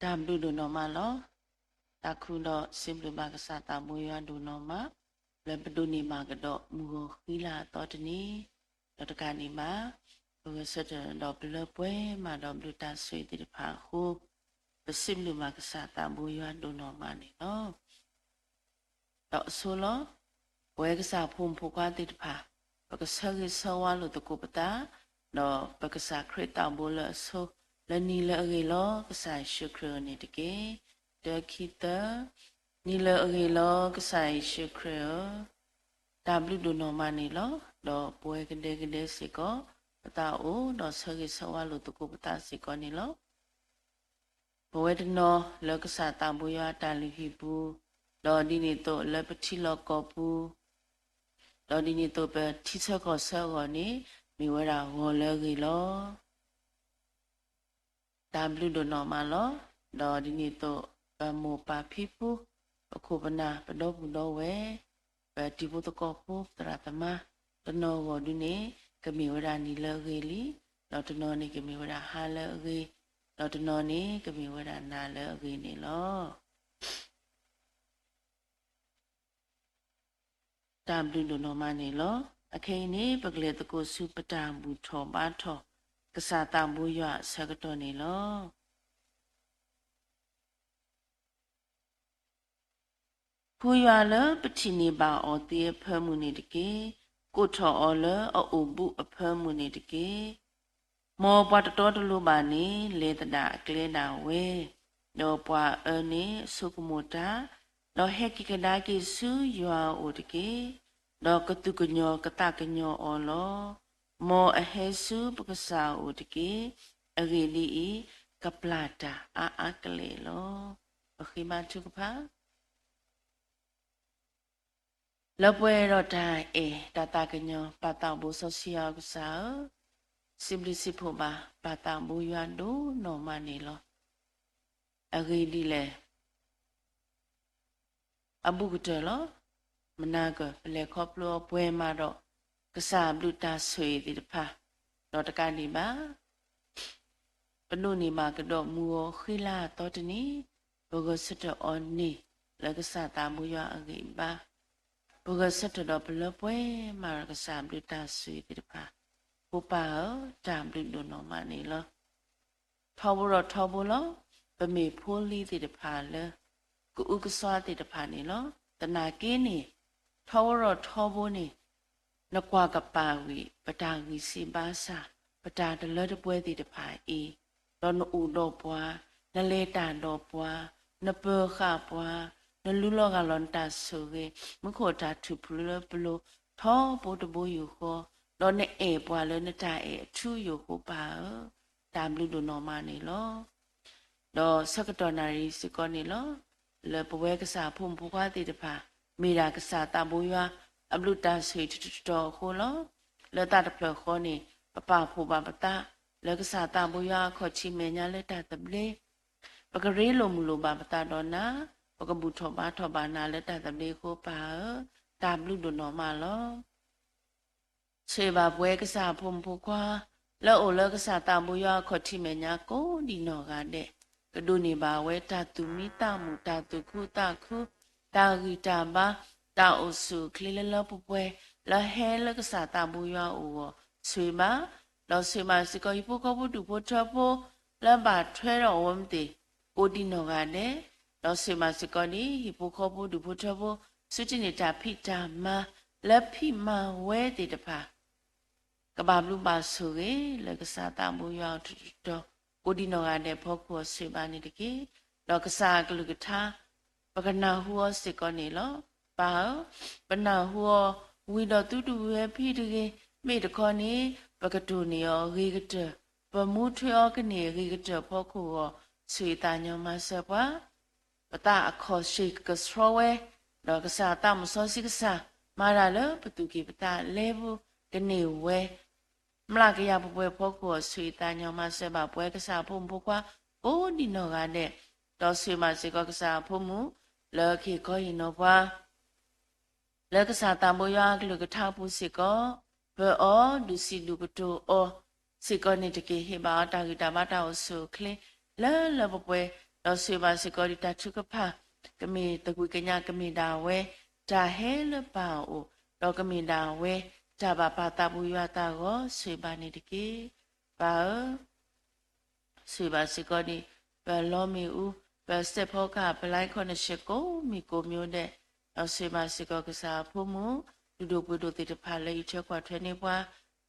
တၢ်ဘျုးဒိၣ်နီၢ်မးလီၤ. တၢ်ခုဒီးစံးဘျုးဘၣ်ကစၢ်သးဘိယွၤဒိၣ်နီၢ်မး, လၢပဒိးန့ၢ်ဘၣ်ကဒီးမုၢ်ဂီၤဃံလၤအသီတနံၤ, ဒီးတကးဒံးဘၣ်, ပဂဲၤဆၢထၢၣ်ဒီးပလၢပှဲၤမးဒီးဘျုးတၢ်ဆိၣ်ဂ့ၤသ့ၣ်တဖၣ်အဃိ, ပစံးဘျုးဘၣ်ကစၢ်သးဘိယွၤဒိၣ်နီၢ်မးန့ၣ်လီၤ. ဒီးအဆိလီၤ. ပဝဲကစၢ်ဖိမုၣ်ဖိခွါသ့ၣ်တဖၣ်, ပကဆၢဂ့ၤဆၢဝါလိာ်သကိးပသး, ဒီးပကစၢ်ခရံာ်သးဘိလၢအဆိ, လၢနံၤလၢအဂ့ၤလီၤ ကစၢ်ယ့ၣ်ၡူးခရံာ်ဧၢန့ၣ်တက့ၢ်. တၢ ခံ သၢ, နံၤလၢအဂ့ၤလီၤ ကစၢ်ယ့ၣ်ၡူးခရံာ်ဧၢ, တၢ်ဘျုးဒိၣ်နီၢ်မးန့ၣ်လီၤ. ဒီးပဝဲကဒဲကဒဲစ့ၢ်ကီး, ပသးအိၣ်ဒီးဆၢဂ့ၤဆၢဝါလိာ်သကိးပသးစ့ၢ်ကီးန့ၣ်လီၤ. ပဝဲတနီၤလၢကစၢ်သးဘိယွၤအတၢ်လုၢ်ဟံၣ်ပူၤ, ဒီးဒ်န့ၣ်အသိးလၢပထံလီၢ်ကီၢ်ပူၤ, ဒီးဒ်န့ၣ်အသိးပထံဆၢကီၢ်ဆၢအဂီၢ်န့ၣ်, မ့ၢ်ဝဲဒၣ်ဂီၤလၢအဂ့ၤလီၤ. တၢ်ဘျုးဒိၣ်နီၢ်မးလီၤ. ဒီးဒ်န့ၣ်အသိး, ပမိၢ်ပၢ်ဖံဖု, ပခိၣ်ပနၢ်, ပဒီပုၢ်ဒီဝဲၢ်, ပတံၤဖိသကိးဖိ, သရၣ်သမါ, တနီၤအဂီၢ်ဒုန့ၣ်, ကမ့ၢ်ဝဲဒၣ်နံၤလၢအဂ့ၤလံ, ဒီးတနီၤန့ၣ်ကမ့ၢ်ဝဲဒၣ်ဟါလၢအဂ့ၤ, ဒီးတနီၤန့ၣ်ကမ့ၢ်ဝဲဒၣ်နၤလၢအဂ့ၤန့ၣ်လီၤ. တၢ်ဘျုးဒိၣ်နီၢ်မးန့ၣ်လီၤ. အခဲအံၤန့ၣ် ပကလဲၤသကိးဆူပတၢ်ဘူၣ်ထီၣ်ဘါထီၣ် ကစၢ်သးဘိယွၤအဆၢကတီၢ်န့ၣ်လီၤ. ဖုယွၤလၢပထံၣ်န့ၢ်ဘၣ်အီၤသ့အဖၢမုၢ်န့ၣ်တက့ၢ်. ကိးထီၣ်အီၤလၢအအိၣ်ဘူးအဖၢမုၢ်န့ၣ်တက့ၢ်. မ်ပှၤတတီတလိၤဘၣ်န့ၣ် လဲၤသဒၣ်အကျဲဒၣ်ဝဲ, ဒီးပှၤအၢန့ၣ်ဆိကမိၣ်တၢ်, ဒီးဟဲက့ၤကဒါက့ၤဆူယွၤအအိၣ်တက့ၢ်. ဒီးကသူၣ်ကညီၤကသးကညီၤအီၤလီၤ. မ်အဟဲဆူပကစၢ်အအိၣ်တက့ၢ်. အဂ့ၢ်ဒ်အံၤ, ကပျၢ်တၢ်အါအါကလဲာ်လီၤ. ပဃ့ဘါထုကဖၣ် လၢပှဲၤဒီးတၢ်အဲၣ်တၢ်သးကညီၤ ပၢ်သးဘိစီဆှံယွၤကစၢ်ဧၢ, စံးဘျုးစံးဖှိၣ်ဘၣ် ပၢ်သးဘိယွၤဒိၣ်နီၢ်မးန့ၣ်လီၤ. အဂ့ၢ်ဒ်လဲၣ် အဘူးကတၢၢ်လီၤ. မနၤကၢၢ် ပလဲၤခီဖျိအီၤပှဲၤမးဒီး ကစၢ်အဘျုးတၢ်ဆိၣ်ဂ့ၤသ့ၣ်တဖၣ်, ဒီးတကးဒံးဘၣ် ပဒိးန့ၢ်ဘၣ်ကဒီးမုၢ်ဂီၤဃံလၤအသီတနံၤ, ပဂဲၤဆၢထၢၣ်အီၤန့ၣ် လၢကစၢ်သးဘိယွၤအဂံၢ်အဘါ, ပဂဲၤဆၢထၢၣ်ဒီးပလၢပှဲၤမးဒီးကစၢ်အဘျုးတၢ်ဆိၣ်ဂ့ၤသ့ၣ်တဖၣ်, ဖိပၢ်ဧၢ, တၢ်ဘျုးဒိၣ်နီၢ်မးန့ၣ်လီၤ. ထီဘိဒီးထီဘိလီၤ. ပမ့ၢ်ဖိလံၤသ့ၣ်တဖၣ်လၢ ကအုကစွါသ့ၣ်တဖၣ်န့ၣ်လီၤ. သနာ်က့န့ၣ် ထီဘိဒီးထီဘိန့ၣ် နကွၢ်ကပၤဝံၤ ပတၢ်ဂံၢ်စၢ်ဘါစၢ်, ပတၢ်တလၢတပှဲၤသ့ၣ်တဖၣ်အံၤ, ဒီးနအိၣ်ဒီးပှၤ, နလဲၤတၢ်ဒီးပှၤ, နပၢၤဃာ်ပှၤ, နလူလီၤဂၢ်လီၤနတၢ်ဆိၣ်ဂ့ၤ, မူခိၣ်တၢ်ထူၣ်ဖျုးလၢပလိၤ ထီဘိတဘိယူၢ်ဃီ, ဒီးနအဲၣ်ပှၤလၢနတၢ်အဲၣ်အထူအယိာ်အဃိ ပၢ်ဧၢ, တၢ်ဘျုးဒိၣ်နီၢ်မးန့ၣ်လီၤ. ဒီးဆၢကတီၢ်နၣ်ရံၣ်စ့ၢ်ကီးန့ၣ်လီၤ. လၢပဝဲကစၢ်ဖိမုၣ်ဖိခွါသ့ၣ်တဖၣ် မ့ၢ်ဒၣ်ကစၢ်သးဘိယွၤ အဘျုးတၢ်ဆိၣ်ဂ့ၤတတီၤတတီၤအဃိလီၤ. လၢသးတဖျၢၣ်ဃီန့ၣ် ပပာ်ဖှိၣ်ဘၣ်ပသး လၢကစၢ်သးဘိယွၤအခီၣ်ထံးမဲာ်ညါလၢတၢ်သဘျ့ ပကရ့လိာ်မုာ်လိာ်ဘၣ်ပသးဒီးနၤ, ပကဘူၣ်ထီၣ်ဘါထီၣ်ဘၣ်နၤလၢတၢ်သဘျ့အဃိ ပၢ်ဧၢ, တၢ်ဘျုးဒိၣ်နီၢ်မးလီၤ. ဆိၣ်ဂ့ၤဘၣ်ပဝဲကစၢ်ဖိမုၣ်ဖိခွါ လၢအအိၣ်လၢကစၢ်သးဘိယွၤအခီၣ်ထံးမဲာ်ညါကိးဒံးနီၢ်ဂၤဒဲး, ကဒိးန့ၢ်ဘၣ်ဝဲတၢ်သူၣ်မံသးမုာ်, တၢ်သူၣ်ခုသးခု, တၢ်ဂံၢ်တၢ်ဘါ, တၢ်အိၣ်ဆူၣ်အိၣ်ချ့လၢလၢပှဲၤပှဲၤ လၢဟဲလၢကစၢ်သးဘိယွၤအအိၣ်အဂီၢ် ဆိၣ်ဂ့ၤဘၣ်, ဒီးဆိၣ်ဂ့ၤဘၣ်စ့ၢ်ကီး ဟံၣ်ဖိဃီဖိဒူၣ်ဖိထၢဖိ လၢဘၣ်ထွဲဒီးအဝဲမ့ၢ်သ့ၣ် ကိးဒံးနီၢ်ဂၤဒဲး, ဒီးဆိၣ်ဂ့ၤဘၣ်စ့ၢ်ကီးန့ၣ် ဟံၣ်ဖိဃီဖိဒူၣ်ဖိထၢဖိ ဆူတ့ၢ်န့ၢ်တၢ်ဖံးတၢ်မၤ လၢဖံးမၤဝဲသ့ၣ်တဖၣ် ကဘၣ်ဘျုးဘၣ်ဆိၣ်ဂ့ၤ လၢကစၢ်သးဘိယွၤအထူးတတီၤ ကိးဒံးနီၢ်ဂၤဒဲးအဖီခိၣ် ဆိၣ်ဂ့ၤဘၣ်န့ၣ်တက့ၢ်. ဒီးကစၢ်အကလုၢ်ကထါ ပကနၢ်ဟူအီၤစ့ၢ်ကီးန့ၣ်လီၤ. ပၢ်ဧၢ, ပနၢ်ဟူအီၤ ဝံၤဒီးသုတဝံၤဝဲဖဲတဂ့ၤ, မ့ၢ်တခီန့ၣ် ပကတိၢ်န့ၢ်အီၤအဂ့ၤကတၢၢ်, ပမူထွဲအီၤကန့ၢ်အဂ့ၤကတၢၢ်အဖီခိၣ်အဂီၢ် ဆိၣ်ဂ့ၤသးညီမၤစၢၤပှၤ ပသးအခီၣ်ဆှ့ၣ်ကဆှီဝဲ, ဒီးကစၢ်သးစီဆှံကစၢ် မၤတၢ်လၢပသူၣ်ကံၢ်ပသးလဲပူၤ ကန့ၢ်ဝဲ မျးကယၤပှဲၤပှဲၤအဖီခိၣ် ဆိၣ်ဂ့ၤသးညီမၤစၢၤဘၣ်ပဝဲကစၢ်အဖိမုၣ်ဖိခွါ ကိးဒံးနီၢ်ဂၤဒဲး, ဒီးဆိၣ်ဂ့ၤမၤစ့ၢ်ကီးကစၢ်အဖိမုၣ် လၢကဟ့ၣ်ခီဟ့ၣ်နီၤပှၤ လၢကစၢ်သးဘိယွၤအကလုၢ်ကထါအပူၤစ့ၢ်ကီး, ပၢၤအီၤ ဒုးစံးဒုးကတိၤအီၤစ့ၢ်ကီးန့ၣ်တက့ၢ်. ဟ့ၣ်ဘၣ်အီၤတၢ်ဂံၢ်တၢ်ဘါတၢ်အိၣ်ဆူၣ်အိၣ်ချ့ လၢလၢပှဲၤပှဲၤ, ဒီးဆိၣ်ဂ့ၤဘၣ်စ့ၢ်ကီးဒံးတၢ်ထုကဖၣ် ကမ့ၢ်တကွံကညး ကမ့ၢ်ဒၣ်ဝဲ တၢ်ဟဲလၢပၢ်အအိၣ်, ဒီးကမ့ၢ်ဒၣ်ဝဲ တၢ်ဘၣ်ပာ်သးဘိယွၤအသးအဂီၢ် ဆိၣ်ဂ့ၤဘၣ်န့ၣ်တက့ၢ်. ပၢ်ဧၢ, ဆိၣ်ဂ့ၤဘၣ်စ့ၢ်ကီးဒံး ပလီမ့ၣ်အူ, ပစဲးဖီကဟၣ် ပ line connection ကိးမံၤကိးမံၤဒဲး, ဒီးဆိၣ်ဂ့ၤဘၣ်စ့ၢ်ကီးကစၢ်အဖိမုၣ် လုၢ်ဒိၣ်ပှ့ၤဒိၣ်သ့ၣ်တဖၣ်လၢအံးထွဲကွၢ်ထွဲန့ၢ်ပှၤ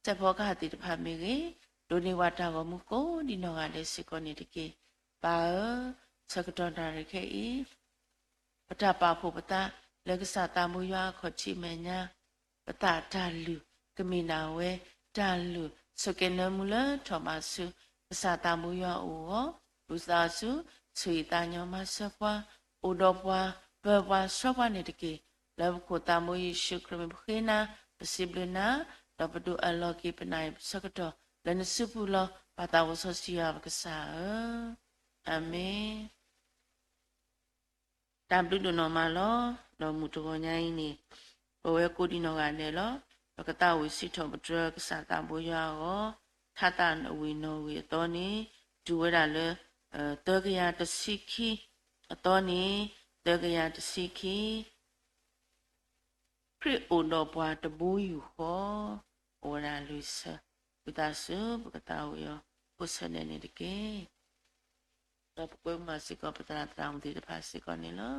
စဲးဖီကဟၣ်သ့ၣ်တဖၣ်မ့ၢ်ဂ့ၤ, ဒိးန့ၢ်ပှၤတၢ်ဂီၤမူကိးဒံးနီၢ်ဂၤဒဲးစ့ၢ်ကီးန့ၣ်တက့ၢ်. ပၢ်ဧၢ, ဆၢကတီၢ်နၣ်ရံၣ်ခဲအံၤ ပတၢ်ပာ်ဖှိၣ်ပသးလၢကစၢ်သးဘိယွၤအခီၣ်ထံးမဲာ်ညါ, ပသးတၢ်လုၢ် ကမ့ၢ်ဒၣ်ဝဲ တၢ်လုၢ်ဆိၣ်က့ၤနၢမူလၢထီၣ်ဘးဆူ ကစၢ်သးဘိယွၤအအိၣ်အဂီၢ်, ဒုးသးဆူ ဆူးအံၤသးညီမၤစၢၤပှၤ, အိၣ်ဒီးပှၤ, ပၢပှၤဆှၢပှၤန့ၣ်တက့ၢ်. လၢပခိၣ်သးဘိယ့ၣ်ၡူးခရံာ်မံၤပဃ့နၤ, ပစံးဘျုးနၤ, ဒီးပဒုးအၢၣ်လီၤက့ၤပနၢ်အံၤဆၢကတီၢ် လၢနစုပူၤလီၤ. ပၢ်သးစီဆှံယွၤပကစၢ်ဧၢ, အၤမ့ၣ်. တၢ်ဘျုးဒိၣ်နီၢ်မးလီၤ. ဒီးမုၢ်တဂီၤညါအံၤန့ၣ် ပဝဲကိးဒံးနီၢ်ဂၤဒဲးလီၤ. ပကသးဝံၣ်စံးထီၣ်ပတြၢၤကစၢ်သးဘိယွၤအဂီၢ်, ထါသးဝံၣ်နီၣ်ဝံၣ်အသီန့ၣ် တုၤဝဲဒၣ်လၢ သၢကယၤတဆံခံအသီန့ၣ်, သၢကယၤတဆံခံ ခရံာ်အိၣ်ဒီးပှၤတဘိယူၢ်ဃီ, အိၣ်ဝဲဒၣ်လွံၢ်ဆၢ, ဝံသးစူၤ ပကသးဝံၣ်အီၤ ကိးဆၢဒဲးန့ၣ်တက့ၢ်. ဒီးပကွဲမုာ်စ့ၢ်ကီး ပသရၣ်သရၣ်မုၣ်သ့ၣ်တဖၣ်စ့ၢ်ကီးန့ၣ်လီၤ.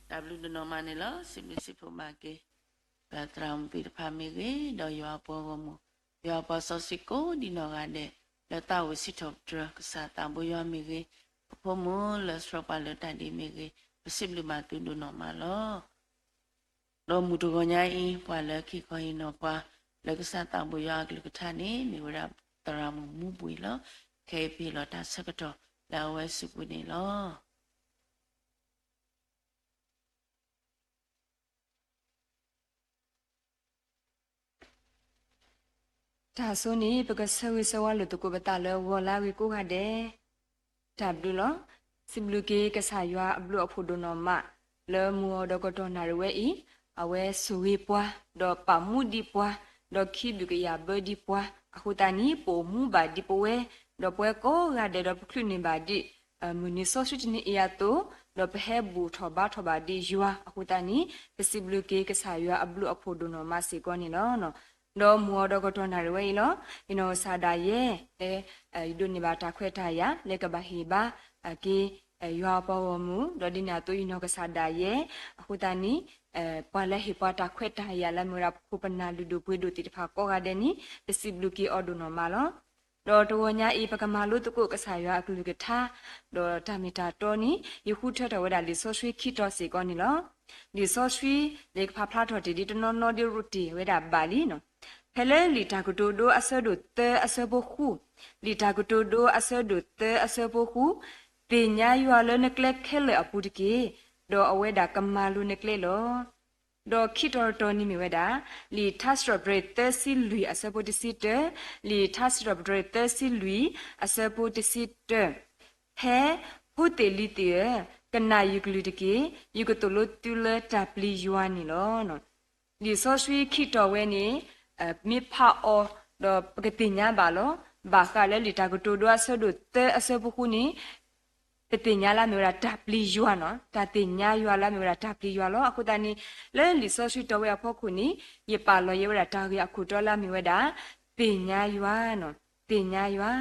တၢ်ဘျုးဒိၣ်နီၢ်မးန့ၣ်လီၤ. စံးဘျုးစံးဖှိၣ်ဘၣ်က့ၤ ပသရၣ်မုၣ်သ့ၣ်တဖၣ်မ့ၢ်ဂ့ၤ, ဒီးယွၤအပှၤဂီၢ်မုၢ်, ယွၤအပှၤစီဆှံကိးဒံးနီၢ်ဂၤဒဲး, လၢသးဝံၣ်စံးထီၣ်ပတြၢၤကစၢ်သးဘိယွၤမ့ၢ်ဂ့ၤ, ပဖိမုၣ်လၢဆှၢပှၤလၢတၢ်ဒ်အံၤမ့ၢ်ဂ့ၤ, ပစံးဘျုးဘၣ်သုဒိၣ်နီၢ်မးလီၤ. ဒီးမုၢ်တဂီၤညါအံၤ ပှၤလၢခံခီဟ့ၣ်နီၤပှၤ လၢကစၢ်သးဘိယွၤအကလုၢ်ကထါန့ၣ် မ့ၢ်ဝဲဒၣ်သရၣ်မုၣ်မူဘှံးလီၤ. ခဲအံၤပဟ့ၣ်လီၤတၢ်ဆၢကတီၢ်လၢအဝဲစုပူၤန့ၣ်လီၤ. တၢ်ဆိန့ၣ် ပကဆၢဂ့ၤဆၢဝါလိာ်သကိးပသးလၢဂီၤလၢအဂ့ၤကိးဂၤဒဲး, တၢ်ဘျုးလီၤ. စံးဘျုးက့ၤကစၢ်ယွၤအဘျုးအဖှိၣ်ဒိၣ်နီၢ်မး လၢမုၢ်အီၤဒီးကတီၢ်နၣ်ရံၣ်ဝဲအံၤ, အဝဲဆိၣ်ဂ့ၤပှၤ, ဒီးပာ်မူဒံးပှၤ, ဒီးခံဘျုးကယာ်ဘၢဒံးပှၤ, အဃိသတးန့ၣ် ပအိၣ်မူဘၣ်ဒံးပဝဲ, ဒီးပဝဲကိးဂၤဒဲးဒီးပချုးန့ၢ်ဘၣ်ဒံး မုၢ်နံၤစီဆှံတနံၤအံၤအသိး, ဒီးပဟဲဘူၣ်ထီၣ်ဘါထီၣ်ဘၣ်ဒံးယွၤအဃိသတးန့ၣ်, ပစံးဘျုးက့ၤကစၢ်ယွၤအဘျုးအဖှိၣ်ဒိၣ်နီၢ်မးစ့ၢ်ကီးန့ၣ်လီၤ. ဒီးမုၢ်အီၤဒီးကတီၢ်နၣ်ရံၣ်ဝဲအံၤလီၤ. ယနီၢ်ကစၢ်ဒၣ်ယဲ လၢ ယဒိးန့ၢ်ဘၣ်တၢ်ခွဲးတၢ်ယာ် လၢကဘၣ်ဟ့ၣ်ဘါက့ၤ ယွၤအပှၤဂီၢ်မုၢ်, ဒီးဒ်န့ၣ်အသိးယနီၢ်ကစၢ်ဒၣ်ယဲ, အဃိသတးန့ၣ် ပှၤလၢဟ့ၣ်ပှၤတၢ်ခွဲးတၢ်ယာ်လၢမ့ၢ်ဝဲဒၣ်ပခိၣ်ပနၢ်လုၢ်ဒိၣ်ပှ့ၤဒိၣ်သ့ၣ်တဖၣ်ကိးဂၤဒဲးန့ၣ် ပစံးဘျုးက့ၤအီၤဒိၣ်နီၢ်မးလီၤ. ဒီးတဂီၤညါအံၤ ပကမၤလိသကိးကစၢ်ယွၤအကလုၢ်ကထါ, ဒီးတၢ်မ့ၢ်တၢ်တီန့ၣ် ယဃုထၢထီၣ်ဝဲဒၣ်လံာ်စီဆှံခံတီၤစ့ၢ်ကီးန့ၣ်လီၤ. လံာ်စီဆှံ ယကဖးဖျါထီၣ်တ့ၢ်ဒ်တနီၤနီၤဒ်ရိတ့ၢ်ဝဲဒၣ်ဘၣ်လံနီၤ. ဖဲလၢလံာ်တၢ်ကတိၤဒိအဆၢဒိၣ်သၢအဆၢဖိဃု, လံာ်တၢ်ကတိၤဒိအဆၢဒိၣ်သၢအဆၢဖိဃု, သ့ၣ်ညါယွၤလၢနကျဲခဲလၢာ်အပူၤတက့ၢ်, ဒီးအဝဲဒၣ်ကမၤလိၤနကျဲလီၤ. ဒီးခံတီၤတတီၤန့ၣ်မ့ၢ်ဝဲဒၣ် လံာ်ထါစံးထီၣ်ပတြၢၤသၢဆံလွံၢ်အဆၢဖိတဆံတၢ, လံာ်ထါစံးထီၣ်ပတြၢၤသၢဆံလွံၢ်အဆၢဖိတဆံတၢ, ဖဲ ဖိသ့ၣ်လံၤသ့ၣ်ဧၢ, ကနၣ်ယကလုၢ်တက့ၢ်, ယကသိၣ်လိသုလၢတၢ်ပျံၤယွၤန့ၣ်လီၤ. လံာ်စီဆှံခံတီၤဝဲန့ၣ် မ့ၢ်ဖးအီၤ ဒီးပကသ့ၣ်ညါဘၣ်လီၤ. ဘၣ်ဃးလၢလံာ်တၢ်ကတိၤဒိအဆၢဒိၣ်သၢအဆၢဖိဃုန့ၣ် ပသ့ၣ်ညါလၢအမ့ၢ်ဝဲဒၣ်တၢ်ပျံၤယွၤနီၤ, တၢ်သ့ၣ်ညါယွၤလၢအမ့ၢ်ဝဲဒၣ်တၢ်ပျံၤယွၤလီၤ. အဃိသတးန့ၣ် လၢလံာ်စီဆှံတီၤဝဲအဖီခိၣ်န့ၣ် ယပာ်လီၤယဲဝဲဒၣ်တၢ်ဂ့ၢ်အခိၣ်တီလၢအမ့ၢ်ဝဲဒၣ် သ့ၣ်ညါယွၤနီၤ, သ့ၣ်ညါယွၤ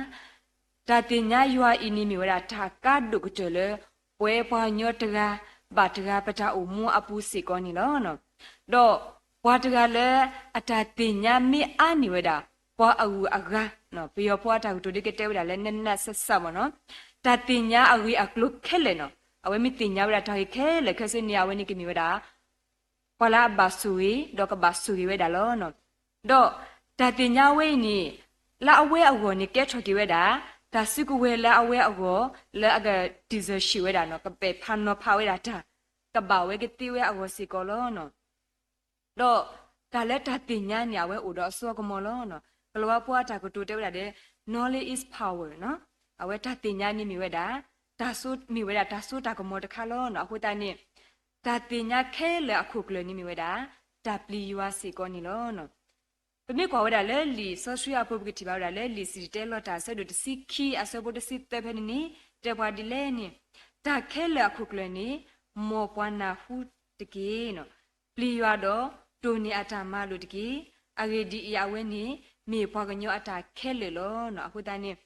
တၢ်သ့ၣ်ညါယွၤအံၤန့ၣ်မ့ၢ်ဝဲဒၣ်တၢ်ကါဒိၣ်ကတၢၢ်လၢ ပဝဲပှၤကညီတဂၤဘၣ်တဂၤ ပတၢ်အိၣ်မူအပူၤစ့ၢ်ကီးန့ၣ်လီၤ. ဒီးပှၤတဂၤလၢအတၢ်သ့ၣ်ညါမ့ၢ်အါန့ၢ်ဝဲဒၣ် ပှၤအဂုၤအဂၤ, ပယီၤဖိအတၢ်ကတိၤဒ်ကတဲဝဲဒၣ်လၢ နနၢ်စၢ်စၢ်မ့ၢ်နီၤ, တၢ်သ့ၣ်ညါအဂ့ၢ်အကျိၤခဲလၢာ်နီၤ, အဝဲမ့ၢ်သ့ၣ်ညါဝဲဒၣ်တၢ်ဂ့ၢ်ခဲလၢာ်ခဲဆ့န့ၣ် အဝဲန့ၣ်ကမ့ၢ်ဝဲဒၣ် ပှၤလၢအဘၣ်ဆိၣ်ဂ့ၤ ဒီးကဘၣ်ဆိၣ်ဂ့ၤဝဲဒၣ်လီၤ. ဒီးတၢ်သ့ၣ်ညါဝဲအံၤန့ၣ် လၢအဝဲအဂီၢ်န့ၣ် ကဲထီၣ်က့ၤဝဲဒၣ် တၢ်စုကဝဲၤလၢအဝဲအဂီၢ် လၢအက decision ဝဲဒၣ်နီၤ, ကပဲာ်ဖးနီၤဖးဝဲဒၣ်တၢ်, ကဘၣ်ဝဲကသ့ဝဲအဂီၢ်စ့ၢ်ကီးလီၤ. ဒီးတၢ်လၢတၢ်သ့ၣ်ညါန့ၣ် အဝဲအိၣ်ဒီးအစိအကမီၤလီၤ. ကလၤဝါဖိအတၢ်ကတိၤတဲဝဲဒၣ်ဒီး knowledge is power နီၤ, အဝဲတၢ်သ့ၣ်ညါန့ၣ်မ့ၢ်ဝဲဒၣ် တၢ်စိ မ့ၢ်ဝဲဒၣ်တၢ်စိတၢ်ကမီၤတခါလီၤ. အဃိသတးန့ၣ် တၢ်သ့ၣ်ညါခဲလၢာ်အခိၣ်ကျၢၢ်န့ၣ်မ့ၢ်ဝဲဒၣ် တၢ်ပျံၤယွၤစ့ၢ်ကီးန့ၣ်လီၤ. ပမ့ၢ်ကွၢ်ဝဲဒၣ်လၢလံာ်စီဆှံအပူၤ ပကထံၣ်ဘၣ်ဝဲဒၣ်လၢ လံာ်စံၣ်တဲၤတဲလီၤတၢ်အဆၢဒိၣ်တဆံခံအဆၢဖိတဆံသၢဖဲန့ၣ်န့ၣ် တဲပှၤဒ်လဲၣ်န့ၣ်, တၢ်ခဲလၢာ်အခိၣ်ကျၢၢ်န့ၣ် မ်ပှၤနၢ်ဟူတက့ၢ်. ပျံၤယွၤဒီးတိၢ်န့ၢ်အတၢ်မၤလိာ်တက့ၢ်. အဂ့ၢ်ဒ်အံၤ, အဝဲန့ၣ်မ့ၢ်ပှၤကညီအတၢ်ခဲလၢာ်လီၤ. အဃိသတးန့ၣ်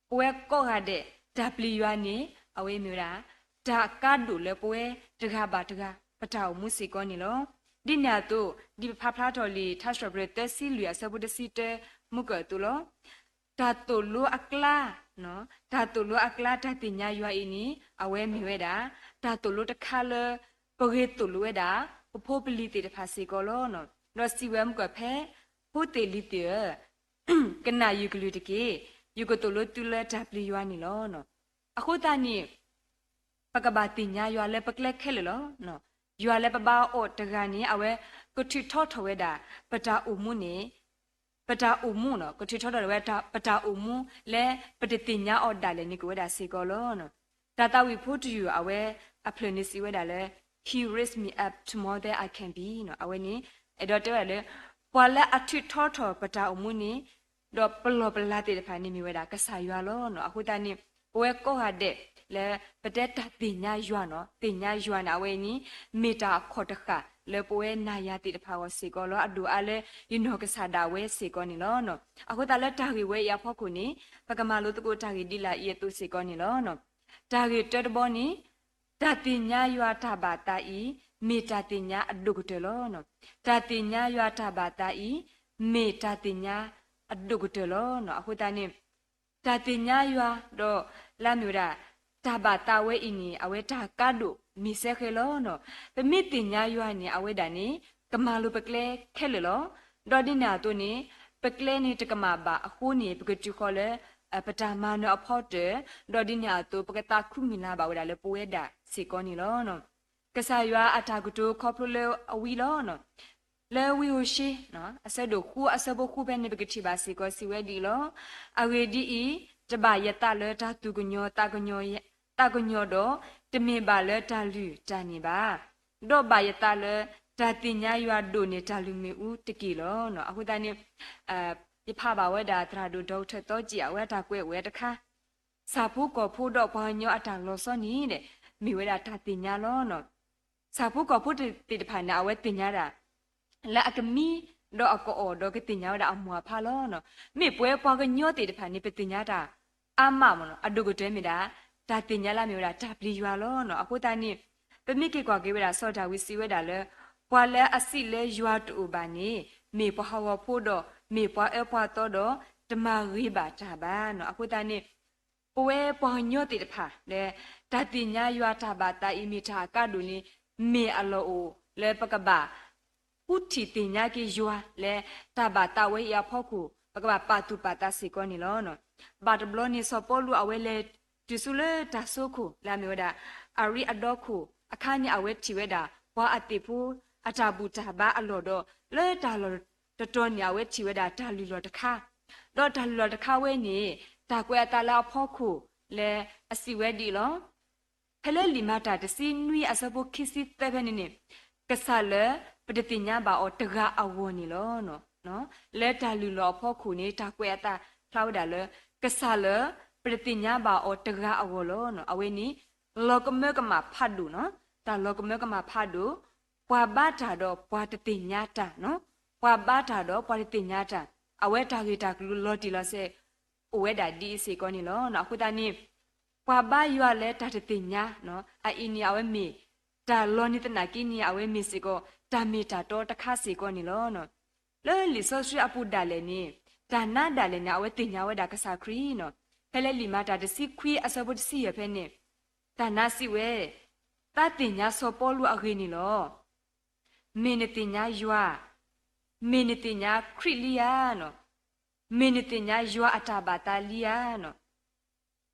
ပဝဲကိးဂၤဒဲး တၢ်ပျံၤယွၤန့ၣ် အဝဲမ့ၢ်ဝဲဒၣ် တၢ်ကါဒိၣ်လၢပဝဲတဂၤဘၣ်တဂၤ ပတၢ်အိၣ်မူစ့ၢ်ကီးန့ၣ်လီၤ. ဒ်န့ၣ်အသိး ဒ်ပဖးဖျါထီၣ်လံာ်ထါစံးထီၣ်ပတြၢၤသၢဆံလွံၢ်အဆၢဖိတဆံတၢ မုၢ်ကၢၢ်အသိးလီၤ. တၢ်သိၣ်လိအကျါ, တၢ်သိၣ်လိအကျါ တၢ်သ့ၣ်ညါယွၤအံၤန့ၣ် အဝဲမ့ၢ်ဝဲဒၣ် တၢ်သိၣ်လိတခါလၢ ပဂ့ၤသိၣ်လိဝဲဒၣ် ပဖိပလံၤသ့ၣ်တဖၣ်စ့ၢ်ကီးလီၤ. ဒီးစံးဝဲမုၢ်ကၢၢ်ဖဲ ဖိသ့ၣ်လံၤသ့ၣ်ဧၢ ကနၣ်ယကလုၢ်တက့ၢ်. ယကသိၣ်လိသုလၢတၢ်ပျံၤယွၤန့ၣ်လီၤ. အဃိသတးန့ၣ် ပကဘၣ်သ့ၣ်ညါယွၤလၢပကျဲခဲလၢာ်လီၤ. ယွၤလၢပဘါအီၤတဂၤန့ၣ် အဝဲကထုးထီထီၣ်ဝဲဒၣ် ပတၢ်အိၣ်မူန့ၣ် ပတၢ်အိၣ်မူနီၤ, ကထုးထီထီၣ်ဝဲဒၣ်ပတၢ်အိၣ်မူလၢပတသ့ၣ်ညါအီၤဒၣ်လဲာ်န့ၣ် ကဝဲဒၣ်စ့ၢ်ကီးလီၤ. တၢ်သးဝံၣ်ဖိတယုၢ် အဝဲအဖျၢၣ်န့ၣ်စံးဝဲဒၣ်လၢ He raised me up to more than I can be နီၤ. အဝဲန့ၣ် အဲၣ်ဒိးတဲဝဲဒၣ်လၢ ပှၤလၢအထုးထီထီၣ်ပတၢ်အိၣ်မူန့ၣ် ဒီးပလီၢ်ပလၤသ့ၣ်တဖၣ်န့ၣ်မ့ၢ်ဝဲဒၣ်ကစၢ်ယွၤလီၤ. အဃိသတးန့ၣ် ပဝဲကိးဂၤဒဲးလၢပတဲတၢ်သ့ၣ်ညါယွၤနီၤ, သ့ၣ်ညါယွၤန့ၣ် အဝဲအံၤန့ၣ် မ့ၢ်တၢ်အခီၣ်တဃၣ်လၢပဝဲနၤယၤသ့ၣ်တဖၣ်အဂီၢ်စ့ၢ်ကီးလီၤ. အဒိၣ်အါလၢယနီၢ်ကစၢ်ဒၣ်ဝဲစ့ၢ်ကီးန့ၣ်လီၤ. အဃိသတးလၢတၢ်ဂ့ၢ်ဝဲအံၤအဖီခိၣ်န့ၣ် ပကမၤလိသကိးတၢ်ဂ့ၢ်ဒ်လာ်အံၤအသိးစ့ၢ်ကီးန့ၣ်လီၤ. တၢ်ဂ့ၢ်တၢတဘီန့ၣ် တၢ်သ့ၣ်ညါယွၤတၢ်ဘၣ်သးအံၤ မ့ၢ်တၢ်သ့ၣ်ညါအဒိၣ်ကတၢၢ်လီၤ. တၢ်သ့ၣ်ညါယွၤတၢ်ဘၣ်သးအံၤ မ့ၢ်တၢ်သ့ၣ်ညါအဒိၣ်ကတၢၢ်လီၤ. အဃိသတးန့ၣ် တၢ်သ့ၣ်ညါယွၤဒီး လၢအမ့ၢ်ဝဲဒၣ် တၢ်ဘၣ်သးဝဲအံၤန့ၣ် အဝဲတၢ်ကါဒိၣ်မ့ၢ်စဲဃဲလီၤ. ပမ့ၢ်သ့ၣ်ညါယွၤန့ၣ် အဝဲဒၣ်န့ၣ် ကမၤလိၤပကျဲခဲလၢာ်လီၤ. ဒီးဒ်န့ၣ်အသိးန့ၣ် ပကျဲန့ၣ်တကမၣ်ဘၣ်အဃိန့ၣ် ပကတုၤဃီၤလၢ ပတၢ်မၤနၢၤအဖီတၢၣ်, ဒီးဒ်န့ၣ်အသိး ပကသးခုမုၢ်လၢ်ဘၣ်ဝဲဒၣ်လၢပဝဲဒၣ်စ့ၢ်ကီးန့ၣ်လီၤ. ကစၢ်ယွၤအတၢ်ကတိၤခီဖျိလၢအဝံလီၤ. လၢဝံဧိၤၡ့ အဆၢဒိၣ်ဃုအဆၢဖိဃုဖဲန့ၣ် ပကထံၣ်ဘၣ်စ့ၢ်ကီးစံးဝဲဒ်အံၤလီၤ. အဂ့ၢ်ဒ်အံၤ, တဘၣ်ယသးလၢတၢ်သူၣ်ကညီၤသးကညီၤဒီး, တမ့ၢ်ဘၣ်လၢတၢ်လုၢ်တၢ်န့ၢ်ဘၣ်, ဒီးဘၣ်ယသးလၢတၢ်သ့ၣ်ညါယွၤဒိၣ်န့ၢ်တၢ်လုၢ်မ့ၣ်အူတက့ၢ်လီၤ. အဃိသတးန့ၣ် ယဖးဘၣ်ဝဲဒၣ်သရၣ်ဒိၣ် ဒီကထၢၣ်သီကံး အဝဲအတၢ်ကွဲးဝဲတခါ ဆၣ်ဖိကီၢ်ဖိဒီးပှၤကညီအတၢ်လီၤဆီန့ၣ်ဒီး မ့ၢ်ဝဲဒၣ်တၢ်သ့ၣ်ညါလီၤ. ဆၣ်ဖိကီၢ်ဖိသ့ၣ်တဖၣ်န့ၣ် အဝဲသ့ၣ်ညါဒၣ် လၢအကမံဒီးအကအီၣ်ဒီးကသ့ၣ်ညါဝဲဒၣ်အမိၢ်အဖါလီၤ. မ့ၢ်ပဝဲပှၤကညီသ့ၣ်တဖၣ်န့ၣ် ပသ့ၣ်ညါတၢ်အါမးမ့ၢ်နီၤ, အဒိၣ်ကတၢၢ်မ့ၢ်ဒၣ် တၢ်သ့ၣ်ညါလၢအမ့ၢ်ဝဲဒၣ်တၢ်ပျံၤယွၤလီၤ. အဃိသတးန့ၣ် ပမ့ၢ်က့ၤကွၢ်က့ၤဝဲဒၣ် စီၤဒၤဝံးစံးဝဲဒၣ်လၢ ပှၤလၢအစံးလၢယွၤတအိၣ်ဘၣ်န့ၣ် မ့ၢ်ပှၤဟးဂီၤဖိဒီး မ့ၢ်ပှၤအၢပှၤသီဒီး တမၤဂ့ၤဘၣ်တၢ်ဘၣ်နီၤ. အဃိသတးန့ၣ် ပဝဲပှၤကညီသ့ၣ်တဖၣ်လၢ တၢ်သ့ၣ်ညါယွၤတၢ်ဘၣ်သးအံၤမ့ၢ်တၢ်အကါဒိၣ်န့ၣ် မ့ၢ်အလီၢ်အိၣ်လၢပကဘၣ် ဃုထံၣ်သ့ၣ်ညါက့ၤယွၤလၢတၢ်ဘၣ်သးဝဲအံၤအဖီခိၣ် ပကဘၣ်ပာ်သူၣ်ပာ်သးစ့ၢ်ကီးန့ၣ်လီၤ. ဘၣ်တဘျီန့ၣ် စီၤပီလူးအဝဲလဲၤတုၤဆူလၢတၢ်စိခိၣ်လၢအမ့ၢ်ဝဲဒၣ် အရ့အဒီခိၣ်အခါန့ၣ် အဝဲထံၣ်ဝဲဒၣ် ပှၤအသ့ၣ်ဖိအတၢ်ဘူၣ်တၢ်ဘါအလီၢ်ဒီး လၢတၢ်လီၢ်တတီၤန့ၣ် အဝဲထံၣ်ဝဲဒၣ်တၢ်လုၢ်လီၢ်တခါ, ဒီးတၢ်လုၢ်လီၢ်တခါဝဲန့ၣ် တၢ်ကွဲးအသးလၢအဖီခိၣ်လၢအစံးဝဲဒ်အံၤလီၤ. ဖဲလၢလံာ်မၤတၢ်တဆံနွံအဆၢဖိခံဆံသၢဖဲန့ၣ်န့ၣ် ကစၢ်လၢပတသ့ၣ်ညါဘၣ်အီၤတဂၤအဂီၢ်န့ၣ်လီၤ. လၢတၢ်လုၢ်လီၢ်အဖီခိၣ်န့ၣ် တၢ်ကွဲးအသးဖျါဝဲဒၣ်လၢ ကစၢ်လၢပတသ့ၣ်ညါဘၣ်အီၤတဂၤအဂီၢ်လီၤ. အဝဲန့ၣ် လီၤကမၢကမၣ်ဖးဒိၣ်နီၤ, တၢ်လီၤကမၢကမၣ်ဖးဒိၣ်, ပှၤဘါတၢ်ဒီးပှၤတသ့ၣ်ညါတၢ်နီၤ, ပှၤဘါတၢ်ဒီးပှၤတသ့ၣ်ညါတၢ်, အဝဲတၢ်ဂ့ၢ်တၢ်ကျိၤလီၤတံၢ်လီၤဆဲး အိၣ်ဝဲဒၣ်ဒ်အံၤစ့ၢ်ကီးန့ၣ်လီၤ. အဃိသတးန့ၣ် ပှၤဘါယွၤလၢတၢ်တသ့ၣ်ညါနီၤ အအံၤန့ၣ် အဝဲမ့ၢ် တၢ်လီၤန့ၢ်သနာ်က့န့ၣ် အဝဲမ့ၢ်စ့ၢ်ကီး တၢ်မ့ၢ်တၢ်တီတခါစ့ၢ်ကီးန့ၣ်လီၤ. လၢလံာ်စီဆှံအပူၤဒၣ်လဲာ်န့ၣ် တၢ်နါဒၣ်လဲာ်န့ၣ် အဝဲသ့ၣ်ညါဝဲဒၣ်ကစၢ်ခရံာ်နီၤ. ဖဲလၢလံာ်မၤတၢ်တဆံခွံအဆၢဖိတဆံယဲၢ်ဖဲန့ၣ် တၢ်နါစံးဝဲ, သးသ့ၣ်ညါစီၤပီလူးအဂ့ၢ်န့ၣ်လီၤ. မ့ၢ်နသ့ၣ်ညါယွၤ, မ့ၢ်နသ့ၣ်ညါခရံာ်လံဧါနီၤ, မ့ၢ်နသ့ၣ်ညါယွၤအတၢ်ဘၣ်သးလံဧါနီၤ.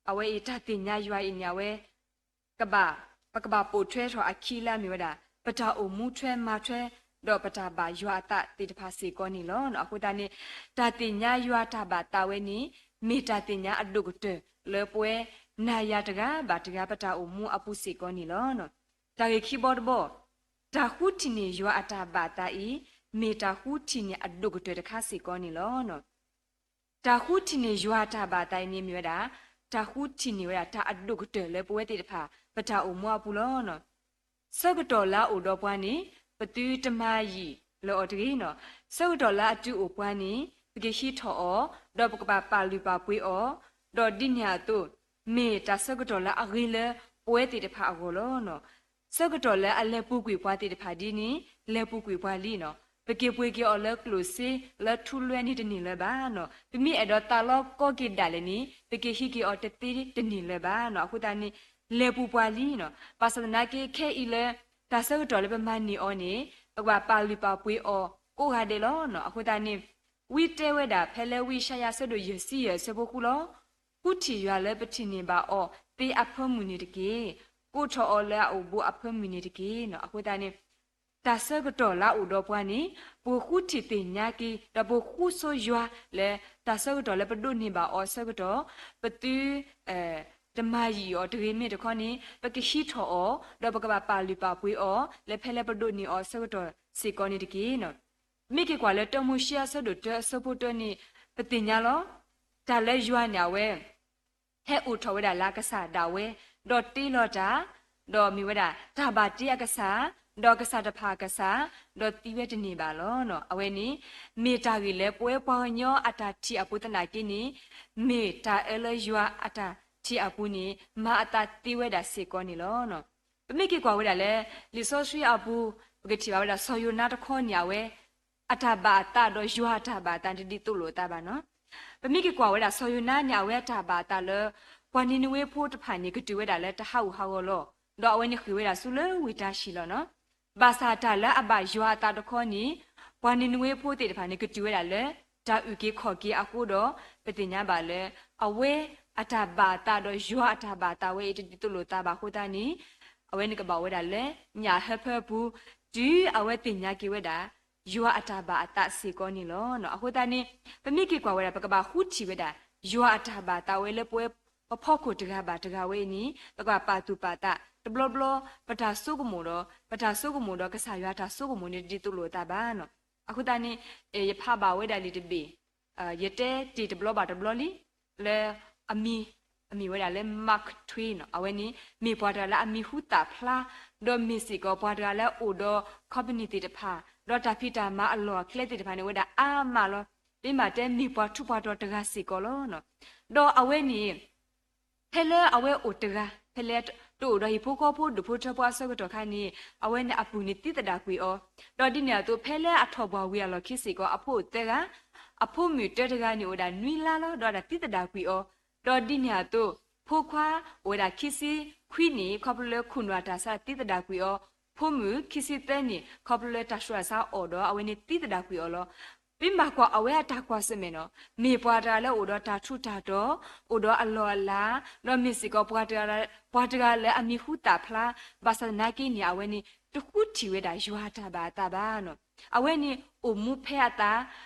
အဝဲအံၤတၢ်သ့ၣ်ညါယွၤအံၤန့ၣ် အဝဲ ကဘၣ် ပကဘၣ်ပိာ်ထွဲထီၣ်အခံလၢအမ့ၢ်ဝဲဒၣ် ပတၢ်အိၣ်မူထွဲမၤထွဲ ဒီးပတၢ်ဘၣ်ယွၤအသးသ့ၣ်တဖၣ်စ့ၢ်ကီးန့ၣ်လီၤ. အဃိသတးန့ၣ် တၢ်သ့ၣ်ညါယွၤတၢ်ဘၣ်သးဝဲန့ၣ် မ့ၢ်တၢ်သ့ၣ်ညါအဒိၣ်ကတၢၢ်လၢပဝဲနၤယၤတဂၤဘၣ်တဂၤ ပတၢ်အိၣ်မူအပူၤစ့ၢ်ကီးန့ၣ်လီၤ. တၢ်ဂ့ၢ်ခံဘီတဘီ, တၢ်ဃုထံၣ်န့ၢ်ယွၤအတၢ်ဘၣ်သးအံၤ မ့ၢ်တၢ်ဃုထံၣ်န့ၢ်အဒိၣ်ကတၢၢ်တခါစ့ၢ်ကီးန့ၣ်လီၤ. တၢ်ဃုထံၣ်န့ၢ်ယွၤအတၢ်ဘၣ်သးအံၤန့ၣ်မ့ၢ်ဝဲဒၣ် တၢ်ဃုထံၣ်န့ၢ်ဝဲဒၣ်တၢ်အဒိၣ်ကတၢၢ်လၢပဝဲသ့ၣ်တဖၣ် ပတၢ်အိၣ်မူအပူၤလီၤ. ဆၢကတီၢ်လၢအအိၣ်ဒီးပှၤန့ၣ် ပသုတမၤယံာ်လၢအီၤတဂ့ၤနီၤ. ဆၢကတီၢ်လၢအတုၤအိၣ်ပှၤန့ၣ် ပကဟံးထီၣ်အီၤ, ဒီးပကဘၣ်ပာ်လုၢ်ပာ်ပှ့ၤအီၤ, ဒီးဒ်န့ၣ်အသိး မ့ၢ်တၢ်ဆၢကတီၢ်လၢအဂ့ၤလၢပဝဲသ့ၣ်တဖၣ်အဂီၢ်လီၤ. ဆၢကတီၢ်လၢအလဲၤပူၤကွံာ်ပှၤသ့ၣ်တဖၣ်ဒ်န့ၣ် လဲၤပူၤကွံာ်ပှၤလံနီၤ. ပက့ၤပှ့ၤက့ၤအီၤလၢကျိၣ်စ့ လၢထူလွဲန့ၣ်တန့ၢ်လၢၤဘၣ်နီၤ. ပမ့ၢ်အဲၣ်ဒိးသးလီကီက့ၤဒၣ်လဲာ်န့ၣ် ပက့ၤဟံးက့ၤအီၤတသ့တန့ၢ်လၢၤဘၣ်နီၤ. အဃိသတးန့ၣ် လဲၤပူၤပှၤလံနီၤ. ဘၣ်ဆၣ်သနာ်က့ ခဲအံၤလၢ တၢ်ဆၢကတီၢ်လၢပမၤန့ၢ်အီၤန့ၣ် ပကဘၣ်ပာ်လုၢ်ပာ်ပှ့ၤအီၤကိးဂၤဒဲးလီၤနီၤ. အဃိသတးန့ၣ် ဝံတဲဝဲဒၣ်ဖဲလၢဝံယၡါယၤအဆၢဒိၣ်ယဲၢ်ဆံယဲၢ်အဆၢဖိဃုလီၤ. ဃုထံၣ်ယွၤလၢပထံၣ်န့ၢ်ဘၣ်အီၤသ့အဖၢမုၢ်န့ၣ်တက့ၢ်. ကိးထီၣ်အီၤလၢအအိၣ်ဘူးအဖၢမုၢ်န့ၣ်တက့ၢ်နီၤ. အဃိသတးန့ၣ် တၢ်ဆၢကတီၢ်လၢအအိၣ်ဒီးပှၤန့ၣ် ပဃုထံၣ်သ့ၣ်ညါက့ၤ ဒီးပဃုဆိယွၤလၢ တၢ်ဆၢကတီၢ်လၢပဒိးန့ၢ်ဘၣ်အီၤဆၢကတီၢ် ပသု တမၤယံာ်အီၤတဂ့ၤ မ့ၢ်တခီန့ၣ် ပကဟံးထီၣ်အီၤ ဒီးပကဘၣ်ပာ်လုၢ်ပာ်ပှ့ၤအီၤ လၢဖဲလၢပဒိးန့ၢ်အီၤဆၢကတီၢ်စ့ၢ်ကီးန့ၣ်တက့ၢ်နီၤ. မ့ၢ်က့ၤကွၢ်လၢတၢမိၤၡ့အဆၢဒိၣ်တၢအဆၢဖိတၢန့ၣ် ပသ့ၣ်ညါလီၤ. တၢ်လၢယွၤန့ၣ်အဝဲ ဟဲအိၣ်ထီၣ်ဝဲဒၣ်လၢအကစၢ်ဒၣ်ဝဲ, ဒီးတ့လီၤတၢ်, ဒီးမ့ၢ်ဝဲဒၣ် တၢ်ဘၣ်တ့အကစၢ်, ဒီးကစၢ်တဖၣ်အကစၢ်, ဒီးသံဝဲတန့ၢ်ဘၣ်လီၤ. အဝဲန့ၣ် မ့ၢ်တၢ်ဂ့ၢ်လၢပဝဲပှၤကညီအတၢ်ထံၣ်အပူၤသနာ်က့န့ၣ် မ့ၢ်တၢ်အၢလၢယွၤအတၢ်ထံၣ်အပူၤန့ၣ် မၤအသးသ့ဝဲဒၣ်စ့ၢ်ကီးန့ၣ်လီၤ. ပမ့ၢ်က့ၤကွၢ်ဝဲဒၣ်လၢ လံာ်စီဆှံအပူၤ ပကထံၣ်ဘၣ်ဝဲဒၣ်စီၤယိၤနါတခီန့ၣ် အဝဲ အတၢ်ဘၣ်အသးဒီးယွၤအတၢ်ဘၣ်အသးန့ၣ် တဒ်သိးလိာ်အသးဘၣ်နီၤ. ပမ့ၢ်က့ၤကွၢ်ဝဲဒၣ်စီၤယိၤနါန့ၣ် အဝဲအတၢ်ဘၣ်အသးလၢ ပှၤနံၤနဝ့ဖိတဖၣ်န့ၣ် ကတုၤဝဲဒၣ်လၢတဟးဂူာ်ဟးဂီၤလီၤ. ဒီးအဝဲန့ၣ်ဃ့ၢ်ဝဲဒၣ်ဆူလၢဝ့ၢ်တၢ်ၡံၣ်လီၤနီၤ. ဘၣ်ဆၣ်တၢ်လၢအဘၣ်ယွၤအသးတခီန့ၣ် ပှၤနံၤနဝ့ဖိသ့ၣ်တဖၣ်န့ၣ် ကတုၤဝဲဒၣ်လၢ တၢ်အုၣ်က့ၤခီၣ်က့ၤအဃိဒီး ပသ့ၣ်ညါဘၣ်လၢ အဝဲအတၢ်ဘၣ်အသးဒီးယွၤအတၢ်ဘၣ်အသးဝဲအံၤ တဒ်သိးလိာ်သးဘၣ်အဃိသတးန့ၣ် အဝဲန့ၣ်ကဘၣ်ဝဲဒၣ်လၢ ညၣ်ဟၢဖၢပူၤ တုၤအဝဲသ့ၣ်ညါက့ၤဝဲဒၣ် ယွၤအတၢ်ဘၣ်အသးစ့ၢ်ကီးန့ၣ်လီၤ. အဃိသတးန့ၣ် ပမ့ၢ်က့ၤကွၢ်ဝဲဒၣ် ပကဘၣ်ဃုထံၣ်ဝဲဒၣ် ယွၤအတၢ်ဘၣ်သးဝဲလၢပဝဲ ပဖီခိၣ်တဂၤဘၣ်တဂၤဝဲအံၤန့ၣ် ပကဘၣ်ပာ်သူၣ်ပာ်သး တဘျီဘျီ ပတၢ်ဆိကမိၣ်ဒီး ပတၢ်ဆိကမိၣ်ဒီးကစၢ်ယွၤတၢ်ဆိကမိၣ်န့ၣ် တဒ်သိးလိာ်အသးဘၣ်နီၤ. အဃိသတးန့ၣ် ယဖးဘၣ်ဝဲဒၣ်လံာ်တဘ့ၣ် ယတဲတ့ၢ်တဘျီဘၣ်တဘျီလံ လၢအမံၤ အမ့ၢ်ဝဲဒၣ်လၢ Mark Twain နီၤ. အဝဲန့ၣ် မ့ၢ်ပှၤတဂၤလၢအမံၤဟူသၣ်ဖျါ ဒီးမ့ၢ်စ့ၢ်ကီးပှၤတဂၤလၢအအိၣ်ဒီး company သ့ၣ်တဖၣ် ဒီးတၢ်ဖံးတၢ်မၤအလီၢ်အကျဲသ့ၣ်တဖၣ်န့ၣ် အိၣ်ဝဲဒၣ်အါမးလီၤ. ပမ့ၢ်တဲမ့ၢ်ပှၤထူးပှၤတီၤတဂၤစ့ၢ်ကီးလီၤ. ဒီးအဝဲန့ၣ် ဖဲလၢအဝဲအိၣ်တဂၤ ဖဲလၢတအိၣ်ဒီးဟံၣ်ဖိဃီဖိဒူၣ်ဖိထၢဖိအဆၢကတီၢ်ခါန့ၣ် အဝဲန့ၣ်အပုၢ်န့ၣ်သံသဒၣ်ကွံာ်အီၤ, ဒီးဒ်န့ၣ်အသိး ဖဲလၢအထီၣ်ပှၢ်ဝံၤအလီၢ်ခံစ့ၢ်ကီး အဖိအိၣ်သၢဂၤ, အဖိမုၣ်တၢတဂၤန့ၣ်အိၣ်ဝဲဒၣ်နွံလါလီၤ ဒီးအတၢ်သံသဒၣ်ကွံာ်အီၤ, ဒီးဒ်န့ၣ်အသိး ဖိခွါအိၣ်ဝဲဒၣ်ခံဆံခွံနံၣ် ခီဖျိလၢခိၣ်နူာ်အတၢ်ဆါသံသဒၣ်ကွံာ်အီၤ, ဖိမုၣ်ခံဆံသၢနံၣ် ခီဖျိလၢတၢ်ဆူးတၢ်ဆါအိၣ်ဒီး အဝဲန့ၣ်သံသဒၣ်ကွံာ်အီၤလီၤ. ပမ့ၢ်ကွၢ်အဝဲအတၢ်ကွၢ်ဆၢၣ်မဲာ်နီၤ, မ့ၢ်ပှၤတဂၤလၢအိၣ်ဒီးတၢ်ထူးတၢ်တီၤ, အိၣ်ဒီးအလီၢ်အလၤ, ဒီးမ့ၢ်စ့ၢ်ကီးပှၤတဂၤလၢ ပှၤတဂၤလၢအမံၤဟူသၣ်ဖျါ, ဘၣ်ဆၣ်သနာ်က့န့ၣ် အဝဲန့ၣ် တဃုထံၣ်ဝဲဒၣ်ယွၤအတၢ်ဘၣ်အသးဘၣ်နီၤ. အဝဲန့ၣ်အိၣ်မူဖဲအသး,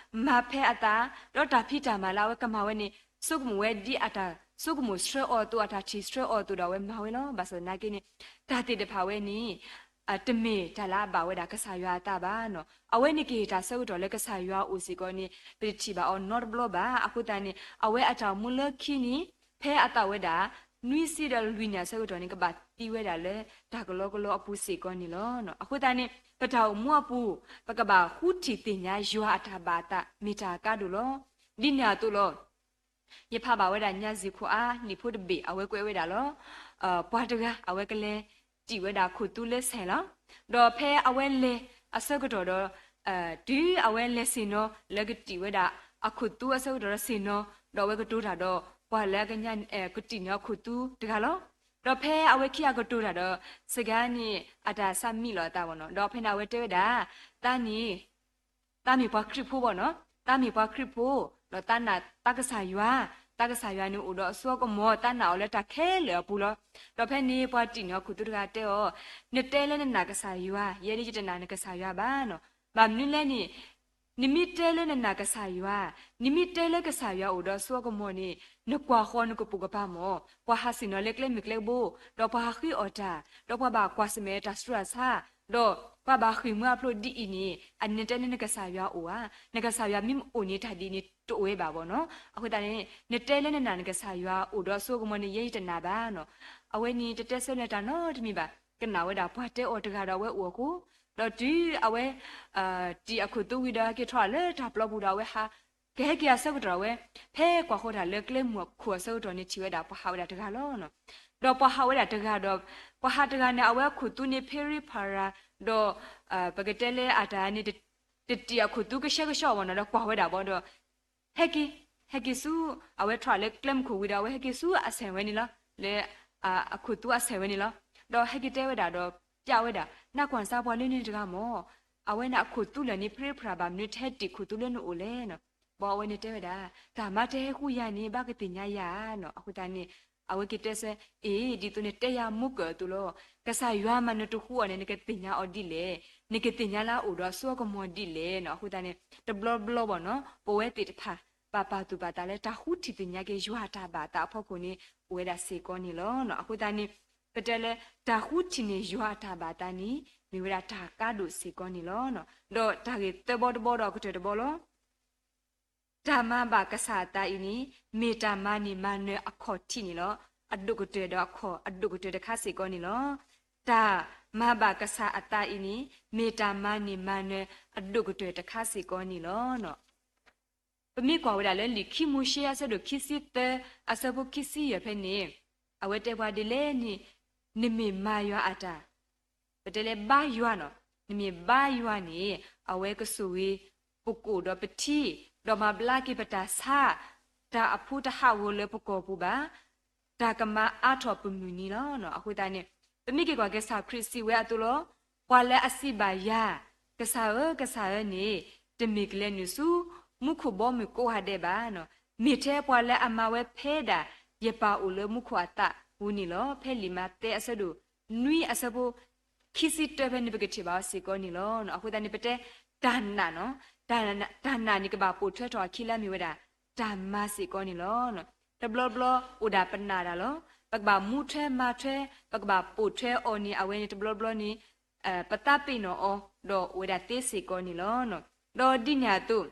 မၤဖဲအသး, ဒီးတၢ်ဖံးတၢ်မၤလၢအဝဲကမၤဝဲန့ၣ် ဆိကမိၣ်ဝဲဒ်အတၢ်ဆိကမိၣ်ဆှၢအီၤအသိး အတၢ်ထံၣ်ဆှၢအီၤအသိးဒီး အဝဲမၤဝဲလီၤ. ဘၣ်ဆၣ်သနာ်က့န့ၣ် တၢ်သ့ၣ်တဖၣ်ဝဲန့ၣ် တမ့ၢ်တၢ်လၢအဘၣ်ဝဲဒၣ်ကစၢ်ယွၤအသးဘၣ်နီၤ. အဝဲန့ၣ်ကဟ့ၣ်တၢ်ဆၢကတီၢ်လၢကစၢ်ယွၤအအိၣ်စ့ၢ်ကီးန့ၣ် ပတထံၣ်ဘၣ်အီၤနီတဘျီဘၣ်. အဃိသတးန့ၣ် အဝဲအတၢ်အိၣ်မူလၢခံန့ၣ် ဖဲအသးဝဲဒၣ် နွံဆံဒီးလွံၢ်နံၣ်အဆၢကတီၢ်န့ၣ် ကဘၣ်သံဝဲဒၣ်လၢတၢ်ကလီကလီအပူၤစ့ၢ်ကီးန့ၣ်လီၤ. အဃိသတးန့ၣ် ပတၢ်အိၣ်မူအပူၤ ပကဘၣ်ဃုထံၣ်သ့ၣ်ညါယွၤအတၢ်ဘၣ်အသး မ့ၢ်တၢ်အကါဒိၣ်လီၤ. ဒ်န့ၣ်အသိးလီၤ. ယဖးဘၣ်ဝဲဒၣ်ညါစံၣ်ခိၣ်အါလံာ်ဖိတဘ့ၣ် အဝဲကွဲးဝဲဒၣ်လီၤ. ပှၤတဂၤအဝဲကလဲၤတံၣ်ဝဲဒၣ်ခိၣ်သူလၢဆဲးလီၤ. ဒီးဖဲအဝဲလဲၤအဆၢကတီၢ်ဒီး တုၤအဝဲလဲၤဆ့ၣ်နီၤလၢကတံၣ်ဝဲဒၣ်အခိၣ်သူအဆၢကတီၢ်ဒီးဆ့ၣ်နီၤ, ဒီးအဝဲကတိၤတၢ်ဒီး ပှၤလၢအကညါ ကတံၣ်န့ၢ်အခိၣ်သူတဂၤလီၤ. ဒီးဖဲအဝဲခံဂၤကတိၤတၢ်ဒီး စှၤဂၤန့ၣ် အတၢ်ဆါမံလီၤအသးဘၣ်နီၤ. ဒီးဖဲန့ၣ်အဝဲတဲဝဲဒၣ် သးန့ၣ် သးမ့ၢ်ပှၤခရံာ်ဖိဘၣ်နီၤ, သးမ့ၢ်ပှၤခရံာ်ဖိ, ဒီးသးနာ်သးကစၢ်ယွၤ, သးကစၢ်ယွၤန့ၣ်အိၣ်ဒီးအစိအကမီၤ, သးနာ်အီၤလၢတၢ်ခဲလၢာ်အပူၤလီၤ. ဒီးဖဲန့ၣ်ပှၤတံၣ်န့ၢ်အခိၣ်သူတဂၤတဲအီၤ, နတဲလၢနနာ်ကစၢ်ယွၤ, ယဲဒၣ်ယတနာ်နကစၢ်ယွၤဘၣ်နီၤ. ဘၣ်မနုၤလဲၣ်န့ၣ် နမ့ၢ်တဲလၢနနာ်ကစၢ်ယွၤ, နမ့ၢ်တဲလၢကစၢ်ယွၤအိၣ်ဒီးအစိအကမီၤန့ၣ် နကွၢ်ဃီၤနကပိာ်ကပၤမၢ်, ပှၤဟးဆ့ၣ်နီၤလၢကျဲမုၢ်ကျဲဘိ, ဒီးပှၤဟးဃ့အီၣ်တၢ်, ဒီးပှၤဘၣ်ကွၢ်ဆၢၣ်မဲာ်တၢ်ဆူးတၢ်ဆါ, ဒီးပှၤဘၣ်ဃ့ၢ်မှံဟးဖျိးဒ်အံၤန့ၣ် အနတဲလၢနကစၢ်ယွၤအိၣ်ဧါ. နကစၢ်ယွၤမ့ၢ်အိၣ်န့ၣ် တၢ်ဒ်န့ၣ်တအိၣ်ဝဲဘၣ်ဘၣ်နီၤ. အဃိသတးန့ၣ် နတဲလၢနနာ်နကစၢ်ယွၤအိၣ်ဒီးအစိအကမီၤန့ၣ် ယဲယတနာ်ဘၣ်နီၤ. အဝဲန့ၣ်တတဲဆၢလၢတၢ်နီတမံၤဘၣ်. ကနၣ်ဝဲဒၣ်ပှၤတဲအီၤတဂၤဒီးအဝဲအိၣ်အဃိ, ဒီးတုၤအဝဲ တံၣ်အခိၣ်သူဝံၤဒီး ဟဲက့ၤထီၣ်လၢတၢ်ပျီပူၤဒီး အဝဲဟး ကဟဲက့ၤအဆၢကတီၢ်ဝဲ ဖဲကွၢ်ဃီၤတၢ်လၢကျဲမုၢ်ခိၣ်အဆၢကတီၢ်န့ၣ် ထံၣ်ဝဲဒၣ်ပှၤဟးဝဲဒၣ်တဂၤလီၤ. ဒီးပှၤဟးဝဲဒၣ်တဂၤဒီး ပှၤဟးတဂၤန့ၣ် အဝဲအခိၣ်သူန့ၣ် ဖ့ရ့ဖးရၤ, ဒီး ပကတဲလၢအတၢ်န့ၣ် တတံၣ်အခိၣ်သူကဆှဲကဆှီဘၣ်နီၤ ဒီးကွၢ်ဝဲဒၣ်ဘၣ်ဒီး ဟဲက့ၤ, ဟဲက့ၤဆူ အဝဲထီၣ်လၢကျဲမုၢ်ခိၣ်ဝံၤဒီး အဝဲဟဲက့ၤဆူအဆဲးဝဲန့ၣ်လီၤ, လၢ အခိၣ်သူအဆဲးဝဲန့ၣ်လီၤ. ဒီးဟဲက့ၤတဲဝဲဒၣ်ဒီး ပျးဝဲဒၣ် နကွၢ်စၢ်ပှၤလၢန့ၣ်တဂၤမၢ်, အဝဲန့ၣ်အခိၣ်သူလၢာ်န့ၣ် ဖ့ရ့ဖးရၤ ဘၣ်မနုၤတဟဲတံၣ်ခိၣ်သူလၢနအိၣ်လဲၣ်နီၤ. ဘၣ်အဝဲန့ၣ်တဲဝဲဒၣ် တၢ်မါတဟဲဃုယၤန့ၣ် ဘၣ်ကသ့ၣ်ညါယၤနီၤ. အဃိသတးန့ၣ် အဝဲက့ၤတဲဆၢ အ့ၣ် ဒ်သိးန့ၣ်တဲယၤမူကၢၢ်အသိးလီၤ. ကစၢ်ယွၤမးနတဃုအီၤန့ၣ် နကသ့ၣ်ညါအီၤဒ်လဲၣ်, နကသ့ၣ်ညါလၢအအိၣ်ဒီးအစိအကမီၤဒ်လဲၣ်နီၤ. အဃိသတးန့ၣ် တဘျီဘျီဘၣ်နီၤ ပဝဲသ့ၣ်တဖၣ် ပာ်ပာ်သူၣ်ပာ်သးလၢတၢ်ဃုထံၣ်သ့ၣ်ညါက့ၤယွၤအတၢ်ဘၣ်သးအဖီခိၣ်န့ၣ် အိၣ်ဝဲဒၣ်စ့ၢ်ကီးန့ၣ်လီၤ. အဃိသတးန့ၣ် ပတဲလၢ တၢ်ဃုထံၣ်န့ၢ်ယွၤအတၢ်ဘၣ်သးန့ၣ် မ့ၢ်ဝဲဒၣ်တၢ်ကါဒိၣ်စ့ၢ်ကီးန့ၣ်လီၤ. ဒီးတၢ်ဂ့ၢ်သၢဘီတဘီဒီးကတၢၢ်တဘီလီၤ. တၢ်မၤဘၣ်ကစၢ်အသးအံၤန့ၣ် မ့ၢ်တၢ်မၤန့ၢ်မၤနၢၤအခီၣ်ထံးန့ၣ်လီၤ. အဒိၣ်ကတၢၢ်ဒီးအခီၣ်အဒိၣ်ကတၢၢ်တခါစ့ၢ်ကီးန့ၣ်လီၤ. တၢ်မၤဘၣ်ကစၢ်အသးအံၤန့ၣ် မ့ၢ်တၢ်မၤန့ၢ်မၤနၢၤအဒိၣ်ကတၢၢ်တခါစ့ၢ်ကီးန့ၣ်လီၤ. ပမ့ၢ်ကွၢ်ဝဲဒၣ်လၢလံာ်ခံမိၤၡ့အဆၢဒိၣ်ခံဆံသၢ အဆၢဖိခံဆံယဲၢ်ဖဲန့ၣ် အဝဲတဲပှၤဒ်လဲၣ်န့ၣ် နမ့ၢ်မၤယွၤအတၢ် ပတဲလၢဘါယွၤနီၤ, နမ့ၢ်ဘါယွၤန့ၣ် အဝဲကဆိၣ်ဂ့ၤပကိာ်ဒီးပထံ, ဒီးမၤဘျါက့ၤပတၢ်ဆါ, တၢ်အဖိတဟးဂီၤလၢပကီၢ်ပူၤဘၣ်, တၢ်ကမၤအါထီၣ်ပမုၢ်နံၤလီၤ. အဃိသတးန့ၣ် ပမ့ၢ်က့ၤကွၢ်က့ၤကစၢ်ခရံာ်စံးဝဲအသိးလီၤ. ပှၤလၢအစံးဘၣ်ယၤ, ကစၢ်ဧၢ, ကစၢ်ဧၢန့ၣ် တမ့ၢ်ကလဲၤနုာ်ဆူ မူခိၣ်ဘီမုၢ်ကိးဂၤဒဲးဘၣ်, မ့ၢ်ထဲပှၤလၢအမၤဝဲဖဲဒၣ် ယပၢ်အိၣ်လၢမူခိၣ်အသးပူၤန့ၣ်လီၤ. ဖဲလံာ်မးသဲအဆၢဒိၣ်နွံအဆၢဖိ ခံဆံတၢဖဲန့ၣ် ပကထံၣ်ဘၣ်အီၤစ့ၢ်ကီးန့ၣ်လီၤ. အဃိသတးန့ၣ် ပတဲတၢ်နာ်နီၤ, တၢ်နာ်န့ၣ်ကဘၣ်ပိာ်ထွဲထီၣ်အခံလၢအမ့ၢ်ဝဲဒၣ် တၢ်မၤစ့ၢ်ကီးန့ၣ်လီၤ. တဘျီဘျီအိၣ်ဒၣ်ပနာ်တၢ်လီၤ. ပကဘၣ်မူထွဲမၤထွဲ, ပကဘၣ်ပိာ်ထွဲအီၤန့ၣ် အဝဲန့ၣ်တဘျီဘျီန့ၣ် ပသးပ့ၤနီၣ်အီၤ ဒီးအိၣ်ဝဲဒၣ်သ့စ့ၢ်ကီးန့ၣ်လီၤ. ဒီးဒ်န့ၣ်အသိး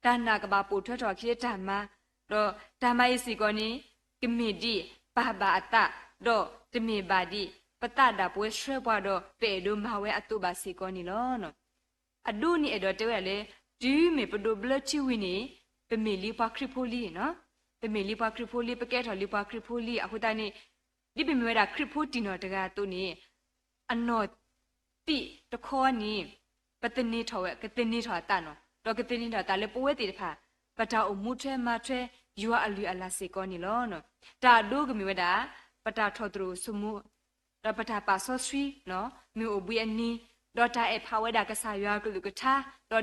တၢ်နာ်ကဘၣ်ပိာ်ထွဲထီၣ်အခံလၢတၢ်မၤ, ဒီးတၢ်မၤအံၤစ့ၢ်ကီးန့ၣ် ကမ့ၢ်ဒ်ပၢ်ဘၣ်အသး, ဒီးတမ့ၢ်ဘၣ်ဒ်ပသးဒၣ်ပဝဲဆှၢပှၤဒီး ပအဲၣ်ဒိးမၤဝဲအသိးဘၣ်စ့ၢ်ကီးန့ၣ်လီၤ. အဒိန့ၣ်အဲၣ်ဒိးတဲဝဲဒၣ်လၢ တုၤမ့ၢ်ပဒိးဘျၢထံဝံၤန့ၣ် ပမ့ၢ်လံပှၤခရံာ်ဖိလံ, ပမ့ၢ်လံပှၤခရံာ်ဖိလံ, ပကဲထီၣ်လံပှၤခရံာ်ဖိလံ. အဃိသတးန့ၣ် ဒ်ပမ့ၢ်ဝဲဒၣ်ခရံာ်ဖိတံၢ်နီၢ်တဂၤအသိးန့ၣ် အနီၢ်သံးတခီန့ၣ် ပသန့ၤထီၣ်ဝဲ, ကသန့ၤထီၣ်အသးနီၤ, ဒီးကသန့ၤထီၣ်အသးလၢပဝဲသ့ၣ်တဖၣ် ပတၢ်အိၣ်မူထွဲမၤထွဲ ယွၤအလုၢ်အလၢ်စ့ၢ်ကီးန့ၣ်လီၤ. တၢ်အဒိကမ့ၢ်ဝဲဒၣ် ပတၢ်ထီၣ်သရူးဆိမိၣ် ဒီးပတၢ်ပာ်စီဆှံ မ့ၢ်အိၣ်ဘှံးအနံၤ, ဒီးတၢ်အဲၣ်ဖးဝဲဒၣ်ကစၢ်ယွၤအကလုၢ်ကထါ,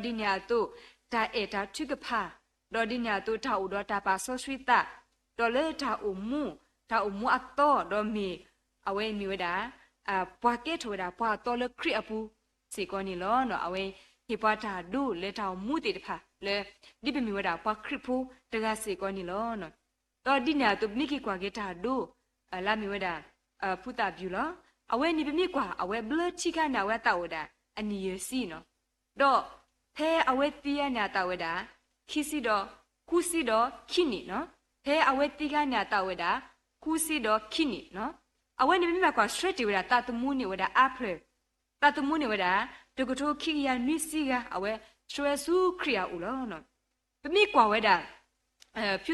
ဒီးဒ်န့ၣ်အသိး တၢ်အဲၣ်တၢ်ထုကဖၣ်, ဒီးဒ်န့ၣ်အသိးတၢ်အိၣ်ဒီးတၢ်ပာ်စီဆှံသး, ဒီးလၢတၢ်အိၣ်မူ, တၢ်အိၣ်မူအသီ, ဒီးမ့ၢ်, အဝဲမ့ၢ်ဝဲဒၣ် ပှၤကဲထီၣ်ဝဲဒၣ်ပှၤအသီလၢခရံာ်အပူၤစ့ၢ်ကီးန့ၣ်လီၤ. အဝဲဟ့ၣ်ပှၤတၢ်ဒိလၢတၢ်အိၣ်မူသ့ၣ်တဖၣ်လၢ ဒ်ပမ့ၢ်ဝဲဒၣ်ပှၤခရံာ်ဖိတဂၤစ့ၢ်ကီးန့ၣ်လီၤ. ဒီးဒ်န့ၣ်အသိး ပမ့ၢ်က့ၤကွၢ်က့ၤတၢ်ဒိ လၢအမ့ၢ်ဝဲဒၣ် ဖုသၣ်ပျူၤလီၤ. အဝဲန့ၣ်ပမ့ၢ်ကွၢ် အဝဲဘျၢထံခါန့ၣ် အဝဲအသးအိၣ်ဝဲဒၣ် အနံၣ်ယဲၢ်ဆံနီၤ. ဒီးဖဲအဝဲသံခါန့ၣ် အသးအိၣ်ဝဲဒၣ် ခံဆံဒီး, ဃုဆံဒီးခံနံၣ်နီၤ. ဖဲအဝဲသံခါန့ၣ် အသးအိၣ်ဝဲဒၣ် ဃုဆံဒီးခံနံၣ်နီၤ. အဝဲန့ၣ်ပမ့ၢ်ဘၣ်ကွၢ်ဆှၢတ့ၢ်ဝဲဒၣ် သးသမူန့ၣ်ဝဲဒၣ်အါဖျၢၣ်, သးသမူန့ၣ်ဝဲဒၣ် တကထိခံကယၤနွံဆံဂၤ အဝဲဆှၢဝဲဆူခရံာ်အအိၣ်လီၤ. ပမ့ၢ်ကွၢ်ဝဲဒၣ် ဖု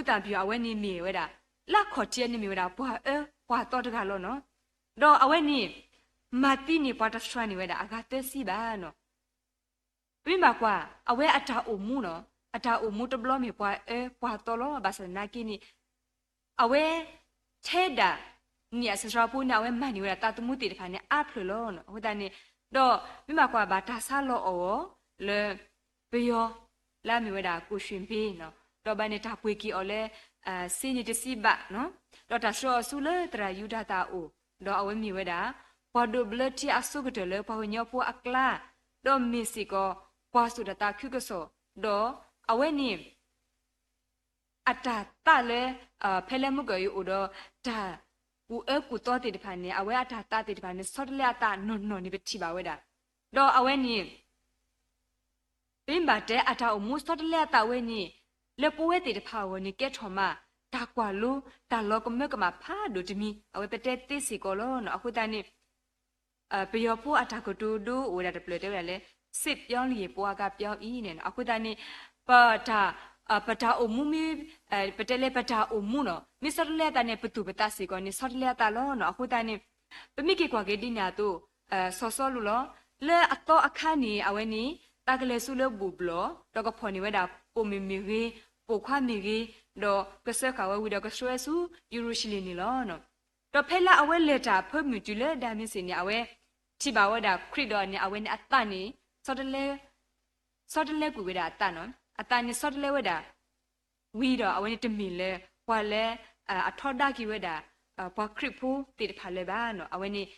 သၣ်ပျူၤအဝဲန့ၣ်မ့ၢ်ဝဲဒၣ် လၢအခီၣ်ထံးန့ၣ်မ့ၢ်ဝဲဒၣ် ပှၤအၢပှၤသီတဂၤလီၤနီၤ. ဒီးအဝဲန့ၣ် မၤသံန့ၢ်ပှၤတစှၤန့ၢ်ဝဲဒၣ် အဂၤသၢဆံဘၣ်နီၤ. ပမ့ၢ်ဘၣ်ကွၢ် အဝဲအတၢ်အိၣ်မူနီၤ, အတၢ်အိၣ်မူတဘျီမ့ၢ်ပှၤအၢပှၤသီလီၤ. ဘၣ်ဆၣ်သနာ်က့န့ၣ် အဝဲ ထဲဒၣ် န့ၣ်အစှၤဖိန့ၣ် အဝဲမၤန့ၢ်ဝဲဒၣ်သးသမူသ့ၣ်တဖၣ်န့ၣ် အါဖျၢၣ်လီၤနီၤ. အဃိသတးန့ၣ် ဒီးမ့ၢ်ဘၣ်ကွၢ်ဘၣ်တၢ်ဆါလီၤအီၣ်အီၤလၢ ပယီၤ လၢအမ့ၢ်ဝဲဒၣ်ကိၣ်ရွှ့ၣ်ဘ့နီၤ, ဒီးဘၣ်န့ၣ်တၢ်ပှ့ၤက့ၤအီၤလၢ စ့န့ၣ်တဆံဘးနီၤ, ဒီးတၢ်ဆှၢအီၤဆူလၢသရၣ်ယူဒၤသၣ်အအိၣ်, ဒီးအဝဲမ့ၢ်ဝဲဒၣ် ပှၤဒိးဘျၢထံအဆိကတၢၢ်လၢပှၤကညီဖိအကျါ, ဒီးမ့ၢ်စ့ၢ်ကီး ပှၤစိာ်တၢ်သးခုကစီၣ်, ဒီးအဝဲန့ၣ် အတၢ်သးလၢ ဖဲလၢမုၢ်ကီၢ်အံၤအိၣ်ဒီး တၢ်ကူၣ်အၢကူၣ်သီသ့ၣ်တဖၣ်န့ၣ် အဝဲအတၢ်သးသ့ၣ်တဖၣ်န့ၣ် ဆီတလဲအသးနီၢ်နီၢ်န့ၣ် ပထံၣ်ဘၣ်ဝဲဒၣ်, ဒီးအဝဲန့ၣ် ပမ့ၢ်ဘၣ်တဲအတၢ်အိၣ်မူဆီတလဲအသးဝဲန့ၣ် လၢပဝဲသ့ၣ်တဖၣ်အဂီၢ်န့ၣ် ကဲထီၣ်မး တၢ်ကွၢ်လိ တၢ်လီၤကမၢကမၣ်ဖးဒိၣ်တမံၤ အဝဲပတဲသ့စ့ၢ်ကီးလီၤ. အဃိသတးန့ၣ် ပယီၤဖိအတၢ်ကတိၤဒိအိၣ်ဝဲဒၣ်တဖျၢၣ်တဲဝဲဒၣ်လၢ စစ်ပြောင်းရင် ဘဝကပြောင်း အံၤန့ၣ် အဃိသတးန့ၣ် ပ ပတၢ်အိၣ်မူမ့ၢ် ပတဲလၢပတၢ်အိၣ်မူနီၤ မ့ၢ်ဆီတလဲအသးန့ၣ် ပသူၣ်ပသးစ့ၢ်ကီးန့ၣ် ဆီတလဲအသးလီၤ. အဃိသတးန့ၣ် ပမ့ၢ်က့ၤကွၢ်က့ၤဒ်န့ၣ်အသိး စီၤစီလူးလီၤ. လၢအသီအခါန့ၣ် အဝဲန့ၣ် သးကလဲၤဆူလၢဘူၣ်ဘျီၣ် ဒီးကဖီၣ်န့ၢ်ဝဲဒၣ်ပိာ်မုၣ်မ့ၢ်ဂ့ၤ ပိာ်ခွါမ့ၢ်ဂ့ၤ ဒီးကစၢဃာ်ဝဲဝံၤဒီးကဆှၢဝဲဆူယရူၤၡလ့ၣ်န့ၣ်လီၤ. ဒီးဖဲလၢအဝဲလဲၤတၢ်အဖၢမုၢ်တုၤလၢဒၤမ့းစ့ၣ်န့ၣ် အဝဲထံၣ်ဘၣ်ဝဲဒၣ်ခရံာ်ဒီးန့ၣ် အဝဲန့ၣ်အသးန့ၣ် ဆီတလဲကွံာ်ဝဲဒၣ်အသးနီၤ အသးန့ၣ်ဆီတလဲဝဲဒၣ် ဝံၤဒီးအဝဲန့ၣ်တမ့ၢ်လၢ ပှၤလၢ အထီဒါက့ၤဝဲဒၣ် ပှၤခရံာ်ဖိသ့ၣ်တဖၣ်လၢၤဘၣ်နီၤ အဝဲန့ၣ်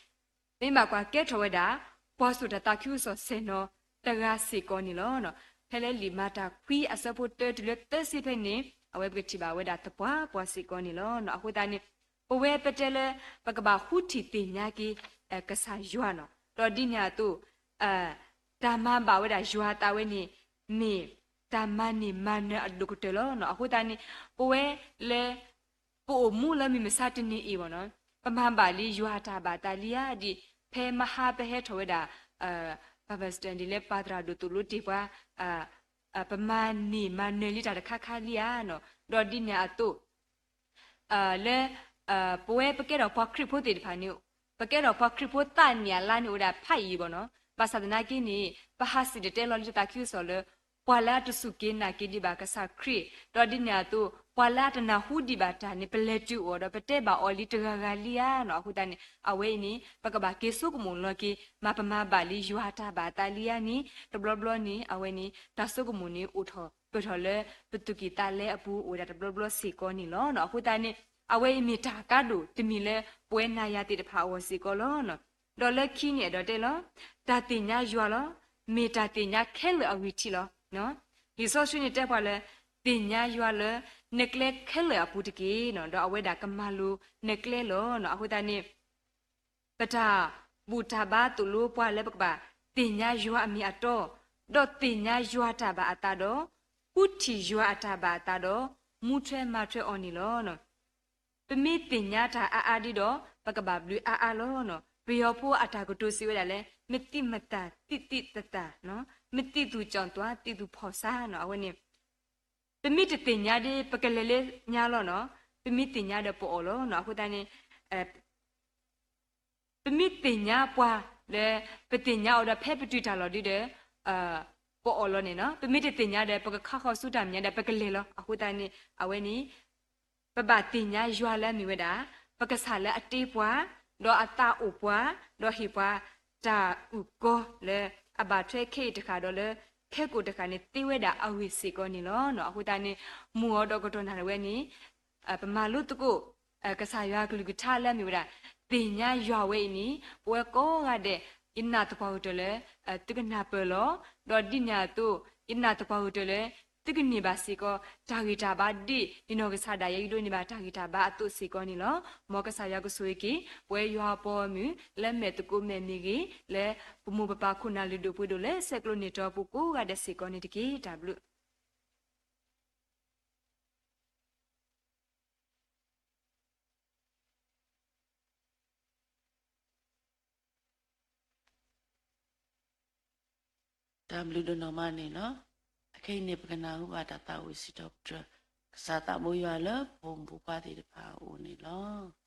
မ့ၢ်ဘၣ်ကွၢ်ကဲထီၣ်ဝဲဒၣ် ပှၤစိာ်တၢ်သးခုကစီၣ်ဆဲးနီၤတဂၤစ့ၢ်ကီးန့ၣ်လီၤ. ဖဲလၢလံာ်မၤတၢ်ခွံအဆၢဖိတၢတုၤလၢသၢဆံဖဲန့ၣ် အဝဲပကထံၣ်ဘၣ်ဝဲဒၣ်သပှၢ်ပှၢ်စ့ၢ်ကီးန့ၣ်လီၤ. အဃိသတးန့ၣ် ပဝဲပတဲလၢ ပကဘၣ်ဃုထံၣ်သ့ၣ်ညါက့ၤ ကစၢ်ယွၤနီၤ ဒီးဒ်န့ၣ်အသိး တၢ်မၤဘၣ်ဝဲဒၣ်ယွၤအသးဝဲန့ၣ် မ့ၢ်တၢ်မၤန့ၢ်မၤနၢၤအဒိၣ်ကတၢၢ်လီၤ. အဃိသတးန့ၣ် ပဝဲလၢ ပအိၣ်မူလၢမုၢ်မဆါတနံၤအံၤဘၣ်နီၤ ပမၤဘၣ်လံယွၤအတၢ်ဘၣ်သးလံဧါဒ် ဖဲမဟါပဟဲထီၣ်ဝဲဒၣ် ပဘၣ်စတၢၣ်ဒ်လၢပၢ်သရၣ်ဒိၣ်သိၣ်လိတ့ၢ်ပှၤ ပမၤန့ၢ်မၤနၢၤလံတၢ်တခါခါလံဧါနီၤ ဒီးဒ်န့ၣ်အသိး လၢ ပဝဲပကဲထီၣ်ပှၤခရံာ်ဖိသ့ၣ်တဖၣ်န့ၣ် ပကဲထီၣ်ပှၤခရံာ်ဖိသးန့ၣ်အလါန့ၣ်အိၣ်ဝဲဒၣ်ဖးယံာ်ဘၣ်နီၤ ဘၣ်ဆၣ်သနာ်က့န့ၣ် ပဟးစံၣ်တဲၤတဲလီၤလၢတၢ်သးခုကစီၣ်လၢ ပှၤလၢအတစူၢ်က့ၤနာ်က့ၤဒံးဘၣ်ကစၢ်ခရံာ် ဒီးဒ်န့ၣ်အသိး ပှၤလၢအတနၢ်ဟူဒံးဘၣ်တၢ်န့ၣ် ပလဲၤတုၤအီၤဒီးပတဲဘၣ်အီၤလံတဂၤဂၤလံဧါနီၤ အဃိသတးန့ၣ် အဝဲအံၤန့ၣ် ပကဘၣ်က့ၤဆိကမိၣ်လီၤက့ၤ မၤပမၤဘၣ်လံယွၤတၢ်ဘၣ်သးလံဧါန့ၣ် တဘျီဘျီန့ၣ် အဝဲန့ၣ် တၢ်ဆိကမိၣ်န့ၣ်အိၣ်ထီၣ်ပၢၢ်ထီၣ်လၢ ပသူၣ်ကံၢ်သးလဲအပူၤအိၣ်ဝဲဒၣ်တဘျီဘျီစ့ၢ်ကီးန့ၣ်လီၤ. အဃိသတးန့ၣ် အဝဲအံၤမ့ၢ်တၢ်ကါဒိၣ်တမံၤလၢပဝဲနၤယၤသ့ၣ်တဖၣ်အဂီၢ်စ့ၢ်ကီးလီၤ. ဒီးလၢခံန့ၣ်အဲၣ်ဒိးတဲလီၤ တၢ်သ့ၣ်ညါယွၤလီၤ မ့ၢ်တၢ်သ့ၣ်ညါခဲလၢာ်အဂံၢ်ထံးလီၤ. လံာ်စီဆှံန့ၣ်တဲပှၤလၢ သ့ၣ်ညါယွၤလၢ နကျဲခဲလၢာ်အပူၤတက့ၢ်နီၤ ဒီးအဝဲဒၣ်ကမၤလိၤနကျဲလီၤ. အဃိသတးန့ၣ် ပတၢ်ဘူၣ်တၢ်ဘါသိၣ်လိပှၤလၢပကဘၣ် သ့ၣ်ညါယွၤအမ့ၢ်အတီ, ဒီးသ့ၣ်ညါယွၤတၢ်ဘၣ်အသးဒီး ဃုထံၣ်ယွၤအတၢ်ဘၣ်အသးဒီး မူထွဲမၤထွဲအီၤန့ၣ်လီၤ. ပမ့ၢ်သ့ၣ်ညါတၢ်အါအါဒ်ဒီး ပကဘၣ်ဘျုးအါအါလီၤ. ပယီၤဖိအတၢ်ကတိၤစံးဝဲဒၣ်လၢ မသံမသးသံသံသသး, မသံသူၣ်ကၠီၣ်သွါသံသူၣ်ဖီၣ်ဆါနီၤ အဝဲန့ၣ် ပမ့ၢ်တသ့ၣ်ညါဒီး ပကလဲၤလၢညါလီၤနီၤ, ပမ့ၢ်သ့ၣ်ညါဒီးပအီၣ်လီၤနီၤ. အဃိသတးန့ၣ် ပမ့ၢ်သ့ၣ်ညါပှၤလၢ ပသ့ၣ်ညါအီၤဒီးဖဲပတုၤတၢ်လီၢ်ဒုဒီး ပအီၣ်လီၤန့ၣ်နီၤ, ပမ့ၢ်တသ့ၣ်ညါဒီး ပကခါဃီၤဆူတၢ်မဲာ်ညါဒီး ပကလဲၤလီၤ. အဃိသတးန့ၣ် အဝဲန့ၣ် ပဘၣ်သ့ၣ်ညါယွၤလၢအမ့ၢ်ဝဲဒၣ် ပကစၢ်လၢအတ့ပှၤ, ဒီးအသးအိၣ်ပှၤ, ဒီးဟ့ၣ်ပှၤတၢ်အုၣ်ကီၤလၢအဘၣ်ထွဲခဲအံၤတဃၣ်ဒီးလၢ ခဲကိာ်တဃၣ်န့ၣ်သ့ဝဲဒၣ်အဂ့ၢ်စ့ၢ်ကီးန့ၣ်လီၤ. အဃိသတးန့ၣ် မုၢ်အီၤဒီးကတီၢ်နၣ်ရံၣ်ဝဲန့ၣ် ပမၤလိသကိး ကစၢ်ယွၤအကလုၢ်ကထါလၢအမ့ၢ်ဝဲဒၣ် သ့ၣ်ညါယွၤဝဲအံၤန့ၣ် ပဝဲကိးဂၤဒဲး ယနာ်သပှၢ်ကတၢၢ်လၢ သုကနၢ်ပၢၢ်လီၤ. ဒီးဒ်န့ၣ်အသိး ယနာ်သပှၢ်ကတၢၢ်လၢ သုကန့ၢ်ဘၣ်စ့ၢ်ကီး တၢ်ဂံၢ်တၢ်ဘါဒ် ယနီၢ်ကစၢ်ဒၣ်ယဲယဒိးန့ၢ်ဘၣ်တၢ်ဂံၢ်တၢ်ဘါအသိးစ့ၢ်ကီးန့ၣ်လီၤ. မ်ကစၢ်ယွၤကဆိၣ်ဂ့ၤက့ၤ ပဝဲယွၤအပှၤဂီၢ်မုၢ် လၢမဲာ်သကိးမဲာ်မ့ၢ်ဂ့ၤ လၢပမိၢ်ပပၢ်ခိၣ်နၢ်လုၢ်ဒိၣ်ပှ့ၤဒိၣ်လၢဆဲးကျိးန့ၢ်တီၤပူၤကိးဂၤဒဲးစ့ၢ်ကီးန့ၣ်တက့ၢ်. တၢ်ဘျုး တၢ်ဘျုးဒိၣ်နီၢ်မးန့ၣ်လီၤ. အခဲအံၤန့ၣ် ပကနၢ်ဟူဘၣ်တၢ်သးဝံၣ်စံးထီၣ်ပတြၢၤ ကစၢ်သးဘိယွၤလၢပဖိမုၣ်ဖိခွါသ့ၣ်တဖၣ်အအိၣ်န့ၣ်လီၤ.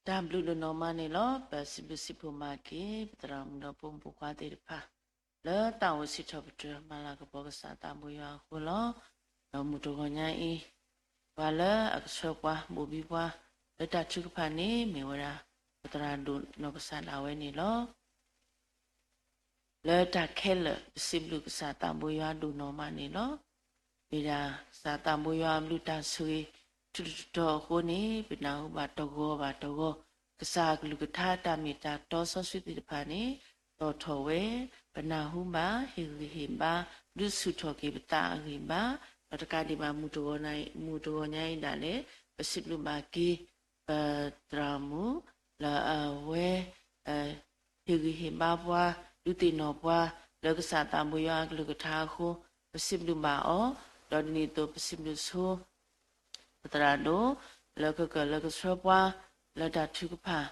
တၢ်ဘျုးဒိၣ်နီၢ်မးန့ၣ်လီၤ. ပစံးဘျုးစံးဖှိၣ်မၤက့ၤ ပသရၣ်မုၣ်ဒီးဖိမုၣ်ဖိခွါသ့ၣ်တဖၣ် လၢတၢ်အိၣ်စံးထီၣ်ပတြၢၤမၤလၤကပီၤကစၢ်သးဘိယွၤအဃိလီၤ. ဒီးမုၢ်တဂီၤညါအံၤ ပှၤလၢအကဆှၢပှၤ ဘိၣ်ဘံပှၤ လၢတၢ်ထုကဖၣ်န့ၣ် မ့ၢ်ဝဲဒၣ် ပသရၣ်ဒိၣ်နီၢ်ကစၢ်ဒၣ်ဝဲန့ၣ်လီၤ. လၢတၢ်ခဲလၢာ် ပစံးဘျုးကစၢ်သးဘိယွၤဒိၣ်နီၢ်မးန့ၣ်လီၤ. မ့ၢ်ဒၣ်ကစၢ်သးဘိယွၤအဘျုးတၢ်ဆိၣ်ဂ့ၤ ထူးထူးတီၤတီၤအဃိန့ၣ် ပနၢ်ဟူဘၣ်တဂီၤဘၣ်တဂီၤ ကစၢ်အကလုၢ်ကထါတၢ်မ့ၢ်တၢ်တီစီဆှံသ့ၣ်တဖၣ်န့ၣ် တီၣ်ထီၣ်ဝဲ, ပနၢ်ဟူဘၣ်, ဟ့ၣ်ဂံၢ်ဟ့ၣ်ဘါ, ဒုးဆူၣ်ထီၣ်က့ၤပသးအဂံၢ်ဘါ, ဒီးတကးဒံးဘၣ် မုၢ်တဂီၤညါအံၤဒၣ်လဲာ် ပစံးဘျုးဘၣ်က့ၤ ပသရၣ်မုၣ် လၢအဝဲ ဟ့ၣ်ဂံၢ်ဟ့ၣ်ဘါပှၤ, ဒုးသ့ၣ်နီၣ်ပှၤ လၢကစၢ်သးဘိယွၤအကလုၢ်ကထါအဃိ ပစံးဘျုးဘၣ်အီၤ, ဒီးဒ်န့ၣ်အသိးပစံးဘျုးဆိ ပသရၣ်ဒိၣ် လၢကကၢၢ်လၢကဆှၢပှၤ လၢတၢ်ထုကဖၣ်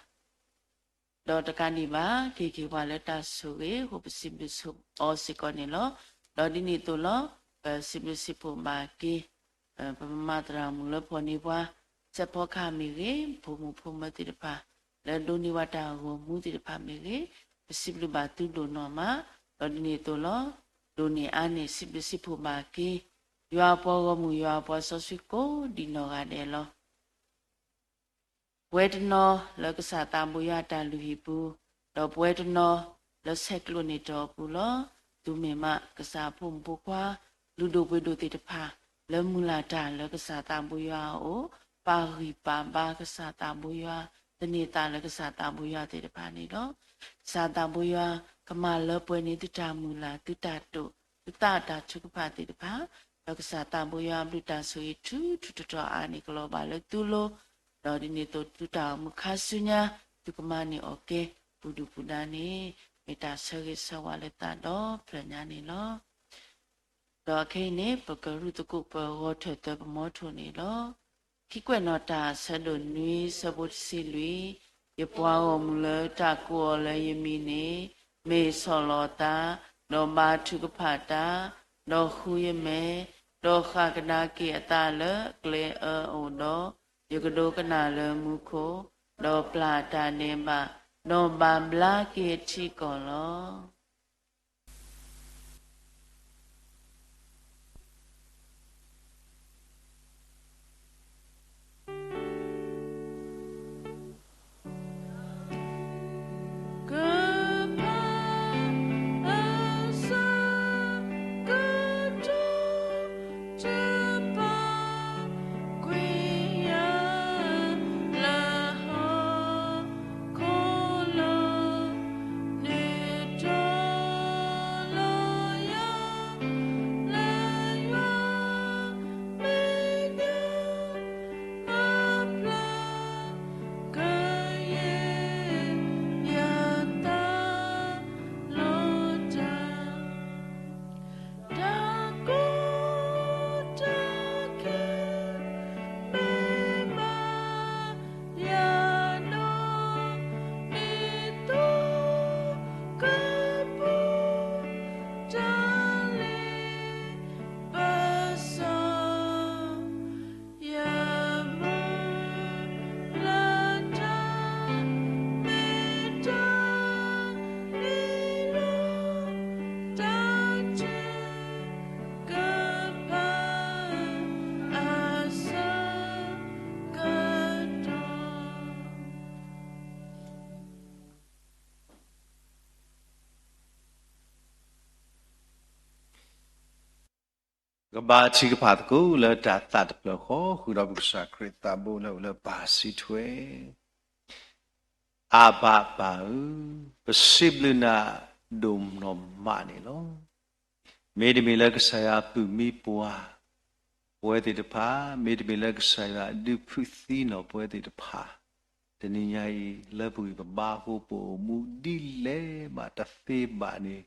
ဒီးတကးဒံးဘၣ် ကဟ့ၣ်က့ၤပှၤလၢတၢ်ဆိၣ်ဂ့ၤအဃိ ပစံးဘျုးဆိအီၤစ့ၢ်ကီးန့ၣ်လီၤ. ဒီးဒ်န့ၣ်အသိးလီၤ ပစံးဘျုးစံးဖှိၣ်ဘၣ်က့ၤ ပမမၤသရၣ်မုၣ်လၢဖီၣ်န့ၢ်ပှၤ စဲးဖီကဟၣ်မ့ၢ်ဂ့ၤ, ဖိမုၣ်ဖိမၢၤသ့ၣ်တဖၣ် လၢဒိးန့ၢ်ဘၣ်တၢ်ဂီၤမူသ့ၣ်တဖၣ်မ့ၢ်ဂ့ၤ, ပစံးဘျုးဘၣ်သုဒိၣ်နီၢ်မး, ဒီးဒ်န့ၣ်အသိးလီၤ ဒိၣ်န့ၢ်အါန့ၢ် စံးဘျုးစံးဖှိၣ်ဘၣ်က့ၤ ယွၤအပှၤဂီၢ်မုၢ် ယွၤအပှၤစီဆှံကိးဒံးနီၢ်ဂၤဒဲးလီၤ. ပဝဲတနီၤလၢကစၢ်သးဘိယွၤအတၢ်လုၢ်ဟံၣ်ပူၤ, ဒီးပဝဲတနီၤလၢဆဲးကျိးန့ၢ်တီၢ်အပူၤလီၤ. တုၤမ့ၢ်မး ကစၢ်အဖိမုၣ်ဖိခွါ လုၢ်ဒိၣ်ပှ့ၤဒိၣ်သ့ၣ်တဖၣ် လၢမုၢ်လၢ်တၢ်လၢကစၢ်သးဘိယွၤအအိၣ်, ပာ်ဂံၢ်ပာ်ဘါကစၢ်သးဘိယွၤ, သန့ၤသးလၢကစၢ်သးဘိယွၤသ့ၣ်တဖၣ်န့ၣ်လီၤ. ကစၢ်သးဘိယွၤ ကမၤလၢပှဲၤန့ၢ်သုတၢ်မုၢ်လၢ်, သုတၢ်တိာ်, သုသးအတၢ်ထုကဖၣ်သ့ၣ်တဖၣ်, ဒီးကစၢ်သးဘိယွၤအဘျုးတၢ်ဆိၣ်ဂ့ၤထူးထူးတီၤတီၤအါန့ၣ် ကလီၤဘၣ်လၢသုလိၤ, ဒီးဒ်န့ၣ်အသိးသုတၢ်အိၣ်မူခါဆူညါ သုကမၤန့ၢ်အီၣ်ကဲ ပူၤဒုၣ်ပူၤဒါန့ၣ် မ့ၢ်တၢ်ဆၢဂ့ၤဆၢဝါလၢသးဒီဖျၢၣ်ညါန့ၣ်လီၤ. ဒီးခဲအံၤန့ၣ် ပကရူၢ်သကိးပဂီၤထၢၣ်သၢပမီထိၣ်န့ၣ်လီၤ. ခံကွဲးနီၣ်တၢ် ဆၢဒိၣ်နွံ ဆၢဖိတဆံလွံၢ်, ယပှၤဂီၢ်မုၢ်လၢတၢ်ကိးအီၤလၢယမံၤန့ၣ် မ့ၢ်ဆီၣ်လီၤအသး, ဒီးဘါထုကဖၣ်တၢ်, ဒီးဃုယမဲာ်, ဒီးဃၣ်ကဒါက့ၤအသးလၢအကျဲအၢအအိၣ်ဒီး, ယကဒိကနၣ်လၢမူခိၣ်, ဒီးပျၢ်တၢ်ဒဲးဘး, ဒီးဘၣ်ဘျါက့ၤအထံအကီၢ်လီၤ. ကဘါထုကဖၣ်သကိးလၢတၢ်သးတဖျၢၣ်ဃီ ဃုာ်ဒီးပကစၢ်ခရံာ်သးဘိလၢအအိၣ်လၢပၢ်စုထွဲ အၤဘၣ်ပၢ်ဧၢ, ပစံးဘျုးနၤဒိၣ်နီၢ်မးန့ၣ်လီၤ. မ့တမ့ၢ်လၢကစၢ်ယွၤပုၢ်မံပှၤ ပဝဲသ့ၣ်တဖၣ်, မ့တမ့ၢ်လၢကစၢ်ယွၤဒုးဖုးသံနီၣ်ပဝဲသ့ၣ်တဖၣ်, တနံၤညါအံၤ လၢပဂံၢ်ပဘါအဃိ ပအိၣ်မူဒ်လဲၣ်ဘၣ်တသ့ဘၣ်န့ၣ်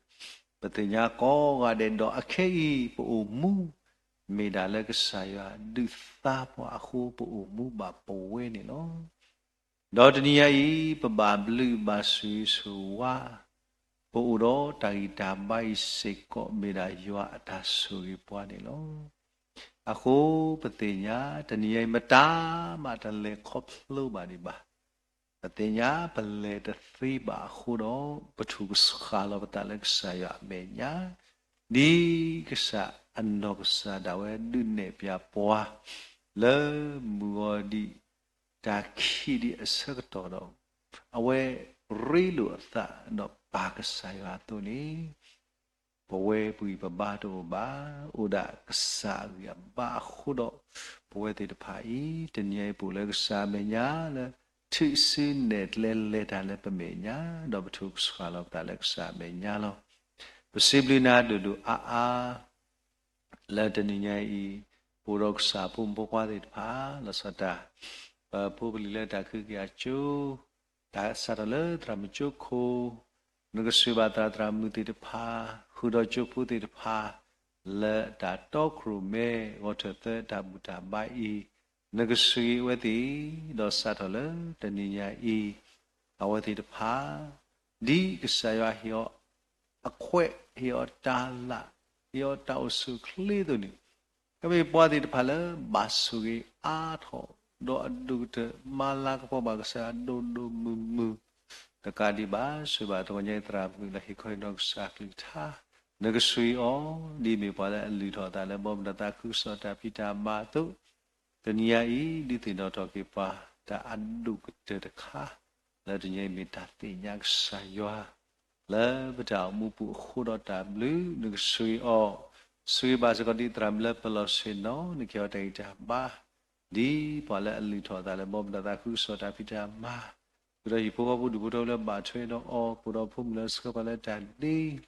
ပသ့ၣ်ညါကိးဂၤဒဲး, ဒီးအခဲအံၤပအိၣ်မူ မ့ၢ်ဒၣ်လၢကစၢ်ယွၤဒုးသါပှၤအဃိ ပအိၣ်မူဘၣ်ပဝဲန့ၣ်လီၤ. ဒီးတနံၤညါအံၤ ပဘၣ်ဘျုးဘၣ်ဆိၣ်ဂ့ၤဆိၣ်ဝါ, ပအိၣ်ဒီးတၢ်ဂံၢ်တၢ်ဘါအံၤစ့ၢ်ကီး မ့ၢ်ဒၣ်ယွၤအတၢ်ဆိၣ်ဂ့ၤပှၤန့ၣ်လီၤ. အဃိပသ့ၣ်ညါ တနံၤညါအံၤ မတၤမးတလဲၤခီဖျိဘၣ်ဒံးဘၣ်. ပသ့ၣ်ညါပလဲၤတသ့ဘၣ်အဃိဒီး ပထုးကဆှးလီၤပသးလၢကစၢ်ယွၤအမဲာ်ညါ, ဒ်ကစၢ်အနီၢ်ကစၢ်ဒၣ်ဝဲဒုးနဲၣ်ပျဲပှၤ လၢမုၢ်ဂီၤဒံး တၢ်ခံးဒံးအဆၢကတီၢ်ဒီး အဝဲရ့လိာ်အသးဒီးပာ်ကစၢ်ယွၤအသိးန့ၣ် ပဝဲပဂံၢ်ပဘါတအိၣ်ဘၣ်, အိၣ်ဒၣ်ကစၢ်အဂံၢ်အဘါအဃိဒီး ပဝဲသ့ၣ်တဖၣ်အံၤ တနံၤအံၤပအိၣ်လၢကစၢ်အမဲာ်ညါလၢ ထုးစုနဲၣ်ကျဲလဲၤတၢ်လၢပမဲာ်ညါ, ဒီးပထုးကဆှးလီၤပသးလၢကစၢ်အမဲာ်ညါလီၤ. ပစံးဘျုးနၤဒိၣ်ဒိၣ်အါအါ လၢတနံၤညါအံၤ ပအိၣ်ဒီးကစၢ်ဖိမုၣ်ဖိခွါသ့ၣ်တဖၣ် လီၤဆီဒၣ်တၢ် ပဖိပလံၤလၢတၢ်ကဟုကယာ်ကၠိ တၢ်စးထီၣ်လၢသရၣ်မုၣ်ကၠိခိၣ်, နကဆိၣ်ဂ့ၤဘၣ်သရၣ်သရၣ်မုၣ်သ့ၣ်တဖၣ်, ဃုာ်ဒီးကၠိဖိသ့ၣ်တဖၣ် လၢတၢ်တီခိၣ်ရိၣ်မဲ ဂီၤထၢၣ်သၢတၢ်ဘူၣ်တၢ်ဘါအံၤ, နကဆိၣ်ဂ့ၤအဝဲသ့ၣ်, ဒီးစးထီၣ်လၢတနံၤညါအံၤ အဝဲသ့ၣ်တဖၣ် ဒ်ကစၢ်ယွၤဟ့ၣ်အီၤအခွဲး, ဟ့ၣ်အီၤတၢ်လၢ်, ဟ့ၣ်အီၤတၢ်အိၣ်ဆူၣ်အိၣ်ချ့အသိးန့ၣ်, ကမ့ၢ်ပှၤသ့ၣ်တဖၣ်လၢဘၣ်ဆိၣ်ဂ့ၤအါထီၣ် ဒီးအဒိၣ်ကတၢၢ် မၤလၤကပီၤဘၣ်ကစၢ်ယွၤဒိၣ်ဒိၣ်မုၢ်မုၢ်, တကးဒံးဘၣ် ဆိၣ်ဂ့ၤဘၣ်သကိးညါသရၣ်မုၣ်လၢဟ့ၣ်ခီဟ့ၣ်နီၤကစၢ်အကလုၢ်ကထါ, နကဆိၣ်ဂ့ၤအီၤ ဒ်အမ့ၢ်ပှၤလၢအလုၢ်ထီၣ်အသးလၢဘီမုၢ်ဒီးသးခုကစီၣ်တၢ်ဖံးတၢ်မၤအသိး, တနံၤညါအံၤ ဒုးသ့ၣ်နီၣ်ထီၣ်က့ၤပှၤ တၢ်အဒိၣ်ကတၢၢ်တခါ, လၢတနံၤအံၤမ့ၢ်တၢ်သ့ၣ်ညါကစၢ်ယွၤ လၢပတၢ်အိၣ်မူပူၤအဃိဒီးတၢ်ဘျုး နကဆိၣ်ဂ့ၤအီၤ, ဆိၣ်ဂ့ၤဘၣ်စ့ၢ်ကီးဒ်သရၣ်မုၣ်လၢပလီၢ်ဆ့ၣ်နီၤ နကဟ့ၣ်အီၤတၢ်ဂံၢ်တၢ်ဘါ, ဒ်ပှၤလၢအလုၢ်ထီၣ်အသးလၢဘီမုၢ်ဒီးသးခုကစီၣ်တၢ်ဖံးတၢ်မၤ, ဃုာ်ဒီးဟံၣ်ဖိဃီဖိဒူၣ်ဖိထၢဖိလၢဘၣ်ထွဲဒီးအီၤ, ပအိၣ်ဒီးဖိမုၣ်လၢအဆှၢပှၤလၢတၢ်ဒ့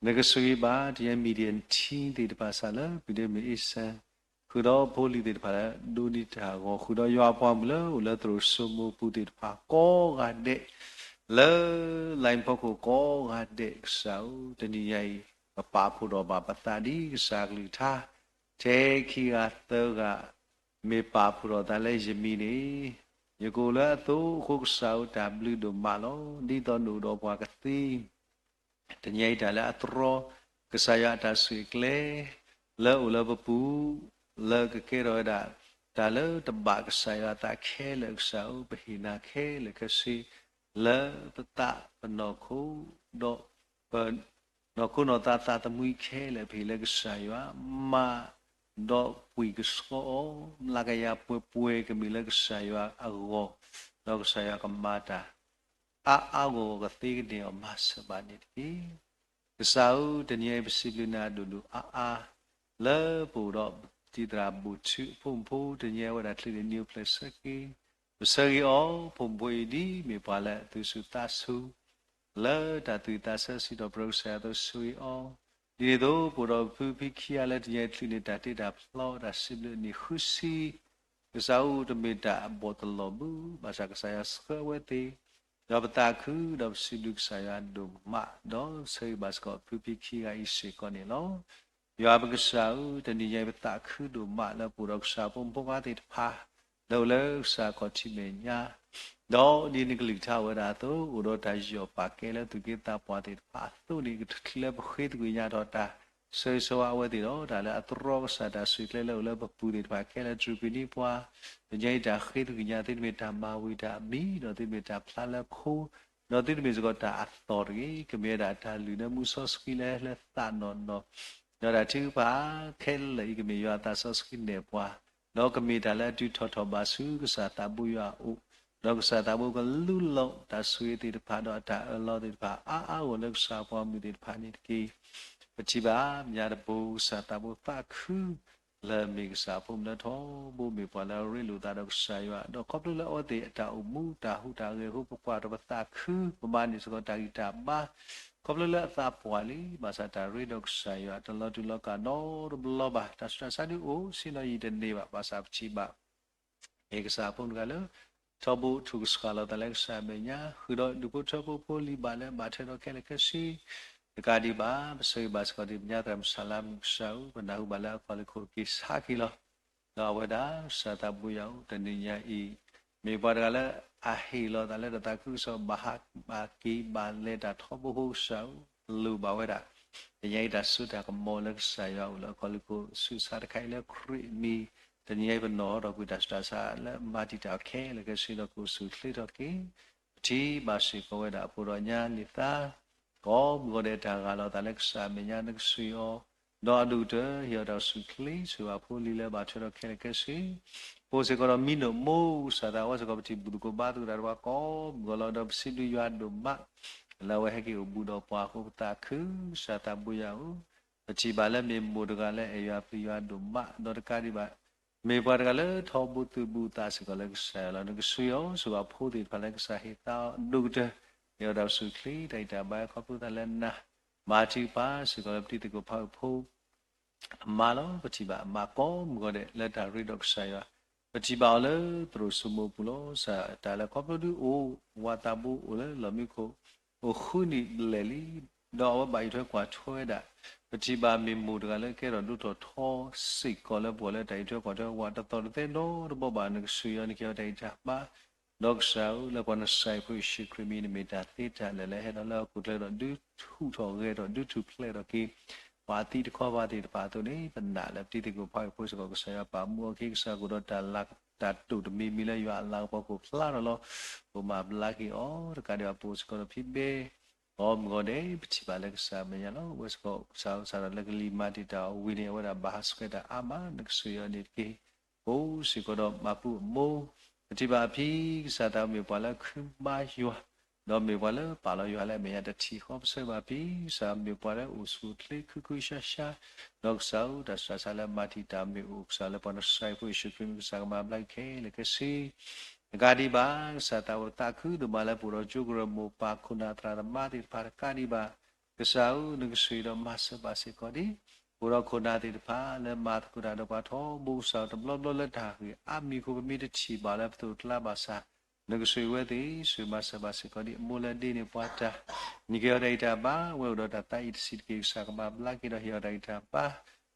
နကဆိၣ်ဂ့ၤဘၣ် တနံၤညါ media team သ့ၣ်တဖၣ်စးလၢ ဖံဒ့မုၣ်အ့စၢၣ်, ဃုာ်ဒီးဖိလံၤသ့ၣ်တဖၣ်လၢဒိးန့ၢ်တၢ်ဂီၤ, ဃုာ်ဒီးယွၤအပှၤမုၣ်လၢအိၣ်လၢသရိာ်စိမိၤပူၤသ့ၣ်တဖၣ်ကိးဂၤဒဲး, လၢ line ဖီခိၣ်ကိးဂၤဒဲးကစၢ်ဧၢ, တနံၤညါအံၤ ပပာ်ဖှိၣ်ထီၣ်ဘၣ်ပသးဒ်ကစၢ်အကလုၢ်ကထါ, ထဲခံဂၤသၢဂၤ မ့ၢ်ပာ်ဖှိၣ်ထီၣ်သးလၢယမံၤန့ၣ်, ယကအိၣ်လၢအသိးအဃိကစၢ်ဧၢ တၢ်ဘျုးဒိၣ်မးလီၤ. ဒ်သိးနအိၣ်ဒီးပှၤကသ့ တနံၤအံၤတၢ်လၢအသရီ ကစၢ်ယွၤအတၢ်ဆိၣ်ဂ့ၤကျဲ လၢအိၣ်လၢပပူၤ လၢကကဲထီၣ်ဝဲဒၣ် တၢ်လၢတဘၣ်ကစၢ်ယွၤအသးခဲလၢာ်ကစၢ်ဧၢ, ပဟ့ၣ်နၤခဲလၢာ်ခဲဆ့ လၢပသးပနီၢ်ခိ ဒီးပ နီၢ်ခိနီၢ်သးသးသမူခဲလၢာ် ပဟ့ၣ်လၢကစၢ်ယွၤ မၤ ဒီးကွံာ်ကဆှီအီၤ မျးကယၤပှဲၤပှဲၤကမ့ၢ်လၢကစၢ်ယွၤအဂီၢ်, ဒီးကစၢ်ယွၤကမၤတၢ် အါအါဂီၢ်ဂီၢ်ကသ့ကန့ၢ်အီၤမၤစၢၤဘၣ်န့ၣ်တက့ၢ်. ကစၢ်ဧၢ, တနံၤအံၤပစံးဘျုးနၤဒိၣ်ဒိၣ်အါအါ လၢပအိၣ်ဒီးတံၤသရၣ်ဘူၣ်ထုအဖိမုၣ်ဖိ တနံၤအံၤဝဲဒၣ်ချံးန့ၣ် နံၣ်အိၣ်ဖျဲၣ်ဆၢက့ၤ, ပဆၢဂ့ၤအီၤ ဖိမုၣ်ဖိအံၤဒ်မ့ၢ်ပှၤလၢအသူၣ်ဆူၣ်သးဆူၣ် လၢတၢ်သူၣ်ဝံၣ်သးဆၢစံးထီၣ်ပတြၢၤကစၢ်ယွၤအသိး ဆၢဂ့ၤအီၤ, ဒ်န့ၣ်အသိး ပအိၣ်ဒီးဖုဖံခံဂၤလၢတနံၤအံၤချံးန့ၣ် တၢ်တ့တၢ်ဖျီတၢ်စံးဘျုးန့ၣ်ဃုဆံ ကစၢ်ဧၢ တမ့ၢ်တၢ်အဘီၣ်တလီၤဘု ဘၣ်ဆၣ်ကစၢ်ယွၤဆှၢအဝဲသ့ၣ်, ဒီးပသးခု ဒီးပစံးဘျုးကစၢ်ယွၤဒိၣ်မး, ဒီးဆၢဂ့ၤဘၣ်စ့ၢ်ကီးဖုဖံခံဂၤအံၤစ့ၢ်ကီးန့ၣ်လီၤ. ယွၤပကစၢ်ဧၢ, တနံၤညါအံၤပသးခုဒိၣ်မးလၢပအိၣ်ဒီးကစၢ်ဖိမုၣ်ဖိခွါသ့ၣ်တဖၣ် လၢအိၣ်လၢကစၢ်ခီၣ်ထံးမဲာ်ညါ, ဒီးဒ်နကလုၢ်ကထါဝဲဒၣ်အသိး အိၣ်ဒီးတၢ်ယူးယီၣ်ပာ်ကဲလၢသူၣ်က့သးပှၢ်သ့ၣ်တဖၣ်အသိးန့ၣ် ကချုးလၢပဃ့သကွံာ်ညါထီၣ်တၢ် ဆၢဂ့ၤဆၢဝါအဝဲသ့ၣ်ဒီး တၢ်လၢအသရီကစၢ်တၢ်ဆိၣ်ဂ့ၤကျဲလၢအိၣ်လၢပပူၤသ့ၣ်တဖၣ်ခဲလၢာ် တြူာ်ပံၤန့ၢ်ပှၤ, တနံၤအံၤတၢ်ဃ့သကွံာ်ညါ သုတမ့ၢ်တၢ်မၤဝံၤတၢ်အမံၤ ဒီးသုတမ့ၢ်တၢ်ဖျါလၢခိ ဒီးသုတမ့ၢ်စ့ၢ်ကီးတၢ်အသီၣ်တဂ့ၤ, ကမ့ၢ်ဝဲဒၣ်တၢ်လုၢ်လၢမူစီဆှံလၢလၢသးနီၢ်နီၢ်, ဒီးတၢ်ထုကဖၣ်ခဲလၢာ်အံၤ ကမ့ၢ်ယွၤအသးစီဆှံနဲၣ်ပှၤ, ဒီးကမ့ၢ်တၢ်လၢအတုၤထီၣ်ထီၣ်ဘးဆူကစၢ်သးဘိယွၤအအိၣ်, ဒီးကစၢ်သးဘိကလူလီၤတၢ်ဆိၣ်ဂ့ၤသ့ၣ်တဖၣ် ဒီးအတၢ်အၢၣ်လီၤသ့ၣ်တဖၣ် အါအါဂီၢ်လၢကစၢ်ပှၤမုၣ်သ့ၣ်တဖၣ်န့ၣ်တက့ၢ်. ပထံၣ်ဘၣ်မညါတဘိ ကစၢ်သးဘိသးခု လၢမ့ၢ်ကစၢ်အဖိမုၣ်လၢထီဘိ မ့ၢ်ပှၤလၢအရ့လိာ်သးဒီးကစၢ်ယွၤ, ဒီးခီဖျိလၢအဝဲသ့ၣ်အတၢ်အိၣ်မူတၢ်ဟူးတၢ်ဂဲၤအဃိ ပကွၢ်ထီၣ်ပသးခု ပမၤန့ၢ်စ့ၢ်ကီးတၢ်ဂံၢ်တၢ်ဘါ, ခီဖျိလၢအသးပှၢ်လံ, ဘၣ်ဆၣ်တၢ်ရ့ဒီးကစၢ်ယွၤ တလီၤတူာ်လီၤကာ်နီတဘျီဘၣ်, တၢ်ဆူးတၢ်ဆါဒုးအိၣ် ဆ့ၣ်နီၤယံာ်တန့ၢ်ဘၣ်, ဘၣ်ဆၣ်ပထံၣ်ဘၣ် မ့ၢ်ကစၢ်အဖိမုၣ်တဂၤလၢ ထီဘိထုးကဆှးလီၤသးလၢကစၢ်အမဲာ်ညါ, ဃုာ်ဒီးဒူၣ်ဖိထၢဖိဖိလံၤဘၣ်လၢဘၣ်ထွဲဒီးခဲလၢာ်ခဲဆ့, တကးဒံးဘၣ် ပဆၢဂ့ၤဘၣ်စ့ၢ်ကီးဒ်မညါသရၣ်မုၣ်ဆၣ်လါမုၣ်ကစၢ်ဧၢ, ပနၢ်ဟူဘၣ်လၢအခီၣ်လ့ၢ်ခိၣ်က့ၤဆါက့ၤလီၤ. ဒီးအဝဲဒၣ် ကစၢ်သးဘိယွၤဧၢ, တနံၤညါအံၤ မ့ၢ်ပှၤတဂၤလၢအဟ့ၣ်လီၤသးလၢတၢ်သးခုကစီၣ် ဘၣ်ဟးဘၣ်က့ၤဘၣ်လဲၤတၢ်ထီဘိအဃိကစၢ်ဧၢ, လိၣ်ဘၣ်ဝဲဒၣ် တနံၤညါအံၤတၢ်စိတၢ်ကမီၤလၢကစၢ်ယွၤအိၣ်လၢအခီၣ်လ့ၢ်ခိၣ်ဆူးဆါတခါအံၤလၢခရံာ်အမံၤ, တ တနံၤအံၤပနီၤထီၣ်ကွံာ်တၢ်ဆူးတၢ်ဆါလၢမၤတံာ်တာ်အီၤခဲလၢာ်ခဲဆ့ဒီးကအိၣ်ဆူၣ်အိၣ်ချ့ထီၣ်က့ၤ ပထံၣ်ဘၣ်စ့ၢ်ကီးဝဲဒၣ်အဖိဒီးညါန့ၣ်သါ ကိးမုၢ်ဂီၤဒဲးတၢ်ဂၢ်လီၤသးလၢကစၢ်အမဲာ်ညါနကစၢ်အံၤအီၤ, ဒီးအဒိၣ်ကတၢၢ်ဟ့ၣ်အီၤတၢ်အိၣ်ဆူၣ်အိၣ်ချ့ ဆိၣ်ဂ့ၤဘၣ်ဖိလံၤလၢဘၣ်ထွဲဒီးခဲလၢာ်ခဲဆ့ ပအိၣ်စ့ၢ်ကီးဒီးမံနီၣ်မိၢ် ကစၢ်သးအဝဲစ့ၢ်ကီးပထံၣ်ဘူၣ်သကိးဘါသကိးတၢ်ဒီးပှၤကိးမုၢ်ဂီၤလီၤ ဒီးပစံးဘျုးယွၤဒိၣ်မး လၢအဝဲဟဲက့ၤအိၣ်ဘူးဒီးပှၤအဃိပသးခု ကစၢ်သးဘိယွၤဧၢ, ပထံၣ်ဘၣ်လၢမ့ၢ်မိၢ်တဂၤလၢအဲၣ်ယွၤပျံၤယွၤဒိၣ်မး ဒီးတကးဒံးဘၣ် မ့ၢ်ပှၤတဂၤလၢထီဘိသုးဘူးသးစ့ၢ်ကီးလၢကစၢ်ယွၤလီၤ နကစၢ်အံၤအီၤ ဆိၣ်ဂ့ၤဘၣ်ဖိသ့ၣ်တဖၣ်လၢကစၢ်ဟ့ၣ်သါအီၤဒိၣ်ကတၢၢ် ဟ့ၣ်အီၤတၢ်အိၣ်ဆူၣ်အိၣ်ချ့ တၢ်ဂံၢ်တၢ်ဘါခီဖျိသးလၢနၤ မၤထံကပၤစ့ၢ်ကီးလၢပတံၤသကိးဖးအုးဖိ အမါလီၤ. ပထံၣ်ဘၣ်အမါကိးမုၢ်ဂီၤဒဲးလၢတၢ်ရ့ဒီးကစၢ်ယွၤ, ပထံၣ်ဘၣ်အီၤလၢသရိာ်စိမိးပူၤလီၤ. ကစၢ်တၢ်လၢခီဖျိဒုးအိၣ်ဝးသးဘိအိၣ်လၢလီၢ်မံခိၣ် အိၣ်ဃုနံၣ်ဘျဲၣ်လံ, ဒီးအဝဲဘၣ်အံးထွဲကွၢ်ထွဲဝဲဒၣ်, ပထံၣ်ဘၣ်မ့ၢ်မိၢ်တဂၤလၢကဲထီၣ်ဒိၣ်ထီၣ်ထီစ့ၢ်ကီးလၢပှၤလၢတၢ်အံးထွဲကွၢ်ထွဲဝးတသီၣ်တသဲနီတဘီဘၣ် နကစၢ်ယွၤန့ၣ်က့ၤအီၤတၢ်ဂံၢ်တၢ်ဘါ ဒီးကစၢ်ဧၢ လၢပှၤနစၢ်အံၤဖိယ့ၣ်ၡူးခရံာ်မံၤန့ၣ်မ့ၢ်တၢ်သ့တၢ်လၢာ်လၢဟဲဒီးလၢဟီၣ်ခိၣ်ချၢဒီး ဒုးထူၣ်ထီၣ်ဂဲၤထီၣ်ဒုးထူၣ်ဖျဲးထီၣ်က့ၤ ပှၤသံတခီပၤသ့ၣ်တဖၣ်အသိးန့ၣ် ပနာ်လၢပတံၤသကိးဖးအုးဖိစ့ၢ်ကီး ကစၢ်ယွၤပာ်မူအီၤက့ၤ ကစၢ်ကအိၣ်ဒီးတၢ်လၤတၢ်တိာ်တမံၤမံၤလၢယွၤအလၤကပီၤကအိၣ်ဖျါထီၣ်လီၤ. ပမၤဘျါက့ၤအီၤ တကးဒံးဘၣ်ပအိၣ်စ့ၢ်ကီးဒီးဖံဘဲ ကိးမုၢ်ဂီၤဒဲး ပထံၣ်ဘၣ်လၢကစၢ်အမဲာ်ညါလီၤ. အဝဲစ့ၢ်ကီးကစၢ်အီၤစးထီၣ်လၢကလံၤမၤတံာ်တာ်အီၤဝံၤန့ၣ် အဝဲဒၣ်ဘၣ်ဟးဆှဲးတၢ်အါမး နကစၢ်ယွၤန့ၣ်တက့ၢ်. ပအိၣ်စ့ၢ်ကီးဒီးမၤပူၤအမိၢ်, ပထံၣ်ဘၣ်အဖံ ကစၢ်သးမ့ၢ်ပှၤလၢခုၣ်ဘါယွၤ, ဒီးမ့ၢ်ပှၤလၢပာ်လီၤယွၤလၢအမဲာ်ညါတထံၣ်ဃီ ပဆၢဘၣ်ဖံ ကစၢ်မ့ၢ်ပှၤလၢအိၣ်ဆူၣ်အိၣ်ချ့ခုခုရှါရှါ, ဒီးကစၢ်ဧၢ တၢ်ဆူးတၢ်ဆါလၢမၤတံာ်တာ်မ့ၢ်အိၣ် ကစၢ်လၢပှၤနစၢ်အံၤဖိယ့ၣ်ၡူးခရံာ်မံၤ ကစၢ်ကမၤဘျါက့ၤခဲလၢာ်ခဲဆ့ တကးဒံးဘၣ် ကစၢ်သးအိၣ်သးခုဒိၣ်မးလၢပအိၣ်ဒီးကၠိကရၢမိၢ်ပၢ်ခိၣ်နၢ်သရၣ်သမါသ့ၣ်တဖၣ်တကးဒံးဘၣ်, ကစၢ်ဧၢ နကစၢ်အံၤဒီးမၤစၢၤဘၣ်စ့ၢ်ကီးဒံး ပအိၣ်ဒီးခိၣ်နၢ်သ့ၣ်တဖၣ်လၢမၤသကိးတၢ်ဒီးပှၤထီဘိကစၢ်တဘျီဘျီလၢတၢ်ဂ့ၢ်အါမံၤအဃိ ပမ့ၢ်တထံၣ်ဘၣ်လၢပသိၣ်ကျါဘၣ်ဆၣ်, နကစၢ်အံၤဝဲသ့ၣ် ဆိၣ်ဂ့ၤမၤစၢၤဘၣ်စ့ၢ်ကီးဒံး အမိၢ်လၢဒ့န့ၢ်ပှၤတၢ် နက့ၤအီၤတၢ်ဂံၢ်တၢ်ဘါ ဝဲအိၣ်ဒီးတၢ်သးအံၤတဆံးတက့ၢ် ကစၢ်ကမၤဘျါက့ၤဒီးဟ့ၣ်အီၤတၢ်ဂံၢ်တၢ်ဘါ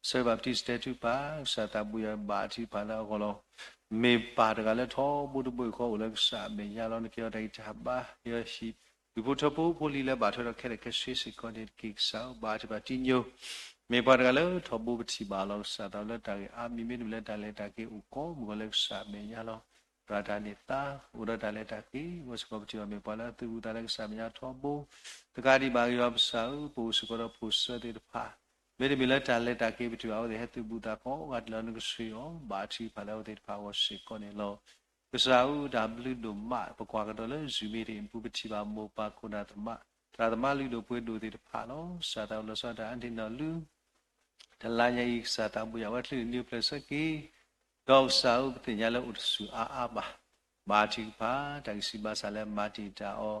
ဆၢဘၣ်ပတံၢ်စတဲထူပၢ် ကစၢ်သးဘိယွၤဘၣ်ထံတဖၣ်လၢအဂီၢ်လီၤ. မ့ၢ်ပၢ်တဂၤလၢထီဘိတဘိယူၢ်ဃီအိၣ်လၢကစၢ်အမဲာ်ညါလီၤ နက့ၤအီၤတၢ်ဂံၢ်တၢ်ဘါ ဟ့ၣ်အီၤဟံၣ် ဒူၣ်ဖိထၢဖိဖိလံၤလၢဘၣ်ထွဲဒီးခဲလၢာ်ခဲဆ့စ့ၢ်ကီးန့ၣ်တက့ၢ် ကစၢ်ဧၢ ဘၣ်ထံဘၣ်တံၢ်ညိ မ့ၢ်ပှၤတဂၤလၢထီဘိပထံၣ်ဘၣ်အီၤလီၤ ကစၢ်သးလၢတၢ်ဂ့ၢ်အါမံၤမ့တမ့ၢ်လၢတၢ်လဲၤတၢ်က့ၤအိၣ်ကိးမုၢ်ဂီၤလၢကစၢ်အမဲာ်ညါလီၤ. သရၣ်တၢ်န့ၣ်သါ အိၣ်ဒီးတၢ်လဲၤတၢ်က့ၤ ဝဲစ့ၢ်ကီးပထံၣ်ဘၣ်မ့ၢ်ပှၤလၢအသုးဘူးသးလၢကစၢ်အမဲာ်ညါထီဘိ တကးဒံးဘၣ်က့ၤယွၤပစၢ်ဧၢ ပအိၣ်စ့ၢ်ကီးဒီးဖိၣ်စၢသ့ၣ်တဖၣ် မ့တမ့ၢ်လၢတၢ်လဲၤတၢ်က့ၤ ပထံၣ်ဘၣ်အဝဲသ့ၣ်ဟဲသုးဘူးသးကိးဂၤဒဲးလီၤ နကစၢ်အံၤအီၤ ဘၣ်ထံတဖၣ်လၢအဝဲသ့ၣ်တဖၣ်အဂီၢ်စ့ၢ်ကီးန့ၣ်လီၤ. ကစၢ်ဧၢ တၢ်ဘျုးဒိၣ်မး ပကွၢ်ကဒီးလၢ Zoom meeting အပူၤ ပထံၣ်ဘၣ်မိၢ်ပၢ်ခိၣ်နၢ်သရၣ်သမါလုၢ်ဒိၣ်ပှ့ၤဒိၣ်သ့ၣ်တဖၣ်လီၤ. ကစၢ်သးအိၣ်လီၤဆီဒၣ်တၢ်အါန့ၢ်နီၢ်လုၢ် တလါညါအံၤ ကစၢ်သးဘိယွၤဝဲချုးန့ၢ်နံၤအိၣ်ဖျဲၣ်ဆၢက့ၤ ဒီးကစၢ်ဧၢ ပသ့ၣ်ညါလၢအိၣ်တဆူၣ်အါအါဘၣ်. ဘၣ်ထံကဖၣ် တၢ်ဂံၢ်စၢ်ဘါစၢ်လၢမၤတံာ်တာ်အီ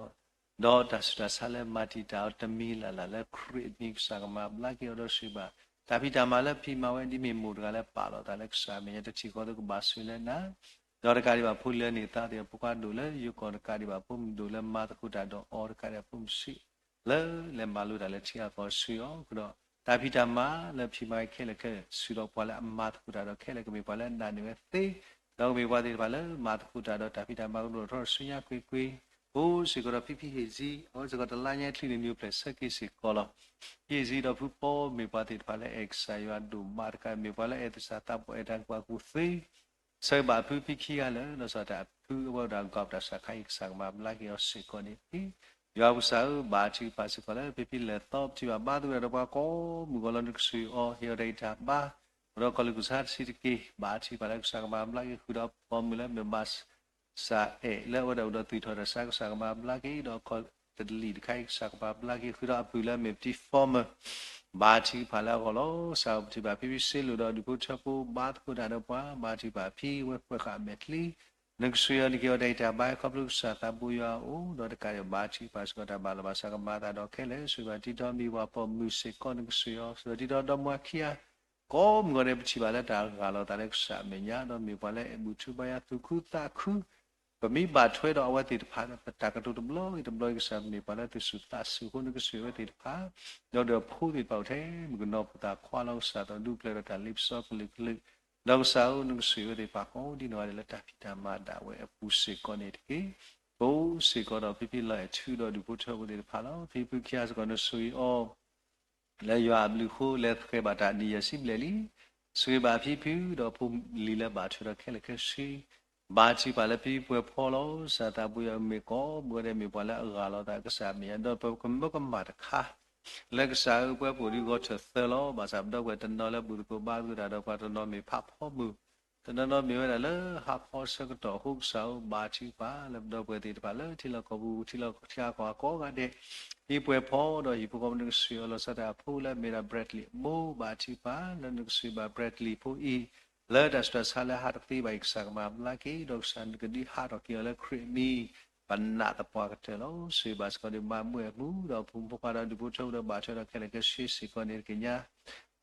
ၤ, ဒီးတၢ်ဆူးတၢ်ဆါလၢမၤတံာ်တာ်အီၤတမံၤလၢ်လၢ်လၢခရံာ်အမံၤ ကစၢ်ကမၤဘျါက့ၤအီၤဒီးစံးဘၣ်, တၢ်ဖံးတၢ်မၤလၢဖံးမၤဝဲဒ်မ့ၢ်မိၢ်တဂၤလၢပာ်လီၤသးလၢကစၢ်အမဲာ်ညါတထံၣ်ဃီအသိးကဘၣ်ဆိၣ်ဂ့ၤလၢနၤ ဒီးတကးဒံးဘၣ်ဖိလံၤလၢန့ၢ်သါသ့ၣ် ဖိခွါဒိၣ်လၢယိၤကီၢ်တကးဒံးဘၣ် ဖိမုၣ်ဒိၣ်လၢမၤသကိးတၢ်ဒီးအီၤတကးဒံးဘၣ် ဖိမုၣ်ဆံး လၢလဲၤမၤလိတၢ်လၢထံအကီၢ်ဆူအီၤ ဃုာ်ဒီး တၢ်ဖံးတၢ်မၤလၢဖံးမၤခဲလၢာ်ခဲဆ့ဒီးပှၤလၢအမၤသကိးတၢ်ဒီးခဲလၢာ် ကမ့ၢ်ပှၤလၢအနာ်န့ၢ်ဝဲသ့, ဒီးကမ့ၢ်ပှၤသ့ၣ်တဖၣ်လၢမၤသကိးတၢ်ဒီးတၢ်ဖံးတၢ်မၤကဒိၣ်ထီၣ်ဆူညါကွ့ၢ်ကွ့ၢ်, အိၣ်စ့ၢ်ကီးဒီးဖံဖံဟ့ၣ်စံ အဝဲစ့ၢ်ကီးတလါညါချုးန့ၢ်နံၤအိၣ်ဖျဲၣ်ဆၢက့ၤစ့ၢ်ကီးလီၤ. ဖံဟ့ၣ်စံဒီးဖုပီမ့ၢ်ပှၤသ့ၣ်တဖၣ်လၢအဲၣ်ကစၢ်ယွၤဒိၣ်မးတကး မ့ၢ်ပှၤလၢအဲၣ်သဆၣ်သးပှၢ်အဲၣ်တၢ်ကူၣ်ဘၣ်ကူၣ်သ့ ဆၢဘၣ်ဖုဖံခံဂၤလၢာ် လီၤဆီဒၣ်တၢ်ဖုအဝဲဒၣ် ကီၢ်ပတၢ်ဆၣ်ခါအံၤ ကစၢ်ကမၤဘျါက့ၤအီၤစ့ၢ်ကီးန့ၣ်တက့ၢ်. ယွၤပကစၢ်ဧၢ ဘၣ်ထံကဖၣ်စ့ၢ်ကီးလၢ ဖံဖံလဲၤသီ ပထံၣ်ဘၣ်ဘါသဂၢၢ်ဒီးပှၤကိးမုၢ်ဂီၤလီၤ နကစၢ်အံၤအီၤ ဟ့ၣ်အီၤတၢ်ဂံၢ်တၢ်ဘါ ဒီးကီၢ်လူၢ်ကစၢ်တဆံးတက့ၢ်. ဘၣ်ထံကဖၣ်လၢကစၢ်ကမၤဘျါက့ၤ ဃုာ်ဒီးပိာ်မုၣ်လၢမ့ၢ်ဘၣ် စၢ်အဲၣ်လၢအဝဲဒၣ်အိၣ်ဒီးသူၣ်ထီၣ်တၢ်ဆါ ကစၢ်ကမၤဘျါက့ၤ ဒီးကီၢ်တလံာ်တခါအံၤ ကစၢ်ကမၤဘျါက့ၤ ဃုာ်ဒီးအပုၢ်လၢမ့ၢ်ပတံၤ former ဘၣ်ထံကဖၣ်လၢအဂီၢ်လီၤ. ကစၢ်ဧၢ ပထံၣ်ဘၣ်ဖံဖံစ့လိာ်ဒီးဒူၣ်ဖိထၢဖိ ဘါသကိးတၢ်ဒီးပှၤ ဘၣ်ထံကဖၣ်ဖံဝဲပှဲၤဃာ်အမဲာ်ချံ နကစၢ်အံၤအီၤ နက့ၤအီၤတၢ်ဂံၢ်တၢ်ဘါ ခီဖျိကစၢ်သးဘိယွၤအအိၣ် ဒီးတကးဒံးဘၣ်ထံကဖၣ်စ့ၢ်ကီးတၢ်ဘၣ်လီၤဘၣ်စးကမၤသးဒီးခဲလၢာ် ဆိၣ်ဂ့ၤဘၣ်တံၤဒီးမံၤပှၤပိာ်မုၣ်စ့ၢ်ကီး နကစၢ်အံၤအီၤ ဆိၣ်ဂ့ၤဘၣ်တံၤဒီးဒီမါခံဂၤ ကိးမုၢ်ဂီၤန့ၣ် ပထံၣ်ဘၣ်လၢတၢ်ဂၢ်လီၤသးလၢကစၢ်အမဲာ်ညါ ဒီးမ့ၢ်ပှၤလၢအဲၣ်ဘူၣ်ထူဘါယွၤသူၣ်ခုသးခု ပမ့ၢ်ဘၣ်ထွဲဒီးအဝဲသ့ၣ်တဖၣ် ပတၢ်ကတိၤတဘျီဂ့ၤတဘျီဂ့ၤ ကစၢ်မ့ၢ်ပှၤလၢသူၣ်ဆူၣ်သးဆူၣ်အဃိ နကစၢ်အံၤအဝဲသ့ၣ်တဖၣ် ဒီးဒီးဖိသ့ၣ်တဖၣ်အိၣ်ထဲ မုၣ်ကနီၤဖိသၣ်ခွါလီၤ ကစၢ်သးဒူပျဲၢ်ဒီးတၢ်လ့ပစီကလုာ်ကလုာ် ဒီးကစၢ်ဧၢ နကစၢ်အံၤအဝဲသ့ၣ်တဖၣ်ကိးဒ်နီၢ်ဂၤဒဲးလၢတၢ်ဖံးတၢ်မၤဒၣ်ဝဲအပူၤစ့ၢ်ကီးန့ၣ်တက့ၢ်. ပအိၣ်စ့ၢ်ကီးဒီးဖံဖံလီၤအဲၣ်ထုဒီးဒူၣ်ဖိထၢဖိသ့ၣ်တဖၣ်လီၤ. ဖံဖုခံဂၤစ့ၢ်ကီး နဆိၣ်ဂ့ၤအီၤ လၢယွၤအဘျုးအဃိ လဲၤဃဲၤဘၣ်တၢ်နံၣ်ယဲၢ်ဆံဘျဲၣ်လံ. ဆိၣ်ဂ့ၤဘၣ်ဖံဖု ဒီးဖိလံၤလၢဘၣ်ထွဲဒီးခဲလၢာ်ခဲဆ့, ဘါထုကဖၣ်လၢဖံပှဲၤဖီလီၤ. ကစၢ်သးဘိယွၤမ့ၢ်ကိးမုၢ်ဂီၤဒဲး မ့ၢ်ပှၤလၢအဂၢ်လီၤသးကစၢ်အမဲာ်ညါ ဒီးပကမၢကမၣ်တခါ လၢကစၢ်ဧၢ ပဝဲပအိၣ်ဒံးဂီၤထၢၣ်သၢလီၤ. ဘၣ်ဆၣ်ပဒီပုၢ်ဝဲၢ်တနီၤလၢဘူၣ်သကိးဘါသကိးတၢ်ဒီးပှၤ, တနီၤမ့ၢ်ဖးဖီမုၢ်, တနီၤနီၤမ့ၢ်ဝဲဒၣ်လၢဟးခီဆၢကတီၢ်အဃိကစၢ်ဧၢ ဘါထုကဖၣ်လၢပဒီပုၢ်ဝဲၢ်သ့ၣ်တဖၣ်လၢထံလီၢ်ကီၢ်ပူၤ ထံလီၢ်ထံဂၤကီၢ်ဂၤကိးဂၤဒဲး, ဟံၣ်ပှဲၤဖီဒီးဟံၣ်ဖိဃီဖိနကဆှၢအီၤလီၤဆီဒၣ်တၢ်ဖိလၢအမ့ၢ်ဒၣ် Bradley အမိၢ် ဘါထုကဖၣ်လၢနကဆှၢဘၣ် Bradley ဖိအံၤ လၢတၢ်ဆူးတၢ်ဆါလၢဟးတသ့ဘၣ်အံၤ ကစၢ်ကမၤဘျါက့ၤ ဒီးကစၢ်နကဒုးဟးထီၣ်က့ၤအီၤလၢခရံာ်အမံၤ ပနာ်သပှၢ်ကတၢၢ်လီၤ. ဆိၣ်ဂ့ၤဘၣ်စ့ၢ်ကီးဒီးမၤမုာ်အမူ ဒီးဖိမုၣ်ဖိခွါဒီးဒူၣ်ဖိထၢဖိဒီးဘၣ်ထွဲဒီးခဲလၢာ်ခဲဆ့စ့ၢ်ကီးန့ၣ်တက့ၢ်ညါ,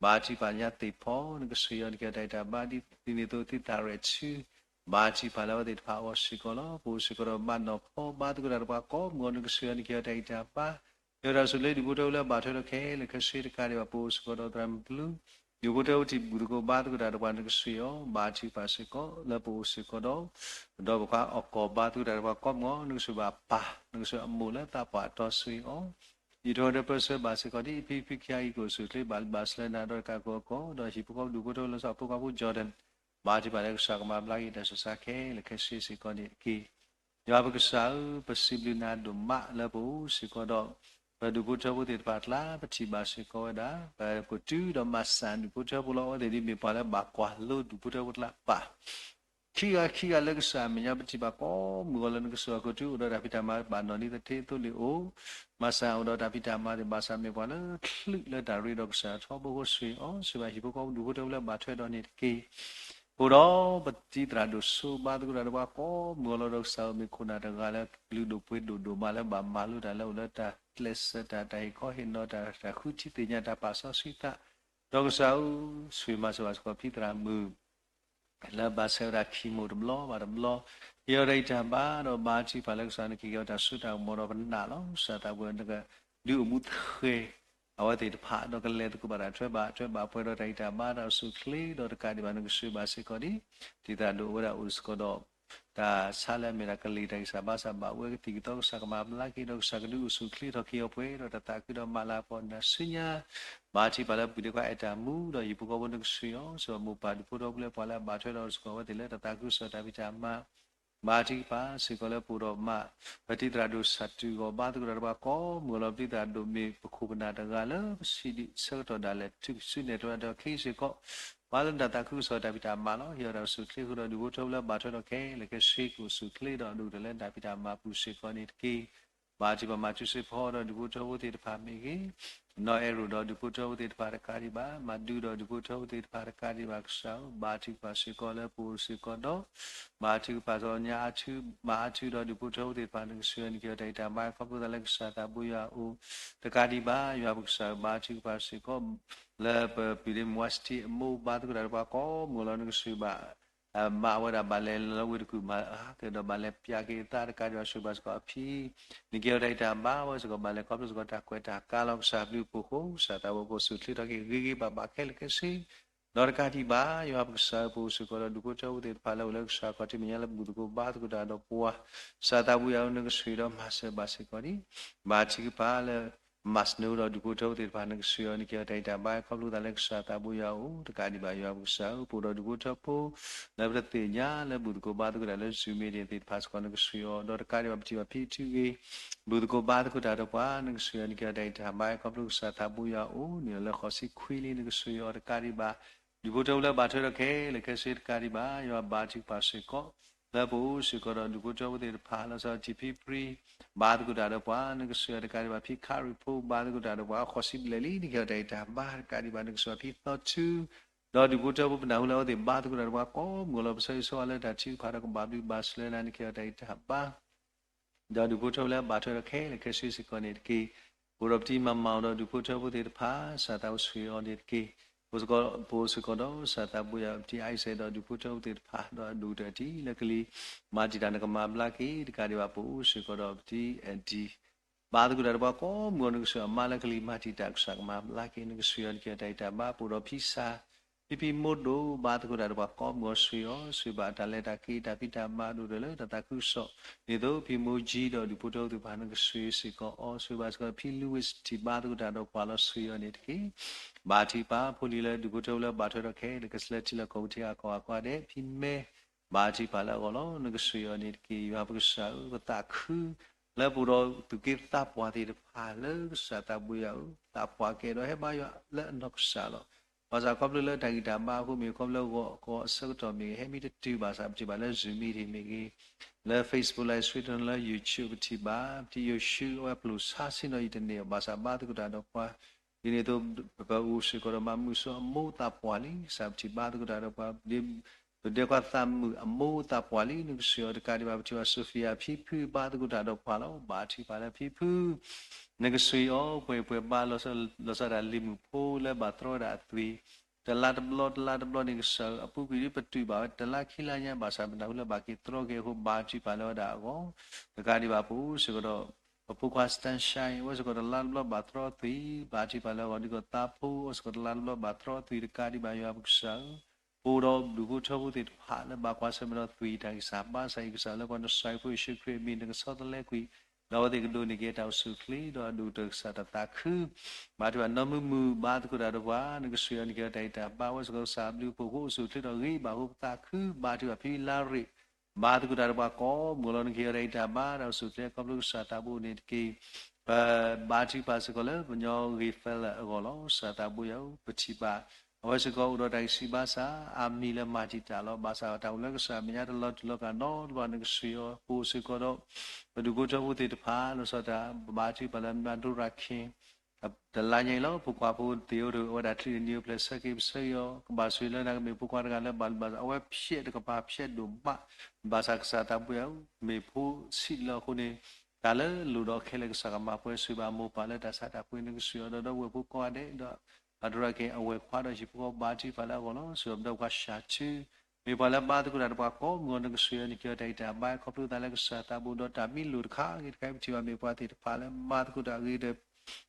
ဘါထုကဖၣ်ညါသ့ၣ်ဖီ နကဆှၢအီၤနကဲတၢ်ဂံၢ်တၢ်ဘါဒ်သိးသုသးရဲၣ်ဆူ ဘါထုကဖၣ်လၢအဝဲသ့ၣ်တဖၣ်အဂီၢ်စ့ၢ်ကီးလီၤ. ပအိၣ်စ့ၢ်ကီးဒီးမၤနီၢ်ဖီဘါသကိးတၢ်ဒီးပှၤကိးမုၢ်ဂီၤ နကဆှၢအီၤနကဲတၢ်ဂံၢ်တၢ်ဘါ ယဝဲဒၣ်ဆိၣ်လၢဒူၣ်ဖိထၢဖိလၢဘၣ်ထွဲဒီးခဲလၢာ်ခဲဆ့တကးဒံးဘၣ် ပအိၣ်စ့ၢ်ကီးဒီးသရၣ်မုၣ်ပျုၤ ဒူၣ်ဖိထၢဖိထံၣ်ဘူၣ်သကိးဘါသကိးတၢ်ဒီးပှၤ နကဆှၢအီၤ ဘါထုကဖၣ်စ့ၢ်ကီး လၢပအိၣ်စ့ၢ်ကီးဒီး ပဒီပုၢ်ဝဲၢ်ခွါအီၣ်ကီၢ်ဘါသကိးတၢ်ဒီးပှၤကိးမုၢ်ဂီၤ နကဆှၢဘၣ်ပၢ် နကဆှၢအမိၢ်လၢသးပှၢ်တီဆှၢအီၤ ယံာ်ထီၣ်ဒီးပၢဆှၢဘၣ်စ့ၢ်ကီးဒ်အဖံဖုခံဂၤအံၤ ကအိၣ်ဆူၣ်အိၣ်ချ့ဘၣ်လံဘၣ်ဆှၢနၤဒီးတကးကိးကီး ဒီးဟံၣ်ဖိဃီဖိဒူၣ်ဖိထၢဖိလၢစီၤဖိခွါဖိ Jordan ဘါထုကဖၣ်လၢကစၢ်ကမၤဘျါက့ၤတၢ်ဆူးတၢ်ဆါခဲလၢာ်ခဲဆ့စ့ၢ်ကီးန့ၣ်တက့ၢ်. ယွၤပကစၢ်ဧၢ ပစံးဘျုးနၤဒိၣ်မးလၢပအိၣ်စ့ၢ်ကီးဒီး ပဒူၣ်ဖိထၢဖိသ့ၣ်တဖၣ်အကျါ ပထံၣ်ဘၣ်စ့ၢ်ကီးဝဲဒၣ် ပကတုၤဒီးမၤစၢ်ဒူၣ်ဖိထၢဖိလီၤ. အဝဲသ့ၣ်ဒ်မ့ၢ်ပှၤလၢဘၣ်ကွၢ်လိဒူၣ်ဖိထၢဖိကျါပၢ် ခံဂၤခံဂၤလၢကစၢ်အမဲာ်ညါ ပထံၣ်ဘၣ်ကိးမုၢ်ဂီၤလၢနကဆှၢအီၤကတုၤ အိၣ်ဒီးတၢ်ဖံးတၢ်မၤဘၣ်နီၢ်နီၢ်သထ့သိလ့ၣ်အိၣ် မၤစၢ်အိၣ်ဒီးတၢ်ဖံးတၢ်မၤသ့ၣ် ဘၣ်ဆၣ်မ့ၢ်ပှၤလၢချုးလၢတၢ်ရ့ဒီးကစၢ်ထီဘိဃိ ဆိၣ်ဂ့ၤအီၤ ဆိၣ်ဂ့ၤဘၣ်ဟံၣ်ဖိဃီဖိဒူၣ်ဖိထၢဖိလၢဘၣ်ထွဲဒီးန့ၣ်တက့ၢ်. အိၣ်ဒီးပတံၤသရၣ်ဒိၣ်စိဘါသကိးတၢ်ဒီးပှၤကိးမုၢ်ဂီၤလီၤ. ဒီးကစၢ်ဧၢ မ့ၢ်ခိၣ်နၢ်တဂၤလၢကလုာ်ဒိၣ်ပှ့ၤဒိၣ်ဒိၣ်မးလၢဘၣ်မၤလိတၢ်လၢအိၣ်လၢတၢ်ကျဲးစၢးတၢ် တၢ်ဟ့ၣ်ခီဟ့ၣ်နီၤတၢ် တၢ်ဃုထံသ့ၣ်ညါတၢ်ပာ်စီဆှံသး ဒီးကစၢ်ဧၢ ဆိၣ်ဂ့ၤမၤစၢၤဘၣ်စ့ၢ်ကီးဖံသရၣ်မုၣ် လၢဘၣ်ဆဲးဝဲဒၣ်ခံမိၢ်တဘျီဘၣ်တဘျီ ဟ့ၣ်အီၤတၢ်ဂံၢ်တၢ်ဘါ ဒီးဘါထုကဖၣ်လၢကစၢ်နကဟ့ၣ်က့ၤအီၤတၢ်စိတၢ်ကမီၤဒီးပနာ်လီၤ. ကစၢ်သးဘိယွၤနကဒုးအိၣ်မူဃဲ အဝဲသ့ၣ်တဖၣ် ဒီးကလဲၤသကိးဘၣ်တၢ်ထွဲဘၣ်ထွဲဘၣ်ပှဲၤဒီးတၢ်ဂံၢ်တၢ်ဘါတၢ်အိၣ်ဆူၣ်အိၣ်ချ့ ဒီးတကးဒံးဘၣ်နကဆိၣ်ဂ့ၤဘၣ်စ့ၢ်ကီးဒ် တံၤသရၣ်ဒိၣ်အဝဲဒၣ်အိၣ်စ့ၢ်ကီးဒီး တၢ်ဆါလၢအမ့ၢ်ဒၣ်ကလံၤတၢ်ဂံၢ်စၢ်ဘါစၢ်ဘၣ်ဝဲကသံၣ်ကသီ ကစၢ်ကမၤဘျါက့ၤ ဒီးကစၢ်ကဒုးအိၣ်ဆူၣ်အိၣ်ချ့ထီၣ်က့ၤအီၤပှဲၤဒီးတၢ်သးခုဒီးမၤလၤကပီၤနၢ်ဆူညါ ဘါထုကဖၣ်လၢပှၤဒ့ခွါအဲၣ်တၢ်မူ ဒီးဟံၣ်ဖိဃီဖိနကဆိၣ်ဂ့ၤအီၤ စ့ၢ်ကီးမိၢ်ပၢ်ဒူၣ်ဖိထၢဖိလၢပှၤလၢအဘၣ်ထွဲဒီးစ့ၢ်ကီးအဝဲသ့ၣ်လၢတၢ်သးခုကစီၣ်တၢ်ဖံးတၢ်မၤ ဘါထုကဖၣ်စ့ၢ်ကီးလၢပအိၣ်ဒီးမး ပတံၤသရၣ်ဒိၣ်ဆၣ်တုၤဂီၤဘါသကိးတၢ်ဒီးပှၤကိးမုၢ်ဂီၤလီၤ. ပတံၤသရၣ်ဒိၣ်မ့ၢ်ပခိၣ်ပနၢ်တဂၤလၢပစံးဒံးဆၢကတီၢ်ဒၣ်လဲာ် တုၤဆူနဲၣ်တဝဲဒီးခံစ့ၢ်ကီး ပှၤလၢတၢ်သးခုကစီၣ်တၢ်ဖံးတၢ်မၤလီၤ. ဟ့ၣ်အီၤတၢ်အိၣ်ဆူၣ်အိၣ်ချ့ဃုာ်ဒီးဒူၣ်ဖိထၢဖိလၢဘၣ်ထွဲဒီးခဲလၢာ်ခဲဆ့ ကအိၣ်ဆူၣ်အိၣ်ချ့ဒီးဒိၣ်ကတၢၢ်လၢတၢ်ဖံးတၢ်မၤပူၤစ့ၢ်ကီးန့ၣ်တက့ၢ်. ဘါထုကဖၣ်မၤထူစ့ဖီဒီးဒူၣ်ဖိထၢဖိသ့ၣ်တဖၣ်မ့ၢ်ဂ့ၤ, နီၢ်အဲၣ်ရိၣ်ဒီးဒူၣ်ဖိထၢဖိသ့ၣ်တဖၣ်တကးဒံးဘၣ်, မၤဒုဒီးဒူၣ်ဖိထၢဖိသ့ၣ်တဖၣ်တကးဒံးဘၣ်ကစၢ်ဧၢ, ဘါထုကဖၣ်စ့ၢ်ကီးလၢပအိၣ်စ့ၢ်ကီးဒီး ဘါထုကဖၣ်စီၤညါအါထု, မၤအါထုဒီးဒူၣ်ဖိထၢဖိသ့ၣ်တဖၣ် နကဆှၢနက့ၤအီၤတၢ်ဂံၢ်တၢ်ဘါ ခီဖျိသးလၢကစၢ်သးဘိယွၤအအိၣ်တကးဒံးဘၣ်, ယွၤပကစၢ်ဧၢ ဘါထုကဖၣ်စ့ၢ်ကီး လၢပပျံၤဒ့မွါစတံအမိၢ် ဘါသကိးတၢ်ဒီးပှၤကိးမုၢ်ဂီၤလီၤ နကဆှၢဘၣ် မၤဝဲဒၣ်ဘၣ်လဲၤလၢဝ့ၢ်တကူၣ် မၤကဒီးဘၣ်လဲၤပျးက့ၤအသးတကးဒံးဘၣ် ဆှၢဘၣ်စ့ၢ်ကီးအဖံ နက့ၤအီၤတၢ်ဂံၢ်တၢ်ဘါဝဲစ့ၢ်ကီး ဘၣ်လဲၤခီဖျိစ့ၢ်ကီးတၢ်ကွဲးတၢ်ကါလီၤ ကစၢ်ဘျုးဖှိၣ်ဃိ ကစၢ်သးဘိကအိၣ်ဆူၣ်အိၣ်ချ့ထီၣ်က့ၤဂ့ၤဂ့ၤဘၣ်ဘၣ်ခဲလၢာ်ခဲဆ့ ဒီးတကးဒံးဘၣ် ယွၤပကစၢ်ဧၢ ပအိၣ်စ့ၢ်ကီးဒီးဒူၣ်ဖိထၢဖိသ့ၣ်တဖၣ်လၢအိၣ်လၢကစၢ်ခီၣ်ထံးမဲာ်ညါလၢဘူၣ်သကိးဘါသကိးတၢ်ဒီးပှၤ ကစၢ်သးဘိယွၤဧၢ နကဆှၢဒီးမၤစၢၤဘၣ်စ့ၢ်ကီးန့ၣ် ဘါထုကဖၣ်လၢ မၤစၢၤဒီးဒူၣ်ဖိထၢဖိသ့ၣ်တဖၣ် နကဆှၢအီၤ နက့ၤအီၤတၢ်ဂံၢ်တၢ်ဘါ ခီဖျိသးလၢကစၢ်သးဘိယွၤအအိၣ်တကးဒံးဘၣ် ယွၤပကစၢ်ဧၢ ပအိၣ်ဒီးဒူၣ်ဖိထၢဖိ လၢပတသ့ၣ်ညါလၢဘူၣ်သကိးဘါသကိးတၢ်လၢ Zoom meeting သ့ၣ်တဖၣ်စ့ၢ်ကီး နကဆှၢအီၤ ဒီးတကးဒံးဘၣ် ပထံၣ်ဘၣ်ဖံအထုဂ့ၤ ဘူၣ်သကိးဘါသကိးတၢ်ဒီးပှၤ နကဆှၢအီၤ နက့ၤအီၤတၢ်ဂံၢ်တၢ်ဘါ ခီဖျိကစၢ်သးဘိယွၤအအိၣ်န့ၣ်လီၤ. လၢဃိးဆံခွံလံ နကဆှၢအီၤတကးဒံးဘၣ် ဒူၣ်ဖိထၢဖိလၢဘၣ်ထွဲဒီးခဲလၢာ်ခဲဆ့တကးဒံးဘၣ် ယွၤဘါထုကဖၣ်စ့ၢ်ကီး လၢပအိၣ်စ့ၢ်ကီးဒီးဒူၣ်ဖိထၢဖိသ့ၣ်တဖၣ် လီၤဆီဒၣ်တၢ်ဖံးတၢ်မၤ ဘါသကိးတၢ်ဒီးပှၤ နကဆှၢအီၤတကးဒံးဘၣ် ဖံခါရံၣ်ဖိ ဘါသကိးတၢ်ဒီးပှၤ ဃိးဆံဘျဲၣ်လံ နက့ၤအီၤတၢ်ဂံၢ်တၢ်ဘါတကးဒံးဘၣ် နကဆှၢအီၤဖံသီထူ ဒီးဒူၣ်ဖိထၢဖိပနၢ်ဟူလၢအဝဲသ့ၣ်ဘါသကိးတၢ်ဒီးပှၤကိးမုၢ်ဂီၤလီၤ ပဆၢဂ့ၤဆၢဝါလၢတၢ်ထုကဖၣ်ဒီးကဘၣ်ဘျုးဘၣ်ဆှၢနၤ နက့ၤအီၤတၢ်ဂံၢ်တၢ်ဘါ ဒီးဒူၣ်ဖိထၢဖိလၢဘၣ်ထွဲဒီးခဲလၢာ်ခဲဆ့စ့ၢ်ကီးန့ၣ်တက့ၢ်. ပအိၣ်ဒီးပတံၤမၤမၤအီၤဒီးဒူၣ်ဖိထၢဖိသ့ၣ်တဖၣ် ကစၢ်သးဘိဆိၣ်ဂ့ၤအီၤန့ၣ်တက့ၢ်. ပအိၣ်စ့ၢ်ကီးဒီးကစၢ်သးဘိယွၤ ပတံၤအါအံၤစဲးဒီးဒူၣ်ဖိထၢဖိသ့ၣ်တဖၣ် ဒီးအဒိၣ်ကတၢၢ်တံၤလၢကလံၤ မၤတံာ်တာ်နကမၤဘျါက့ၤ တကးဒံးဘၣ် ပအိၣ်စ့ၢ်ကီးဒီးပတံၤအဒံး ဘါသကိးတၢ်ဒီးပှၤကိးမုၢ်ဂီၤ နကဆှၢအမါလၢကလံၤမၤတံာ်တာ် ကစၢ်ကမၤဘျါက့ၤ နကဆှၢအီၤ နက့ၤအီၤတၢ်ဂံၢ်တၢ်ဘါ ပအိၣ်ဒီးဖံစၢ် ဖံဖံမိၢ်ဒိၣ်ဘါသကိးတၢ်ဒီးပှၤကိးမုၢ်ဂီၤ ဆှံအီၤ, ဆှံဘၣ်တၢ်လဲၤတၢ်က့ၤ တၢ်ဖံးတၢ်မၤဒိၣ်ဒီးလၢတၢ်သးခုကစီၣ်, ဒ်သိးဖံမိၢ်ကၠံဒီးဒူၣ်ဖိထၢဖိသ့ၣ်တဖၣ် နကဆှံစ့ၢ်ကီးအီၤ, ဆှံဘၣ်စ့ၢ်ကီးဖံလူဝ့ၣ် ထံၣ်ဘါသကိးတၢ်ဒီးပှၤလီၤ ဆှံအီၤန့ၣ်တက့ၢ်. ဘါထုကဖၣ် ဖိလံၤလၢဒူၣ်ဖိထၢဖိလၢဘၣ်ထွဲဒီးခဲအံၤ ကစၢၢ်ထံလၢကီၢ်ပူၤထံအကီၢ်အဂီၢ်ဒဲး ဖံမဲ ဘါထုကဖၣ်လၢအဂီၢ်လီၤ. နကဆှံအီၤန့ၣ်တက့ၢ်. ယွၤပကစၢ်ဧၢ, ပသးခု လၢပအိၣ်ဒီးသူၣ်က့သးပှၢ်သ့ၣ်တဖၣ်လၢကစၢ်သးဘိယွၤဧၢ, သးပှၢ်ကအဲၣ်ဒိးဟဲဘါယွၤလၢအနီၢ်ကစၢ်လီၤ. ဘၣ်ဆၣ်ခီဖျိလၢတၢ်ဂံၢ်တၢ်ဘါအဃိ မ့ၢ်ခီဖျိလၢဂီၤကီၢ်အဆၢကတီၢ်မ့ၢ်ဂ့ၤ ဟဲမံတတုၤဘၣ်ဆၣ် ပထံၣ်ဘၣ်လၢ Zoom meeting မ့ၢ်ဂ့ၤ, လၢ Facebook Live Stream လၢ YouTube ပထံၣ်ဘၣ်, ပထံၣ်ယိၤၡူ အဝဲပျိာ်ဆါဆ့ၣ်နီၤယံာ်တန့ၢ်အီၤ ဘၣ်ဆၣ်ဘါသကိးတၢ်ဒီးပှၤ ဒ်န့ၣ်အသိး ပအိၣ်စ့ၢ်ကီးဒီးမၤမုာ်ဆိအမိၢ်သးပှၢ်လံ, ကစၢ်ပထံၣ်ဘါသကိးတၢ်ဒီးပှၤ ပဒဲကွၢ်သးမုာ်အမိၢ်သးပှၢ်လံ, နကဆှံအီၤတကးဒံးဘၣ် ပထံၣ်ဘၣ် Sophia ဖံဖုဘါသကိးတၢ်ဒီးပှၤလီၤ. ဘါထုကဖၣ်လၢဖံဖု နကဆှံအီၤ ပှဲၤပှဲၤဘါ လီၤဆီဒၣ်လံၤမုၢ်ဖိလၢဘၣ်တြီဝဲဒၣ်အသွံၣ် တလါတဘျီ တလါတဘျီန့ၣ် ကစၢ်ဧၢ, အပူၤကွံာ်ဒ်ပတုာ်ဘၣ်ဝဲ တလါခံလါညါ ဘၣ်ဆၣ်မနုၤဃိလၢဘၣ်က့ၤတြီက့ၤအဃိ ဘါထုကဖၣ်လၢဝဲဒၣ်အဂီၢ်, တကးဒံးဘၣ်ပအိၣ်စ့ၢ်ကီးဒီး ပဖိခွါ Sunshine အိၣ်စ့ၢ်ကီးတလါတဘျီဘၣ်တြီသွံၣ်, ဘါထုကဖၣ်လၢအဂီၢ်, ဒ်သိးသးဖိ အိၣ်စ့ၢ်ကီးတလါတဘျီဘၣ်တြီသွံၣ် တကးဒံးဘၣ်ယွၤပကစၢ်ဧၢ, ပအိၣ်ဒီးဒူၣ်ဖိထၢဖိသ့ၣ်တဖၣ်လၢဘၣ်ကွၢ်ဆၢၣ်မဲာ်ဒီးသွံၣ်တၢ်ဂံၢ်စၢ်ဘါစၢ် ယွၤကစၢ်လၢပှၤနစၢ်ဖိယ့ၣ်ၡူးခရံာ်အမံၤ နကဆီတလဲကွံာ် ဒီးအဝဲသ့ၣ်ကဒိးန့ၢ်က့ၤတၢ်အိၣ်ဆူၣ်အိၣ်ချ့ ဒီးအဒိၣ်ကတၢၢ်ကစၢ်တၢ်သးခု, ဘါထုကဖၣ်နီၢ်မုာ်မုာ်ဘါသကိးတၢ်ဒီးပှၤ, နကဆှံအီၤန့ၣ်က့ၤတၢ်ဂံၢ်တၢ်ဘါ အိၣ်စ့ၢ်ကီးကစၢ်အဘျုးအဖှိၣ်အဃိ အိၣ်ဆူၣ်အိၣ်ချ့ဒီးဂ့ၤဘၣ်အဃိ ပသးခု, ဘါထုကဖၣ်ဖံလါရ့ၣ် ဘါသကိးတၢ်ဒီးပှၤကိးမုၢ်ဂီၤလီၤ နကဟ့ၣ်အီၤတၢ်ဂံၢ်တၢ်ဘါ တၢ်အိၣ်ဆူၣ်အိၣ်ချ့ခီဖျိကစၢ်သးဘိန့ၣ်တက့ၢ်. ပဘါထုကဖၣ်စ့ၢ်ကီးလၢပညီဂ့ၤဖဲလဲၣ်အဂီၢ်လီၤ. ကစၢ်သးဘိယွၤဧၢ, ပထံၣ်ဘၣ် အဝဲစ့ၢ်ကီးအိၣ်ဒီးတၢ်ဂံၢ်ဆံးဘါစၢ် အါမံၤလၢမၤတံာ်တာ်လီၤ. ဘၣ်ဆၣ်တၢ်အိၣ်လၢကစၢ်မဲာ်ညါတလီၤတူာ်လီၤကာ်နီတဘျီ နကဆှံအီၤ, ပအိၣ်စ့ၢ်ကီးဒီး ပဒူၣ်ဖိထၢဖိသ့ၣ်တဖၣ် လီၤဆီဒၣ်တၢ် ဘါထုကဖၣ်လၢမၤဒိရၤခ့ တလါညါအံၤလီၤ ဖိခွါဖိသ့ၣ်အိၣ်ဒီး အဝဲဒၣ်ချံးတနံၤအိၣ်ဖျဲၣ် ဆၢက့ၤပဆၢက့ၤအီၤ, ကဘၣ်ဆိၣ်ဂ့ၤလၢနကမ့ၢ်ဖိခွါတဂၤလၢဘၣ်လုၢ်ဘၣ်စး အဝဲဖျဲးတကပၤဖျဲးဒိၣ်မး, ဘၣ်ဆၣ်ကစၢ်သးဘိယွၤဧၢ, မ့ၢ်ဖိဆံးလၢအဃိန့ၣ် တၢ်လၢလိၣ်ဒီးခဲလၢာ်ကစၢ်ကမၤပှဲၤ ဆိၣ်ဂ့ၤဘၣ်အမိၢ်ပၢ်လၢတၢ်ဆါတၢ်ပှ့ၤ နကဆှံအီၤဒီး ဒီပုၢ်ဝဲၢ်ဖိကိးဂၤဒဲး ဒီး အဒိရၤက့ၤအဝဲၢ်ခွါဒီးဟံၣ်ဖိဃီဖိ ဘါထုကဖၣ်လၢအဂီၢ်လီၤ. ဆှံအီၤပဒီပုၢ်ဝဲၢ်ခွါ Shatu မ့ၢ်ပှၤလၢဘါသကိးတၢ်ဒီးပှၤကိးမုၢ်ဂီၤ နကဆှံအီၤ နကဟ့ၣ်အီၤတၢ်ဂံၢ်တၢ်ဘါ ခီဖျိသးလၢကစၢ်သးဘိဒီး တၢ်မံလိာ်တခါဂ့ၤတခါအံၤ ပထံၣ်ဘၣ်မ့ၢ်ပှၤသ့ၣ်တဖၣ်လၢဘါသကိးတၢ်အဂ့ၤဒီး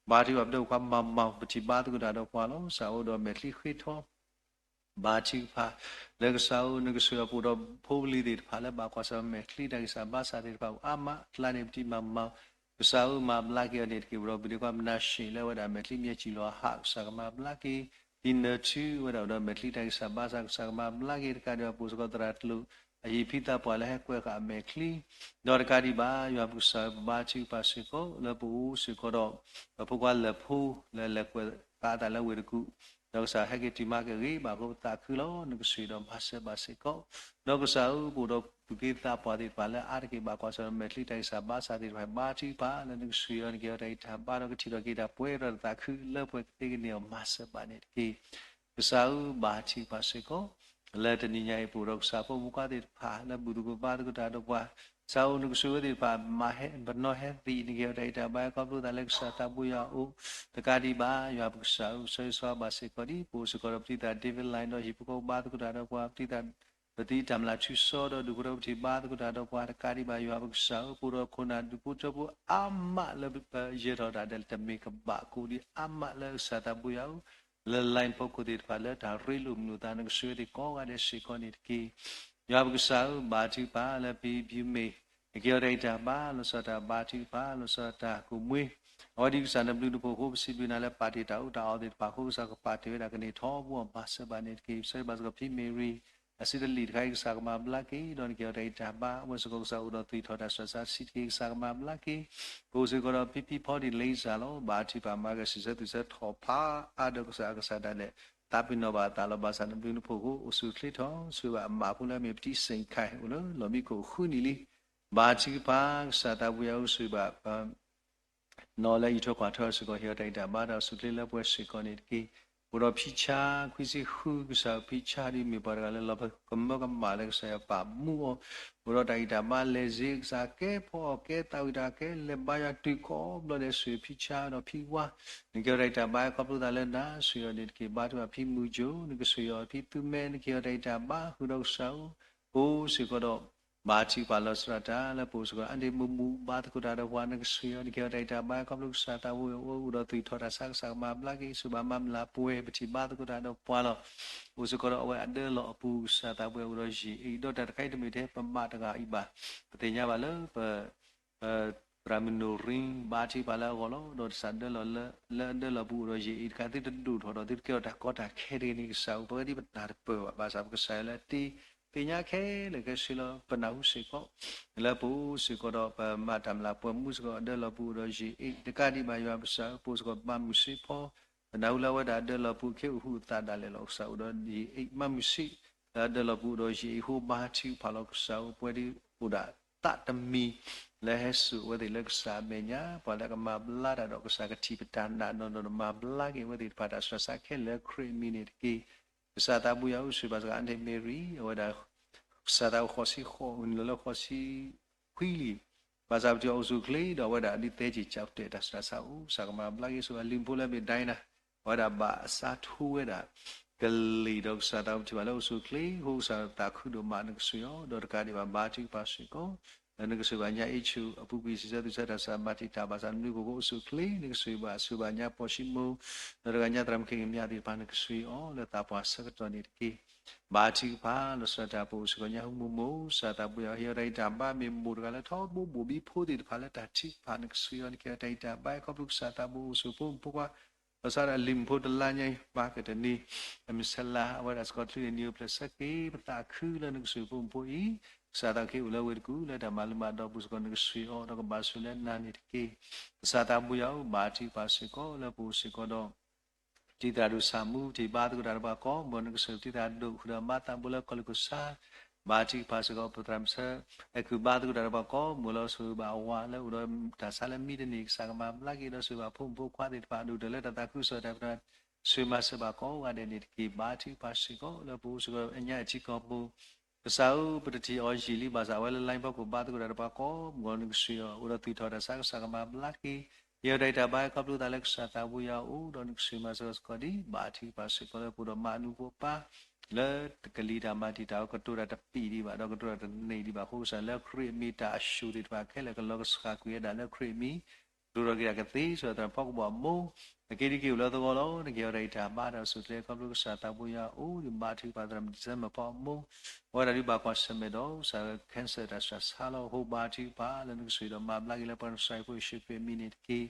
ဘါထုကဖၣ်ပဒီပုၢ်ဝဲၢ်ခွါမၤမၤ ပထံၣ်ဘါသကိးတၢ်ဒီးပှၤလီၤ. ကစၢ်အိၣ်ဒီးမဲာ်ချံဃ့ထီ ဘါထုကဖၣ် လၢကစၢ်ဧၢ နကဆှံအီၤ ပအိၣ်ဒီးဖိပလံၤသ့ၣ်တဖၣ်လၢဘၣ်ကွၢ်ဆၢၣ်မဲာ်ချံတၢ်ဂံၢ်စၢ်ဘါစၢ်သ့ၣ်တဖၣ်အိၣ်အါမး ကျါန့ၣ်ပထံၣ်မၤမၤ ကစၢ်ဧၢ မၤဘျါက့ၤအီၤန့ၣ်တက့ၢ်. ပဒီပုၢ်ဝဲၢ်ခွါ Menashe လၢအဝဲဒၣ်မဲာ်ချံမ့ၢ်စံၣ်လီၤဟး ကစၢ်ကမၤဘျါက့ၤ, ဒ်နၢၤထူ အဝဲဒၣ်အိၣ်ဒီးမဲာ်ချံတၢ်ဂံၢ်စၢ်ဘါစၢ် ကစၢ်ကမၤဘျါက့ၤတကးဒံးဘၣ် ပအိၣ်စ့ၢ်ကီးသရၣ်တလိၣ် အဟံၣ်ဖံသးပှၢ်လၢဟဲကွဲးဃာ်အမဲာ်ချံ ဒီးတကးဒံးဘၣ် ယွၤပကစၢ်ဧၢ ပဘါထုကဖၣ်စ့ၢ်ကီး လၢပအိၣ်စ့ၢ်ကီးဒီး ပဖိခွါလၢၢ်ဖိ လၢလဲၤကွဲးဃာ်အသးလၢဝ့ၢ်တကူၣ် ဒီးကစၢ်ဟဲက့ၤတုၤမၤက့ၤဂ့ၤဘၣ်အဃိ ပသးခုလီၤ. နကဆှံဒီးမၤစၢၤဘၣ်စ့ၢ်ကီး ဒီးကစၢ်ဧၢ ပအိၣ်ဒီးသူၣ်က့သးပှၢ်သ့ၣ်တဖၣ်လၢအါတက့ၢ်ဘၣ်ကွၢ်ဆၢၣ်မဲာ်ချံတၢ်ဂံၢ်စၢ်ဘါစၢ်သ့ၣ်တဖၣ် ဘါထုကဖၣ်လၢနကဆှံအီၤ နကဟ့ၣ်အီၤတၢ်ဂံၢ်တၢ်ဘါဒီးကထံၣ်ဒီးက့ၤတၢ်ပှဲၤဒီးတၢ်သးခုလၢပှဲၤကသ့ကန့ၢ်အီၤ မၤစၢၤဘၣ်န့ၣ်တက့ၢ်. ကစၢ်ဧၢ ဘါထုကဖၣ်စ့ၢ်ကီး လၢတနံၤညါအံၤ ပအိၣ်ဒီးကစၢ်ဖိမုၣ်ခွါသ့ၣ်တဖၣ် လၢဘူၣ်သကိးဘါသကိးတၢ်ဒီးပှၤ ကစၢ်ဧၢ နကဆိၣ်ဂ့ၤသ့ၣ်တဖၣ် မၤဟဲ ပနီၢ်ဟဲသံး နကဟ့ၣ်အီၤတၢ်ဂံၢ်တၢ်ဘါ ခီဖျိသးလၢကစၢ်သးဘိယွၤအအိၣ် တကးဒံးဘၣ် ယွၤပကစၢ်ဧၢ ပဆၢဂ့ၤဆၢဝါဘၣ်စ့ၢ်ကီးဒ် ပအိၣ်စ့ၢ်ကီးဒီးပတံၤသကိး David Line ဒီးဟံၣ်ဖိဃီဖိဘါသကိးတၢ်ဒီးပှၤ ပတံၤသကိး ပတံၤတၢ်မျၢ်ထူစီဒီး ဒူၣ်ဖိထၢဖိပထံၣ်ဘါသကိးတၢ်ဒီးပှၤ တကးဒံးဘၣ် ယွၤပကစၢ်ဧၢ ပအိၣ်ဒီးခိၣ်နၢ်ဒူၣ်ဖိထၢဖိအါမးလၢ ယဲၢ်ထီၣ်တၢ်ဒဲးလၢတမ့ၢ်ကဘၣ်ကိးဒံးအါမးလၢကစၢ်သးဘိယွၤဧၢ လၢ line ဖီခိၣ်သ့ၣ်တဖၣ်လၢတၢ်ရ့လိာ်မုာ်လိာ်သး နကဆိၣ်ဂ့ၤသ့ၣ်ကိးဂၤဒဲးစ့ၢ်ကီးန့ၣ်တက့ၢ်. ယွၤပကစၢ်ဧၢ ဘါထုကဖၣ်လၢ ဖံဖုမ့ၢ် နကဟ့ၣ်အီၤတၢ်ဂံၢ်တၢ်ဘါ လီၤဆီဒၣ်တၢ်ဘါထုကဖၣ် လီၤဆီဒၣ်တၢ်ကိၢ်မွ့ၢ် အဝဲဒ်ကစၢ်နဘျုးနဖှိၣ်အဃိ ပစံးဘျုးနၤလၢပာ်တ့ၢ်တၢ်အီၣ်တၢ်အီသ့ၣ်တဖၣ်အဃိ ကစၢ်ကပာ်တ့ၢ်ဝဲဒၣ်ကန့ၢ်ထီဘိ မၤစၢၤဘၣ်န့ၣ်တက့ၢ်. ပဆၢဂ့ၤဘၣ်စ့ၢ်ကီးဖံမ့ၢ်ရံ အစုတလံာ်တခါအံၤ ကစၢ်ကမၤဘျါက့ၤ ဒီးနကဟ့ၣ်အီၤတၢ်ဂံၢ်တၢ်ဘါ အဝဲစ့ၢ်ကီးကစၢ်အိၣ်ဒီးသွံၣ်ထီၣ်တၢ်ဆှၢစးတဆံးတက့ၢ် ကစၢ်ကမၤဘျါက့ၤ. ပအိၣ်စ့ၢ်ကီးဒီးဖံဖံဖီဒံၣ် Lisa လီၤ. ဘါထုကဖၣ်မၤကစံးဆၢသူၣ်ဆၢထီၣ်ဖးအါဒီးကစၢ်အကစၢ်ဒၣ်လဲာ် သးပ့ၤနီၣ်ဘၣ်အသးလီၤ. ဘၣ်ဆၣ်နဘျုးနဖှိၣ်အဃိ အိၣ်ဆူၣ်အိၣ်ချ့ထီၣ် ဆိၣ်ဂ့ၤဘၣ်အမးဖိလၢအမ့ၢ်ပတံၤစ့ၣ်ခါ အိၣ်လၢလီၢ်မံခိၣ်အဃုနံၣ်လံ. ဘါထုကဖၣ် ကစၢ်သးဘိယွၤဧၢ ဆိၣ်ဂ့ၤဘၣ် နီၢ်လၢအံးထွဲကွၢ်ထွဲစ့ၢ်ကီး ဟ့ၣ်အီၤတၢ်ဂံၢ်တၢ်ဘါ တၢ်အိၣ်ဆူၣ်အိၣ်ချ့လၢပှဲၤစ့ၢ်ကီးန့ၣ်တက့ၢ်. ပအိၣ်ဒီးဖံဆါ ခွံဆံဃု ကစၢ်ဖံဆါဒ်မ့ၢ်ပှၤတဂၤလၢလီၤကမၢကမၣ်လၢကစၢ်ယွၤပာ်မူအီၤ အိၣ်ဒီးတၢ်ဂံၢ်တၢ်ဘါလဲၤစ့ၢ် ကစၢ်ကဲဖီအီၤ ကဲသးဝံၣ်တၢ် ကဲလဲၤဘါယွၤတုၤကိးဘျီဒဲး ဆိၣ်ဂ့ၤဖံဆါဒီးဖံဝါ နကဟ့ၣ်အီၤတၢ်ဂံၢ်တၢ်ဘါ ခီဖျိသးလၢနၤ ဆိၣ်ဂ့ၤအီၤန့ၣ်တက့ၢ်. ဘါထုကဖၣ်ဖံမုၢ်ကၠိ နကဆိၣ်ဂ့ၤအီၤ ဖံသူမဲ နကဟ့ၣ်အီၤတၢ်ဂံၢ်တၢ်ဘါ ဃုာ်ဒီးကစၢ်ဧၢ ပအိၣ်စ့ၢ်ကီးဒီး ဘါထုကဖၣ်လီၤစှၤတၢ်လၢပအိၣ်စ့ၢ်ကီး အါတ့ၢ်မုာ်မုာ် ဘါသကိးတၢ်ဒီးပှၤ နကစၢ်ယွၤ နကဟ့ၣ်အီၤတၢ်ဂံၢ်တၢ်ဘါ ခီဖျိကစၢ်သးဘိယွၤအိၣ်ဒီး သူၣ်ထီၣ်တၢ်ဆါ ကစၢ်ကမၤဘျါက့ၤ ဆိၣ်ဘၣ်မၤမုာ်လၤပှဲၤ ပထံၣ်ဘါသကိးတၢ်ဒီးပှၤလီၤ. အိၣ်စ့ၢ်ကီးဒီးအဝဲအဒၢလီၤအပူၤ ကစၢ်သးဘိယွၤအိၣ်ဒီးယံာ်အ့ၣ် ဒီးတၢ်တခါအံၤတမ့ၢ်ထဲပမၤတဂၤအံၤဘၣ်. ပသ့ၣ်ညါဘၣ်လၢပ သရၣ်မုၣ်နိၣ်ရံ ဘါထုကဖၣ်လၢအဂီၢ်လီၤ. ဒီးကစၢ်ဒၢလီၤလၢ လၢအဒၢလီၤပူၤအိၣ်ဒီးယံာ်အ့ၣ်တခါ သုတဒိၣ်ထီၣ်ဒီး သုတကဲထီၣ်တၢ်ကီတၢ်ခဲတဂ့ၤန့ၣ် ကစၢ်အိၣ်ပှဲၤဒ်ပနၢ်တပၢၢ်ဘၣ်. ဘၣ်ဆၣ်ပကစၢ်ယွၤလၢအတ့ သ့ၣ်ညါခဲလၢာ်ခဲဆ့လီၤ. ပနၢ်ဟူစ့ၢ်ကီး လၢပအိၣ်စ့ၢ်ကီးဒီး ပမၤတၢ်မုာ်လၤပှဲၤမူစ့ၢ်ကီး အဒၢလီၤပူၤအိၣ်ဒီးယံာ်အ့ၣ် တကးဒံးဘၣ် ယွၤပကစၢ် ပအိၣ်စ့ၢ်ကီး ပမၤမုာ်စ့ဖီ ပနၢ်ဟူလၢအဝဲဒၣ်အဒၢလီၤပူၤ အခ့အဟူးအသးဒၣ်လဲာ်လီၤ. ကစၢ်အိၣ်ဒီးယံာ်အ့ၣ် မၤမုာ်စ့ လၢအဒၢလီၤပူၤအိၣ်ဒီးယံာ်အ့ၣ် ဟိဘါထုကဖၣ်လီၤ. ကစၢ်အိၣ်ပှဲၤဒ်အိၣ်ဒၣ်သးတမံၤ လၢဟဲစိာ်အဝဲသ့ၣ်လၢကစၢ်အမဲာ်ညါ ပှၤလၢအကမၤဘျါတၢ်ဒီး ကစၢ်ကထံၣ်ပတၢ်နာ်နီၢ်နီၢ်ဒီး မၤဘျါက့ၤအဝဲသ့ၣ်တဖၣ် တၢ်ဆူးတၢ်ဆါခဲလၢာ်လၢခရံာ်အမံၤန့ၣ်တက့ၢ်. ကစၢ်သးဘိယွၤအိၣ်ဆိးဘၣ်စ့ၢ်ကီး အါတ့ၢ်မ့ရံ အဝဲဒၣ် ကစၢ်သးအိၣ်ဃိးဆံဃိး နုာ်လီၤလၢဃိးဆံခွံလံ. ဘၣ်ဆၣ်ပထံၣ်အီၤအိၣ်ဆူၣ်အိၣ်ချ့ဒီး အဝဲဒၣ်ဒ်သဲက့ၤကၠီတဲာ် တၢ်ဆူးတၢ်ဆါအိၣ် ကစၢ်ကမၤဘျါက့ၤ ဆိၣ်ဘၣ်လံာ်မူဖိလၢအမ့ၢ်ဒဲနၤ အဝဲဒၣ်ဘၣ်အစးထူဝဲဒၣ် ကလံၤဒီးကစၢ်သးအိၣ်ပထံၣ်ဘၣ်လၢအိၣ်ဆူၣ်အိၣ်ချ့ အဃိကစၢ်သးခုဒိၣ်မး နကစၢ်ယွၤ ဒီးတကးဒံးဘၣ် ဘါထုကဖၣ်စ့ၢ်ကီး လၢနကစၢ်ဘၣ်ညါအ့ၣ်ဆူၣ် အပူၤကွံာ်စံးဆၢသုဆၢတၢ်ဆၢ ဘၣ်တံၢ်တၢ်ဘၣ်ဆၣ်နနွံကအိၣ်ဆူၣ်အိၣ်ချ့ နကစၢ်ဘၣ်ဆိၣ်ဘၣ်ညါပှၤၡံမိၣ် ဒီးတဂၤညါသရၣ်မုၣ်ခံဂ့ၤမးသ့ၣ်တဖၣ် နကစၢ်ယွၤလၢသးပှၢ်ဆၢကတီၢ်န့ၣ်တက့ၢ်. ဘါထုကဖၣ်လီၤစှၤတၢ် ပအိၣ်စ့ၢ်ကီးညါဟူမူမူ ကစၢ်သးဘိယွၤဟ့ၣ်အီၤတၢ်ဂံၢ်တၢ်ဘါ မ့ၢ်မိၢ်တဂၤလၢထီဘိဘိၣ်ဘံဖိသ့ၣ်တဖၣ်လၢတၢ်ထုကဖၣ် နကစၢ်ယွၤ နကဟ့ၣ်အီၤတၢ်ဂံၢ်တၢ်ဘါ ခီဖျိကစၢ်သးဘိအိၣ်ဆူၣ်ဖိမုၣ်ဖိခွါ ဘၣ်ဆၣ်ဒီးလံာ်မူဖိတလါညါအံၤ ဘၣ်ကတနံၤ အမုၢ်ဆါလါ အဝဲဒၣ်စ့ၢ်ကီးချုးန့ၣ် နံၤအိၣ်ဖျဲၣ်ဆၢက့ၤ ပသးခုလၢနကစၢ်ဖိမုၣ်ဖိအံၤ ကစၢ်သးကဟ့ၣ်အိၣ်လၢဝ့ၢ်တကူၣ် လၢတၢ်မၤလိမၤဒိးပူၤစ့ၢ်ကီး နကစၢ်ယွၤဒီးကဘၣ်ဆိၣ်လၢနၤန့ၣ်တက့ၢ်. ကစၢ်သးဘိယွၤအိၣ် ဘါထုကဖၣ်စ့ၢ်ကီး လၢပအိၣ်စ့ၢ်ကီးဒီး တံၤသရၣ်ဒိၣ်ဆၣ်မူ ပထံၣ်ဘါသကိးတၢ်ဒီးပှၤကိးမုၢ် နကစၢ်ပတံၤသရၣ်ဒိၣ်ဃုာ်ဒီးမၤသးဘိလၢကီၢ်လ့ၣ်ကီၢ်ဆၣ် ဘါထုကဖၣ်စ့ၢ်ကီး ပသရၣ်မုၣ်ဆၢ အဲၣ်ခုၣ်ဘါသကိးတၢ်ဒီးပှၤကိးမုၢ်လီၤ ဆိၣ်ဘၣ်အဝၤလၢအိၣ်ဒီးတၢ်ဆါလၢမံတန့ၢ် ကစၢ်ကမၤဘျါက့ၤဒီးဆိၣ်ဘၣ်ဖိမုၣ်ဖိခွါသ့ၣ်တဖၣ် ဒိၣ်တၢၢ်လၢတၢ်သးခုကစီၣ်တၢ်ပတြၢၤ ဆိၣ်မၤစၢၤဘၣ်ကိးဂၤဒဲးန့ၣ်တက့ၢ်. ဘါထုကဖၣ်စ့ၢ်ကီး လၢပအိၣ်စ့ၢ်ကီးအညါအထံကီၢ်ပူၤ ကစၢ်ဧၢ ပတထံၣ်အီၤယံာ်လံ ဘၣ်ဆၣ်အဝဲလၢ line ဖီခိၣ် ဘါသကိးတၢ်ဒီးပှၤကိးမုၢ် နကစၢ်ယွၤ အိၣ်ဒီးသူၣ်ထီၣ်တၢ်ဆါ ကစၢ်ကမၤဘျါက့ၤ ဟ့ၣ်အီၤတၢ်ဂံၢ်တၢ်ဘါ ခီဖျိသးလၢကစၢ်သးဘိယွၤအိၣ်ဒီး နကစၢ်မၤစၢၤစ့ၢ်ကီးဒံး ဘါထုကဖၣ်စ့ၢ်ကီးလၢပအိၣ်ဒီးမါအနူဖိအပၢ် လၢကလံၤတၢ်မၤတံာ်တာ်အီၤ ကတိၤတၢ်တပံာ်ဒံးဘၣ် ဒီးကတိၤတၢ်တန့ၢ်ဒံးဘၣ်အဃိ ကစၢ်လၢခရံာ်အမံၤ တၢ်အၡိၣ်သ့ၣ်တဖၣ်ခဲလၢာ် ကလီၤကဆှၣ်ကွံာ်ဝဲဒၣ်လၢခရံာ်အမံၤ ကတိၤထီၣ်က့ၤတၢ်ကသ့ ဆိၣ်သရၣ်ဖီကဘီၣ်အမိၢ် အက့ဒံက့ၤအိၣ်လၢသဝီလီၤ. နကဟ့ၣ်အီၤတၢ်ဂံၢ်တၢ်ဘါ တၢ်အိၣ်ဆူၣ်အိၣ်ချ့ ခီဖျိကစၢ်သးဘိယွၤအိၣ်ဒီး ဘါထုကဖၣ်သရၣ်မုၣ် December ဖီအမိၢ် အဝဲဒၣ်ဒုးဘၣ်ကွၢ်ဆၢၣ်မဲာ်ဒီး ကစၢ်လၢ cancer တၢ်ဆူးတၢ်ဆါလီၤ. အဃိဘါထုကဖၣ်လၢနကစၢ်ဒီးမၤဘျါက့ၤလၢပှၤ နကစၢ်ယွၤဖိယ့ၣ်ၡူးခရံာ်အမံၤန့ၣ်တက့ၢ်.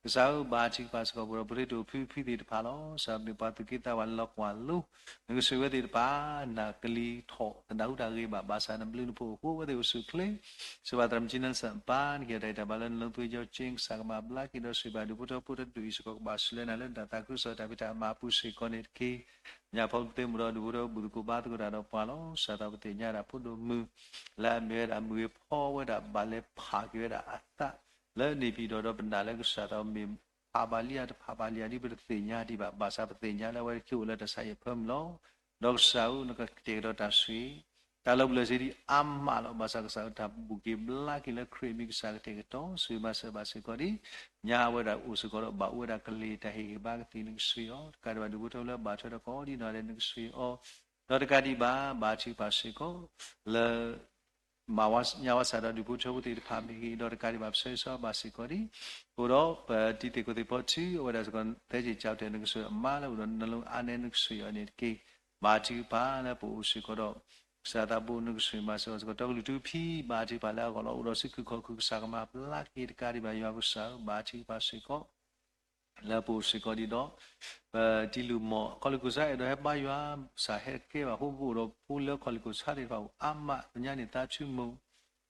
ကစၢ်ဧၢ ဘါထုကဖၣ်စ့ၢ်ကီး ပှၤဒီးပရ့ဒိၣ်ဖုဖုသ့ၣ်တဖၣ်လီၤ. ကစၢ်မ့ၢ်ပှၤသူၣ်က့သးပှၢ်လီၤကွၢ်လိ နကစၢ်ဝဲသ့ၣ်တဖၣ် နၢ်ကလံၤထီၣ် တနၢ်ဟူတၢ်ဂ့ၤဘၣ် ဘၣ်ဆၣ်နဘျုးနဖှိၣ်အဃိ အဝဲသ့ၣ်အိၣ်ဆူၣ်အိၣ်ချ့ ဆိၣ်ဘၣ်သရၣ်မုၣ်ကၠံနၢ်စၢၣ်အပၢ် နကဟ့ၣ်အီၤတၢ်ဂံၢ်တၢ်ဘါလၢ နလီၤသွံၣ်ယီၤကၠ့ ကစၢ်ကမၤဘျါက့ၤဒီးဆိၣ်ဂ့ၤဘၣ်ဒူၣ်ဖိထၢဖိတဒူၣ်အံၤစ့ၢ်ကီး ကဘၣ်ဆိၣ်လၢနၤလၢတၢ်သးခုကစီၣ်တၢ်ဖံးတၢ်မၤအပူၤစ့ၢ်ကီးန့ၣ်တက့ၢ်. ညါဖီပသ့မုၢ်ဒီးဒူၣ်ဖိထၢဖိဘူၣ်သကိးဘါသကိးတၢ်ဒီးပှၤလီၤ. ကစၢ်သးပသ့ၣ်ညါဒၣ်ဖိဒိၣ်မုၣ် လၢအမ့ၢ်ဝဲဒၣ်မုၢ်ဂ့ၤဖီဝဲဒၣ် ဘၣ်လဲၤဖးက့ၤဝဲဒၣ်အသး လၢန့ၣ်ပံၤဒီး ဒီးပနာ်လၢကစၢ်သးမ့ၢ်ဖးဘၣ်လံဧါတဖးဘၣ်လံဧါဒ်ပတသ့ၣ်ညါဒံးဘၣ်. ဘၣ်ဆၣ်ပသ့ၣ်ညါလၢအဝဲတက့ၢ်အိၣ်လၢတၢ်ဆါဟံၣ်အဖၢမုၢ်လီၤ. ဒီးကစၢ်ဧၢ နကကတဲာ်ကတီၤတၢ်ဆိၣ်ဂ့ၤ တၢ်လီၤဘှံးလီၤဆ့ဒံးအါမးလီၤ. ဘၣ်ဆၣ်ကစၢ်ဧၢ တၢ်ဘူၣ်က့ၤဘျါက့ၤလၢခရံာ်အမံၤ ကစၢ်ကတဲာ်ကတီၤ ဆိၣ်ဂ့ၤမၤစၢၤဘၣ်စ့ၢ်ကီးဒံး ညါအဝဲဒၣ်အိၣ်စ့ၢ်ကီးဒီးဘၣ်အိၣ်ဝဲဒၣ်ကလံၤတၢ်ဟ့ၣ်ဂံၢ်ဘါကသံၣ် နကစၢ်အီၤ တကးဒံးဘၣ်ဒူၣ်ဖိထၢဖိလၢဘၣ်ထွဲဒီးကိးဒံးနီၢ်ဒဲး နကစၢ်အီၤ ဒီးတကးဒံးဘၣ် ဘါထုကဖၣ်စ့ၢ်ကီး လၢ မၤဝဲညါဝဲဆၣ်ဒီးဒူၣ်ဖိထၢဖိသ့ၣ်တဖၣ်မ့ၢ်ဂ့ၤ ဒီးတကးဒံးဘၣ်ပဆၢဂ့ၤဆၢဝါဘၣ်စ့ၢ်ကီးဒံး အဃိဒီးပတံၤသကိးသ့ၣ်ဖီထူ အဝဲဒၣ်စ့ၢ်ကီး သဲက့ၤကၠီတဲာ် နကစၢ်အမါလၢအိၣ်ဒီးနလီအါနဲနကစၢ်အီၤန့ၣ်တက့ၢ်. ဘါထုကဖၣ်လၢပအိၣ်စ့ၢ်ကီးဒီး ကစၢ်သးဘိ နကစၢ်မၤစၢၤစ့ၢ်ကီး ဒီကလုာ်ထူဖံ ဘါထုကဖၣ်လၢအဂီၢ်လီၤ. အိၣ်ဒီးစုခုၣ်ခီၣ်ခုၣ် ကစၢ်ကမၤဘျါက့ၤ တကးဒံးဘၣ်ယွၤကစၢ်ဧၢ ဘါထုကဖၣ်စ့ၢ်ကီး လၢပအိၣ်စ့ၢ်ကီးဒံးဒီး ပတံၤလုၢ်မီၢ် ကီၢ်လ့ၣ်ကီၢ်ဆၣ်အဲၣ်ဒိးဟဲဘါယွၤ ဘၣ်ဆၣ်ဟဲတကဲဘၣ်အဃိ ပအိၣ်ဒီးဖိလၢကီၢ်လ့ၣ်ကီၢ်ဆၣ်သ့ၣ်တဖၣ်အိၣ်အါမး ကညါန့ၣ် သးဆူမုၣ်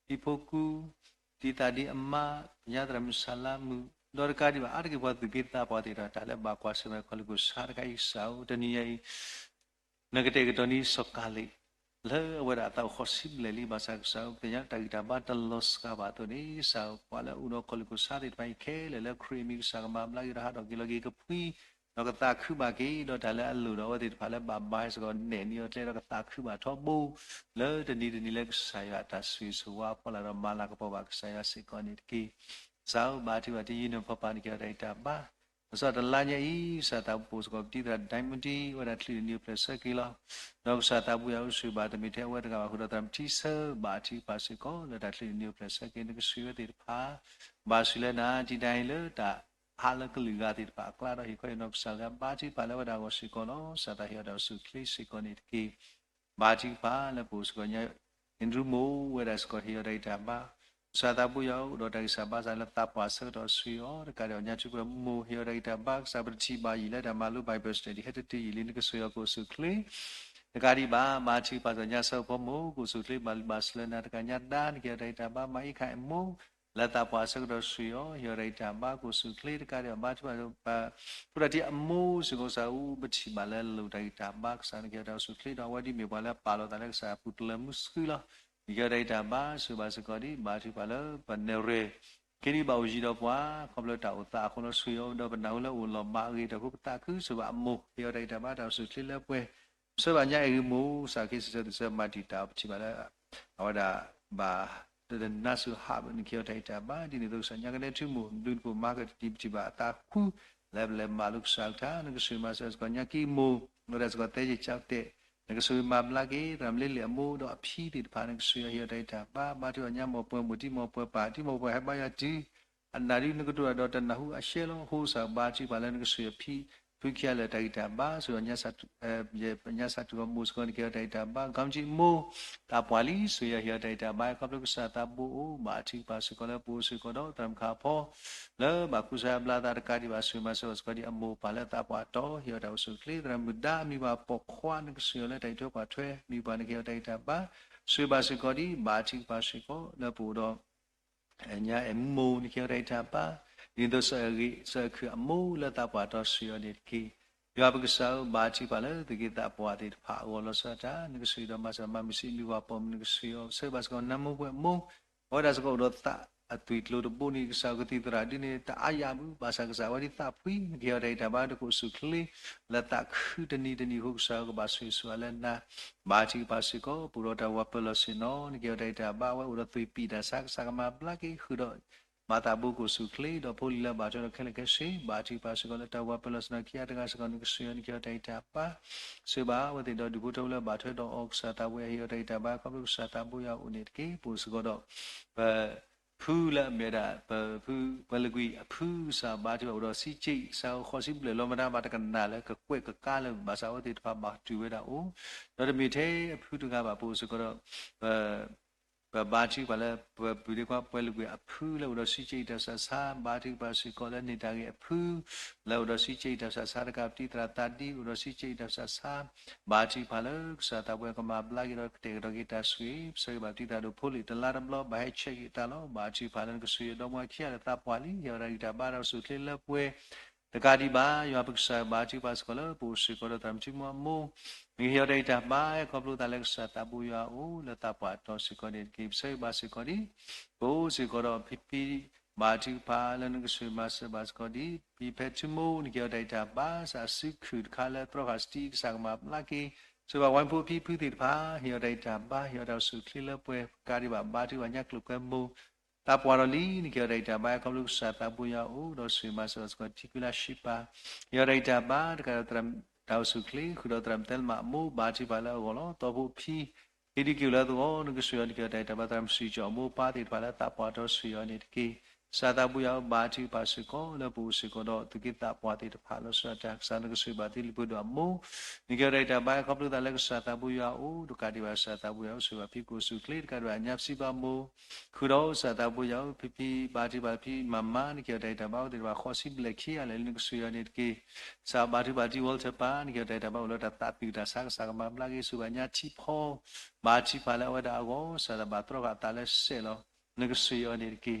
ဒံဖိကူ ဒံသးဒံအမါ ကညါသရၣ်မုၣ်စၢ်လါမုၣ် ဒီးတကးဒံးဘၣ် အါတက့ၢ်ပှၤသူၣ်က့သးပှၢ်သ့ၣ်တဖၣ် တၢ်လၢဘၣ်ကွၢ်ဆၢၣ်မဲာ်ကီၢ်လ့ၣ်ကီၢ်ဆၣ်တခါအံၤ ကစၢ်ဧၢ တနံၤညါအံၤ နကတဲာ်ကတီၤန့ၢ်စီၤကၤလံး လၢအဝဲဒၣ်အသးအိၣ်ဃိးဆံဘျဲၣ်လံ ဘၣ်ဆၣ်ကစၢ်ဧၢ ပသ့ၣ်ညါတၢ်ဂံၢ်တၢ်ဘါတလီၤစှၤဘၣ်အသိးန့ၣ် ကစၢ်ဧၢ ပှၤလၢအအိၣ်ဒီးကီၢ်လ့ၣ်ကီၢ်ဆၣ်သ့ၣ်တဖၣ်အံၤခဲလၢာ်လၢခရံာ်အမံၤ ကစၢ်ကမၤဘျါက့ၤဒီးဟးထီၣ်က့ၤလီၤက့ၤကဖှံ ဒီးကသးခုဘၣ်က့ၤ ဒီးတၢ်လၢအလိၣ်ဒီးအဝဲသ့ၣ်တဖၣ်လၢဘၣ်ဘါစ့ၢ်ကီး နဲၣ်န့ၢ်အီၤကျဲဒီးကသးခုဘၣ်ထီဘိ လၢတနံၤတနံၤလၢကစၢ်ယွၤအတၢ်ဆိၣ်ဂ့ၤဆိၣ်ဝါဖီလာ်ဒီးမၤလၤကပီၤဘၣ်ကစၢ်ယွၤစ့ၢ်ကီးန့ၣ်တက့ၢ်. ကစၢ်ဧၢ ဘါထုကဖၣ်တယုၢ်နဖီပၤ နကဟ့ၣ်အီၤတၢ်ဂံၢ်တၢ်ဘါ လီၤဆီဒၣ်တၢ်တလါညါအံၤ ကစၢ်သးပူၤစ့ၢ်ကီး ပတံၤသရၣ် Diamond ဝဲဒၣ်ချံးတနံၤအိၣ်ဖျဲၣ်ဆၢက့ၤလီၤ. ဒီးကစၢ်သးပူၤယွၤအိၣ်ဆိးဘၣ်တမ့ၢ်ထဲအဝဲတဂၤဘၣ် ဃုာ်ဒီးသရၣ်မုၣ်ထံဆၢ ဘၣ်ထံကပၤစ့ၢ်ကီး လၢတၢ်ချံးတနံၤအိၣ်ဖျဲၣ်ဆၢက့ၤ နကစၢ်ယွၤသ့ၣ်တဖၣ် ဘၣ်ဆူးလၢနၤ တံၤဒၣ်အံၤလၢတၢ်ဟးလၢကလုာ်ဂၤသ့ၣ်တဖၣ်အကျါဒီး ဟ့ၣ်ခီဟ့ၣ်နီၤကစၢ်ယွၤ ဘါထုကဖၣ်လၢဝဲဒၣ်အဂီၢ်စ့ၢ်ကီးလီၤ. ကစၢ်သးဟ့ၣ်အီၤတၢ်အိၣ်ဆူၣ်အိၣ်ချ့စ့ၢ်ကီးန့ၣ်တက့ၢ်. ဘါထုကဖၣ်လၢပအိၣ်စ့ၢ်ကီးညါ အ့ဒရူၣ်မိၢ်ဝဲဒၣ်စ့ၢ်ကီး ဟ့ၣ်အီၤတၢ်ဂံၢ်တၢ်ဘါ, ကစၢ်သးပူၤယွၤအိၣ်ဒီးတၢ်ဂံၢ်စၢ်ဘါစၢ်လၢသးပှၢ်ဆၢကတီၢ်ဆူအီၤ တကးဒံးဘၣ်ညါထူဖိမိၢ် ဟ့ၣ်အီၤတၢ်ဂံၢ်တၢ်ဘါ, ကစၢ်ပတထံၣ်ဘၣ်ယံာ်လၢတၢ်မၤလိ Bible study ဟဲတတုၤယံာ်လံ နကစၢ်ယွၤကအိၣ်ဆူၣ်အိၣ်ချ့ တကးဒံးဘၣ် ဘါထုကဖၣ်စ့ၢ်ကီးညါဆၢဖိမိၢ် ကအိၣ်ဆူၣ်အိၣ်ချ့ မၤလုၢ်မၤစၢၤလၢနၤ တကးညါဒါ နကဟ့ၣ်အီၤတၢ်ဂံၢ်တၢ်ဘါ, မၤအံးခးအမိၢ် လၢသးပှၢ်ဆၢကတီၢ်ဆူအီၤ ဟ့ၣ်အီၤတၢ်ဂံၢ်တၢ်ဘါ ကအိၣ်ဆူၣ်အိၣ်ချ့ တကးဒံးဘၣ် ဘါထုကဖၣ် ဖိဒၣ်ထံအမိၢ်စ့ၢ်ကီး ကစၢ်အိၣ်ပထံၣ်ဘၣ်လၢလိၣ်တၢ်ဂံၢ်တၢ်ဘါ ကစၢ် နကဟ့ၣ်အီၤတၢ်အိၣ်ဆူၣ်အိၣ်ချ့ဒီး အဝဲဒ်မ့ၢ်ပှၤလၢပာ်လီၤသးလၢကစၢ်အပူၤတလၢမုၢ်ဆှုလီၤ. နကဟ့ၣ်အီၤတၢ်ဂံၢ်တၢ်ဘါ ဆိၣ်ဂ့ၤဘၣ်စ့ၢ်ကီးဒ် ဘါထုကဖၣ်လၢပနဲၣ်ရွဲၣ် က့ၤဒံးဘၣ်အိၣ်ယံၤဒီးပှၤ ခီဖျိတၢ်အိၣ်သးအဃိလီၤဆူအီၤ ဒီးပနၢ်ဟူလၢအိၣ်လီၤမးအဂ့ၢ် တၢ်ဃိပသးခု ဆိၣ်ဂ့ၤဘၣ်အမိၢ် ဟ့ၣ်အီၤတၢ်ဂံၢ်တၢ်ဘါ တၢ်အိၣ်ဆူၣ်အိၣ်ချ့လၢပှဲၤ ဆၢဂ့ၤဘၣ်ညါအဲၣ်ဂ့ၢ်မိၢ် ကစၢ်ခ့စံးဆၢသုးဆၢမၤတံာ်တာ် ပထံၣ်ဘၣ်လၢ အဝဲဒၣ်ဘၣ် တနါစၢၤဟး နကဟ့ၣ်အီၤတၢ်ဂံၢ်တၢ်ဘါ ဒ်န့ၣ်အသိးကစၢ် ညါကနဲထူမိၢ် ဘျုးနဖိမၤကတံၢ်ပထံၣ်ဘၣ်အသးဃု လၢပလဲၤမၤလိကစၢ်အကလုၢ်ကထါ နကဆိၣ်ဂ့ၤမၤစၢၤစ့ၢ်ကီး ညါကံမိၢ် အဝဲဒၣ်စ့ၢ်ကီးသဲက့ၤကၠီတဲာ် နကဆိၣ်ဂ့ၤမၤဘျါက့ၤ သရၣ်မုၣ်လ့လ့ၣ်အမိၢ်ဒီးအဖံသ့ၣ်တဖၣ် နကစၢ်ယွၤဟ့ၣ်အီၤတၢ်ဂံၢ်တၢ်ဘါ ဘါထုကဖၣ်ညါ မိၢ်ပှၢ်မိၢ်တံၤ မိၢ်ပှၢ်ပၢ် တံၤမိၢ်ပှၢ်ဟဲဘါယွၤတုၤ အနၢ်ဒုးနကတိၤတၢ်ဒီးတနၢ်ဟူအရှဲလီၤ. အဃိကစၢ်ဘါထုကဖၣ်လၢနကဆိၣ်ဂ့ၤအဖံ ဖုခံဂၤလၢတၢ်ဂံၢ်တၢ်ဘါ ဆိၣ်ဂ့ၤညါ ညါစၢ်ထူၣ်ဂီၤမိၢ်စ့ၢ်ကီး နကဟ့ၣ်အီၤတၢ်ဂံၢ်တၢ်ဘါ ကီမကၠံမိၢ် သးပှၢ်လံ ဆိၣ်ဂ့ၤယွၤဟ့ၣ်အီၤတၢ်ဂံၢ်တၢ်ဘါ ခီဖျိကစၢ်သးဘိအိၣ် ဘါထုကဖၣ်စ့ၢ်ကီးလၢပအိၣ်စ့ၢ်ကီးဒီး သရၣ်မုၣ်ခါဖီ လၢဘၣ်ကူစါဘျါသးတကးဒံးဘၣ် ဆိၣ်ဂ့ၤမၤစၢၤစ့ၢ်ကီးဒ်အမိၢ်ပၢ်လၢသးပှၢ်တီၤ ဟ့ၣ်အီၤတၢ်အိၣ်ဆူၣ်အိၣ်ချ့ သရၣ်မုၣ်ဒါ မံၤပှၢ်ပိာ်ခွါ နကစၢ်ယွၤလၢတၢ်အံးထွဲကွၢ်ထွဲ မံၤပှၢ်နကဟ့ၣ်အီၤတၢ်ဂံၢ်တၢ်ဘါ ဆိၣ်ဂ့ၤဘၣ်စ့ၢ်ကီးဒ် ဘါထုကဖၣ်စ့ၢ်ကီးလၢပအိၣ်ဒီး ညါအဲၣ်မိၢ် နကဟ့ၣ်အီၤတၢ်ဂံၢ်တၢ်ဘါ ဒ်သိး စၢအဂ့ၤစၢအခုၣ်အမိၢ်လၢသးပှၢ်တီၤဆိၣ်ဂ့ၤအီၤန့ၣ်တက့ၢ်. ယွၤပကစၢ်ဧၢ ဘါထုကဖၣ်လၢသုးက့သးပှၢ်သ့ၣ်တဖၣ်အဂီၢ်လီၤဆီဒၣ်တၢ် နကဆိၣ်ဂ့ၤဒီးမၤစၢၤမၤမုာ်ဆံး မံၤပှၢ်ပိာ်မုၣ် နကဆိၣ်ဂ့ၤအီၤ ဆၢဂ့ၤဘၣ်စ့ၢ်ကီး နါမိၢ်ပှၢ်မိၢ် အဝဲဒၣ်စ့ၢ်ကီးအိၣ်ဒီးသးအသွံၣ်ကျိၤတဘိန့ၣ် ကစၢ်ကသံၣ်သရၣ်ဒ်န့ၣ် တအါယၤဘၣ် ဘၣ်ဆၣ်ကစၢ်ဝဲဒ်သးဖှံ နကဟ့ၣ်အီၤတၢ်ဂံၢ်တၢ်ဘါ တကအိၣ်ဆူၣ်အိၣ်ချ့ လၢသးခုတနံၤတနံၤအဃိ ကစၢ်ကဘၣ်ဆိၣ်ဂ့ၤဆိၣ်ဝါလၢနၤ ဘါထုကဖၣ်စ့ၢ်ကီး ပအိၣ်ဒီးတၢ်ဝးပၢၤလီၢ်ဆ့ၣ်နီၤ နကဟ့ၣ်အီၤတၢ်ဂံၢ်တၢ်ဘါ အဝဲအိၣ်ဒီးသွံၣ်ပံာ်တၢ်ဆါ ကစၢ်ကမၤဘျါက့ၤ ဃုာ်ဒီး မၤသးဘိကအိၣ်ဆူၣ်အိၣ်ချ့ ဒီးဖိလံၤလၢအဘၣ်ထွဲဒီးခဲလၢာ်ခဲဆ့ ဘါထုကဖၣ်စ့ၢ်ကီးလၢတၢ်ဝးပၢၤလီၢ်ဆ့ၣ်နီၤ ခံဂၤတဂၤစ့ၢ်ကီး နကဆိၣ်ဂ့ၤ နကဟ့ၣ်အီၤတၢ်ဂံၢ်တၢ်ဘါ ဆိၣ်ဂ့ၤဘၣ်အဝဲသ့ၣ်ဒီးဒူၣ်ဖိထၢဖိလၢအဘၣ်ထွဲဒီးအီၤ ကစၢ်သးဘိယွၤဟ့ၣ်အီၤတၢ်ဂံၢ်တၢ်ဘါ ခီဖျိကစၢ်သးဘိယွၤအိၣ်န့ၣ်တက့ၢ်. ပအိၣ်စ့ၢ်ကီးဒီး ပ ဖုလၢအမ့ၢ်ဝဲဒၣ် ပဖု ပှဲၤလၢကွံာ်အဖု ကစၢ်ဘါထုကဖၣ်အိၣ်ဒီးဆံးစ့ၣ် ကစၢ်ဃိးဆံဘျဲၣ်လီၤမတၤ ဘၣ်တကနၣ်လၢကကွဲၢ်ကကါလၢ ဘၣ်ဆၣ်အဝဲသ့ၣ်တဖၣ်ဘၣ်တုၤဝဲဒၣ်အိၣ် ဒီးတမ့ၢ်ထဲအဖုတဂၤဘၣ် ပအိၣ်စ့ၢ်ကီးဒီး ပ ပဘါထုကဖၣ်လၢ ပပုၢ်ဒ့ခွါ ပှဲၤလၢကွံာ်အဖုလၢအိၣ်ဒီးဆံးစ့ၣ်တၢ်ဆးဆါ ဘါထုကဖၣ်စ့ၢ်ကီးလၢန့ၢ်တၢ်ဂ့ၢ်အဖု လၢအိၣ်ဒီးဆံးစ့ၣ်တၢ်ဆးဆါတကး ပတံၤသရၣ်သးဒံ အိၣ်ဒီးဆံးစ့ၣ်တၢ်ဆးဆါ ဘါထုကဖၣ်လၢကစၢ်သးဘိကမၤဘျါက့ၤဒီးကတဲာ်ကတီၤက့ၤတၢ်ဆိၣ်ဂ့ၤ ပဆၢဂ့ၤဘၣ်ပတံၤသရၣ်ဒိၣ်ဖိလ့ၣ် တလါတဘျီဘၣ်ဟဲဆဲးက့ၤတၢ်လီၤ. ဘါထုကဖၣ်လၢနကဆိၣ်ဂ့ၤဒီမါဝၤခံဂၤလၢသးပှၢ်လံ ဟ့ၣ်အီၤတၢ်ဂံၢ်တၢ်ဘါဒီးကဆိၣ်အိၣ်ချ့လၢပှဲၤ တကးဒံးဘၣ် ယွၤပကစၢ်ဘါထုကဖၣ်စ့ၢ်ကီးလၢပအိၣ်စ့ၢ်ကီးဒီးသရၣ်မုၣ်ထံမိၢ်အမိၢ် နကဟ့ၣ်အီၤတၢ်ဂံၢ်တၢ်ဘါ ခီဖျိသးလၢကစၢ်သးဘိယွၤအအိၣ်လၢသးပှၢ်တီၤစ့ၢ်ကီးန့ၣ်တက့ၢ်. ပဆၢဂ့ၤဘၣ်စ့ၢ်ကီးဒ် ပအိၣ်စ့ၢ်ကီးဒီးဖံဖံ ဘါထုကဖၣ်လၢနကဆိၣ်ဂ့ၤမၤစၢၤဘၣ်စ့ၢ်ကီးဒ် ဖံဖဲထူမိၢ် နကဟ့ၣ်အီၤတၢ်ဂံၢ်တၢ်ဘါ ကစၢ်စုခူၣ်တခါလၢသြီဃာ်စတံ ကစၢ်ကမၤဘျါက့ၤ ဆိၣ်ဂ့ၤဘၣ်ဝဲဖိဖံဖုသ့ၣ်တဖၣ် ဟ့ၣ်အီၤတၢ်ဂံၢ်တၢ်ဘါ ဟ့ၣ်အီၤတၢ်အိၣ်ဆူၣ်အိၣ်ချ့လၢပှဲၤ တကးဒံးဘၣ် ဘါထုကဖၣ်ညါကျိၤကွဲမိၢ် သးပှၢ်ဒီးလံ နကဟ့ၣ်အီၤတၢ်ဂံၢ်တၢ်ဘါ ခီဖျိကစၢ်သးဘိယွၤအအိၣ် ဒီးဆိၣ်ဂ့ၤမၤစၢၤဘၣ်စ့ၢ်ကီး ထံကွံလါရှ့ပၤ ဟ့ၣ်အီၤတၢ်ဂံၢ်တၢ်ဘါ တကးဒီးတၢ်အိၣ်ဆူၣ်အိၣ်ချ့ ဃုာ်ဒီးသရၣ်မုၣ်သဲလမၤအမိၢ် ဘါထုကဖၣ်လၢအဂီၢ်လီၤ. သီဖိဖံ ဟ့ၣ်ဒုးက့ၤအိၣ်လၢအဂီၢ် နကဆိၣ်ဂ့ၤအီၤ နကဟ့ၣ်အီၤတၢ်ဂံၢ်တၢ်ဘါ သရၣ်မုၣ်စံကၠီၣ်အမိၢ်အပၢ်သ့ၣ်တဖၣ်လၢသးပှၢ်တီၤဆိၣ်ဂ့ၤအီၤန့ၣ်တက့ၢ်. ကစၢ်သးဘိယွၤဧၢ ဘါထုကဖၣ်စ့ၢ်ကီးလၢပအိၣ်စ့ၢ်ကီးဒီး သုးက့သးပှၢ်သ့ၣ်တဖၣ်လီၤဆီဒၣ်တၢ် ကစၢ်နကဆိၣ်ဂ့ၤဘၣ်သုလံၤပှဲၤဒိၣ်အမိၢ် နကဟ့ၣ်အီၤတၢ်ဂံၢ်တၢ်ဘါ ခီဖျိသးလၢကစၢ်သးဘိယွၤအအိၣ် တကးဒံးဘၣ် ကစၢ်သးဘိယွၤအိၣ်ဆိၣ်ဂ့ၤဘၣ်ဖံကအိၣ်ဆူၣ်အိၣ်ချ့ တကးဒံးဘၣ်ညါပစံးဘၣ်မိၢ် ဃုာ်ဒီးကစၢ်သးဘိယွၤဧၢ ဖံဖံ ဘါထုကဖၣ်ဖံမၤမၤ နကဟ့ၣ်အီၤတၢ်ဂံၢ်တၢ်ဘါ အဝဲသ့ၣ်တဖၣ်ဃိးဆံဘျဲၣ်ခံဂၤလၢာ်လံ နကဆိၣ်ဂ့ၤအီၤန့ၣ်တက့ၢ်. ကစၢ်ဘါထုကဖၣ်တံၤ Walter ပၢ် နကဟ့ၣ်အီၤတၢ်ဂံၢ်တၢ်ဘါ အိၣ်လၢတၢ်သးသူၣ်တၢ်ဆါ ကစၢ်ကမၤဘျါက့ၤ ဆိၣ်ဂ့ၤဘၣ်ညါထံဖီ ဘါထုကဖၣ်လၢအဝဲဒၣ်အဂီၢ် ကစၢ်သးဘၣ်သြီဃာ်အသးလၢစဲးလီၤ နကဆိၣ်ဂ့ၤအီၤန့ၣ်တက့ၢ်.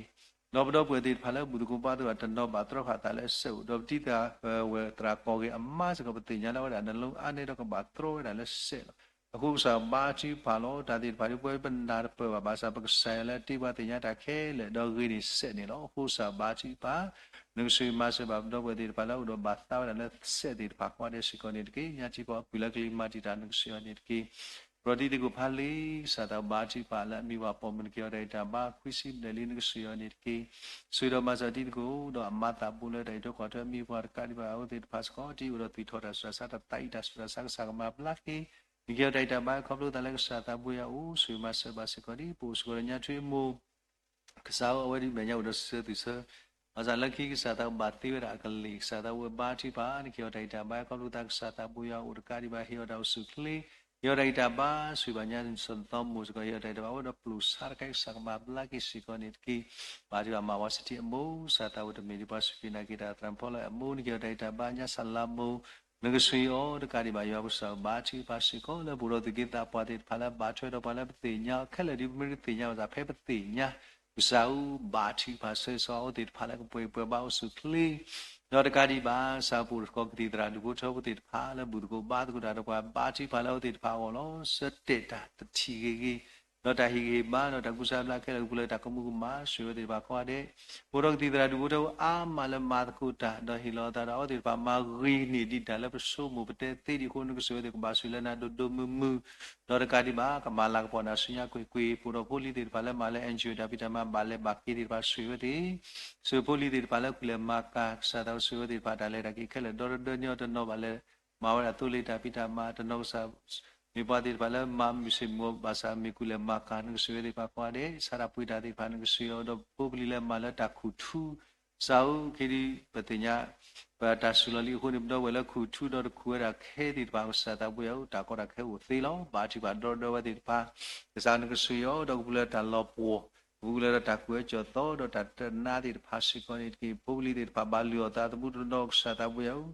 ဒီးပဒီပုၢ်ဝဲၢ်သ့ၣ်တဖၣ်လၢဘူၣ်သကိးဘါသကိးတနီၤဘၣ်သြီဃာ်အသးလၢစဲးအိၣ် ဒီးပတံၤသရၣ်ဝဲၢ်သရၣ်ကီၢ်ဂ့ၢ်အမါစ့ၢ်ကီး ပသ့ၣ်ညါလၢအဝဲဒၣ်နလၢအါန့ၣ်ဒီးကဘၣ်သြီဝဲဒၣ်လၢစဲးလီၤ. အဃိကစၢ်ဘါထုကဖၣ်လီၤ တၢ်သ့ၣ်တဖၣ်ဒ်ပဝဲပနၢ်တပၢၢ်ဘၣ် ဘၣ်ဆၣ်ပကစၢ်ယွၤလၢအတ့ပှၤသ့ၣ်ညါတၢ်ခဲလၢာ် ဒီးဂ့ၤန့ၢ်စဲးန့ၣ်လီၤ. အဃိကစၢ်ဘါထုကဖၣ် နကဆိၣ်ဂ့ၤမၤစၢၤဘၣ်ပဒီပုၢ်ဝဲၢ်သ့ၣ်တဖၣ်လၢအအိၣ်ဒီးဘၣ်သါဝဲဒၣ်လၢစဲးသ့ၣ်တဖၣ်ကိးဂၤဒဲးစ့ၢ်ကီးန့ၣ်တက့ၢ်. ညါထံဖီအပုၢ်လၢကလံၤမၤတံာ်တာ် နကဆိၣ်ဂ့ၤအီၤန့ၣ်တက့ၢ်. ပရိသတ်တံၤသကိးဖးလံ, ကစၢ်သးဘါထုကဖၣ်လၢအမံၤပှၢ်ပိာ်မုၣ် နကဟ့ၣ်အီၤတၢ်ဂံၢ်တၢ်ဘါ ခွံဆံဘျဲၣ်လံ နကဆှၢအီၤန့ၣ်တက့ၢ်. ဆှၢဒီးမၤစၢၤတံၤသကိး ဒီးအမၤသးဘူးလၢတၢ်အံးထွဲကွၢ်ထွဲအမံၤပှၢ်တကးဒံးဘၣ် အဝဲသ့ၣ်တဖၣ်စ့ၢ်ကီး တၢ်အိၣ်ဒီးသွံၣ်ထီၣ်တၢ်ဆူးတၢ်ဆါ တၢ်သးအံးတၢ်ဆူးတၢ်ဆါ ကစၢ်ကမၤဘျါက့ၤ နကဟ့ၣ်အီၤတၢ်ဂံၢ်တၢ်ဘါ ခီဖျိသးလၢကစၢ်သးဘိယွၤအအိၣ် ဆှၢမၤစၢၤဘၣ်စ့ၢ်ကီးဒံး ပအိၣ်စ့ၢ်ကီးဒီးညါထွံအမိၢ် ကစၢ်ဧၢ အဝဲဒ်မဲာ်ညါအိၣ်ဒီးစံးဆၢသုးဆၢ, ဘၣ်ဆၣ်လၢခံကစၢ်သးဘၣ်သ့ဝဲဒၣ်အကလံၤ ကစၢ်သးဝဲဘါထုကဖၣ် နကဟ့ၣ်အီၤတၢ်ဂံၢ်တၢ်ဘါ ခီဖျိသးကစၢ်သးဘိယွၤအအိၣ်တကးဒံးဘၣ် ဟ့ၣ်အီၤတၢ်အိၣ်ဆူၣ်အိၣ်ချ့ ဟ့ၣ်အီၤတၢ်ဂံၢ်တၢ်ဘါ ဆှၢဘၣ်ညါစီၤသီမိၢ်စ့ၢ်ကီး ဟ့ၣ်အီၤတၢ်ဂံၢ်တၢ်ဘါ အဝဲဒီးပျိာ်ဆါတခါ ကစၢ်ကမၤဘျါက့ၤစ့ၢ်ကီးန့ၣ်တက့ၢ်. ဘါထုကဖၣ်မၤဝါစထံအမိၢ် ကစၢ်သးဝဲတမ့ၢ်ဒ်ပှၤစူၢ်က့ၤနာ်က့ၤတၢ်သရၣ်ဖီလၢအမိၢ် နကဟ့ၣ်အီၤတၢ်ဂံၢ်တၢ်ဘါ ညါစၢ်လါမိၢ် နကဆှၢအီၤတကးဒံးဘၣ် ယွၤကစၢ်ဧၢ ဘါထုကဖၣ်စ့ၢ်ကီး လၢပအိၣ်ဒီးသူၣ်က့သးပှၢ်သ့ၣ်တဖၣ်လၢဘၣ်ထွဲဒီးပှၤလၢပသ့ၣ်ညါအီၤခဲလၢာ် ဒ်ပမ့ၢ်တသ့ၣ်ညါဘၣ်ဆၣ် ဖဲပသ့ၣ်ညါ ကစၢ်ဧၢ ဘါထုကဖၣ်ဆၢဂ့ၤဆၢဝါအဝဲသ့ၣ်တဖၣ်လၢကပှဲၤပှဲၤဘါအိၣ်ဆူၣ်အိၣ်ချ့ ဒီးတကးဒံးဘၣ် ကစၢ်ပအိၣ်တခီကသံၣ်သရၣ်ဒူၣ်ဖိထၢဖိသ့ၣ်တဖၣ်လၢဘူၣ်သကိးဘါသကိးတၢ်ဒီးပှၤ ဘါထုကဖၣ်လၢအဝဲသ့ၣ်တဖၣ်အဂီၢ်လီၤ. ဆၢတဲာ်တၢ်တထံၣ်ဂ့ၤဂ့ၤ ဒီးတၢ်ဟ့ၣ်ဂံၢ်ဟ့ၣ်ဘါ ဒီးတၢ်ကူစါဘျါခဲလၢာ်ကပူၤလၢတၢ်ကမူကမၣ် ဆှၢဝဲသ့ၣ်တဖၣ်ကိးဂၤဒဲး ပအိၣ်ဒီးကသံၣ်သရၣ်ဒူၣ်ဖိထၢဖိအါမးလၢမၤသကိးတၢ် ဒီးဟ့ၣ်လီၤအသးဒီး အဝဲသ့ၣ်တဖၣ်မၤဂ့ၤန့ၢ်ဒံးတၢ်လၢပဆိကမိၣ်ပတဲသ့ဒံးအဃိ နကဆှၢဝဲသ့ၣ်ကဘၣ်ဆိၣ်လၢနၤဒိၣ်ဒိၣ်မုၢ်မုၢ် ဒီးတကးဒံးဘၣ် ကမၤလၤကပီၤနၤဆူညါကွ့ၢ်ကွ့ၢ် ပအိၣ်ဒီးဖိလံၤသ့ၣ်တဖၣ်လၢမၤလၢ NGO တၢ်ဖံးတၢ်မၤဘၣ်လဲၤဘၣ်က့ၤသ့ၣ်တဖၣ်ဆှၢဝဲသ့ၣ် ဆှၢဖိလံၤသ့ၣ်တဖၣ်လၢကူၣ်လဲၤမၤကၤ ကစၢ်သးဆှၢဝဲသ့ၣ်တဖၣ်တၢ်လဲၤတၢ်က့ၤခဲလၢာ်ဒီတဒၢန့ၢ်အီၤတနီၤဘၣ်လဲၤ မၤဝဲဒၣ်သိလ့ၣ်တၢ်ဖံးတၢ်မၤတနီၤ ကစၢ် မ့ၢ်ပှၤသ့ၣ်တဖၣ်လၢမၤမုာ်ဆ့ၣ်မုာ်ဘၣ်ဆၣ် မ့ၢ်ကူၣ်လဲၤမၤကၤ နကဆှၢဝဲသ့ၣ်တဖၣ်ကိးဂၤဒဲး ဆါတၢ်ပှ့ၤတၢ်သ့ၣ်တဖၣ် နကဆှၢအီၤဒီးဖိပလံၤလၢမၤလၢတၢ်ခူၣ်ထူ ကစၢ်ဧၢ ခဲဒံး ပသ့ၣ်ညါ ပတၢ်စူၤလီၤလံအဃိန့ၣ် ပဒီပုၢ်ဝဲၢ်လၢခူၣ်ထူဒီးတခူၣ်ဝဲဒၣ်ခဲသ့ၣ်တဖၣ် ကစၢ်သးဘိယွၤဧၢ တၢ်ကီတၢ်ခဲအိၣ်သ့လီၤ. ဘါထုကဖၣ်ဒီဒီဝဲသ့ၣ်တဖၣ် ကစၢ်နကဆှၢအီၤဒီးကပူၤလၢတၢ်လီၤပှီၢ် ကပူၤလၢတၢ်ကွဲးအီၤကၠီၣ်သီဒီးတၢ်တနာ်သ့ၣ်တဖၣ်စ့ၢ်ကီးန့ၣ်တက့ၢ်. ဖိပလံၤသ့ၣ်တဖၣ်ဘၣ်လုၢ်အီၣ်သးသမူတနီၤ ကစၢ်သးဘိယွၤဧၢ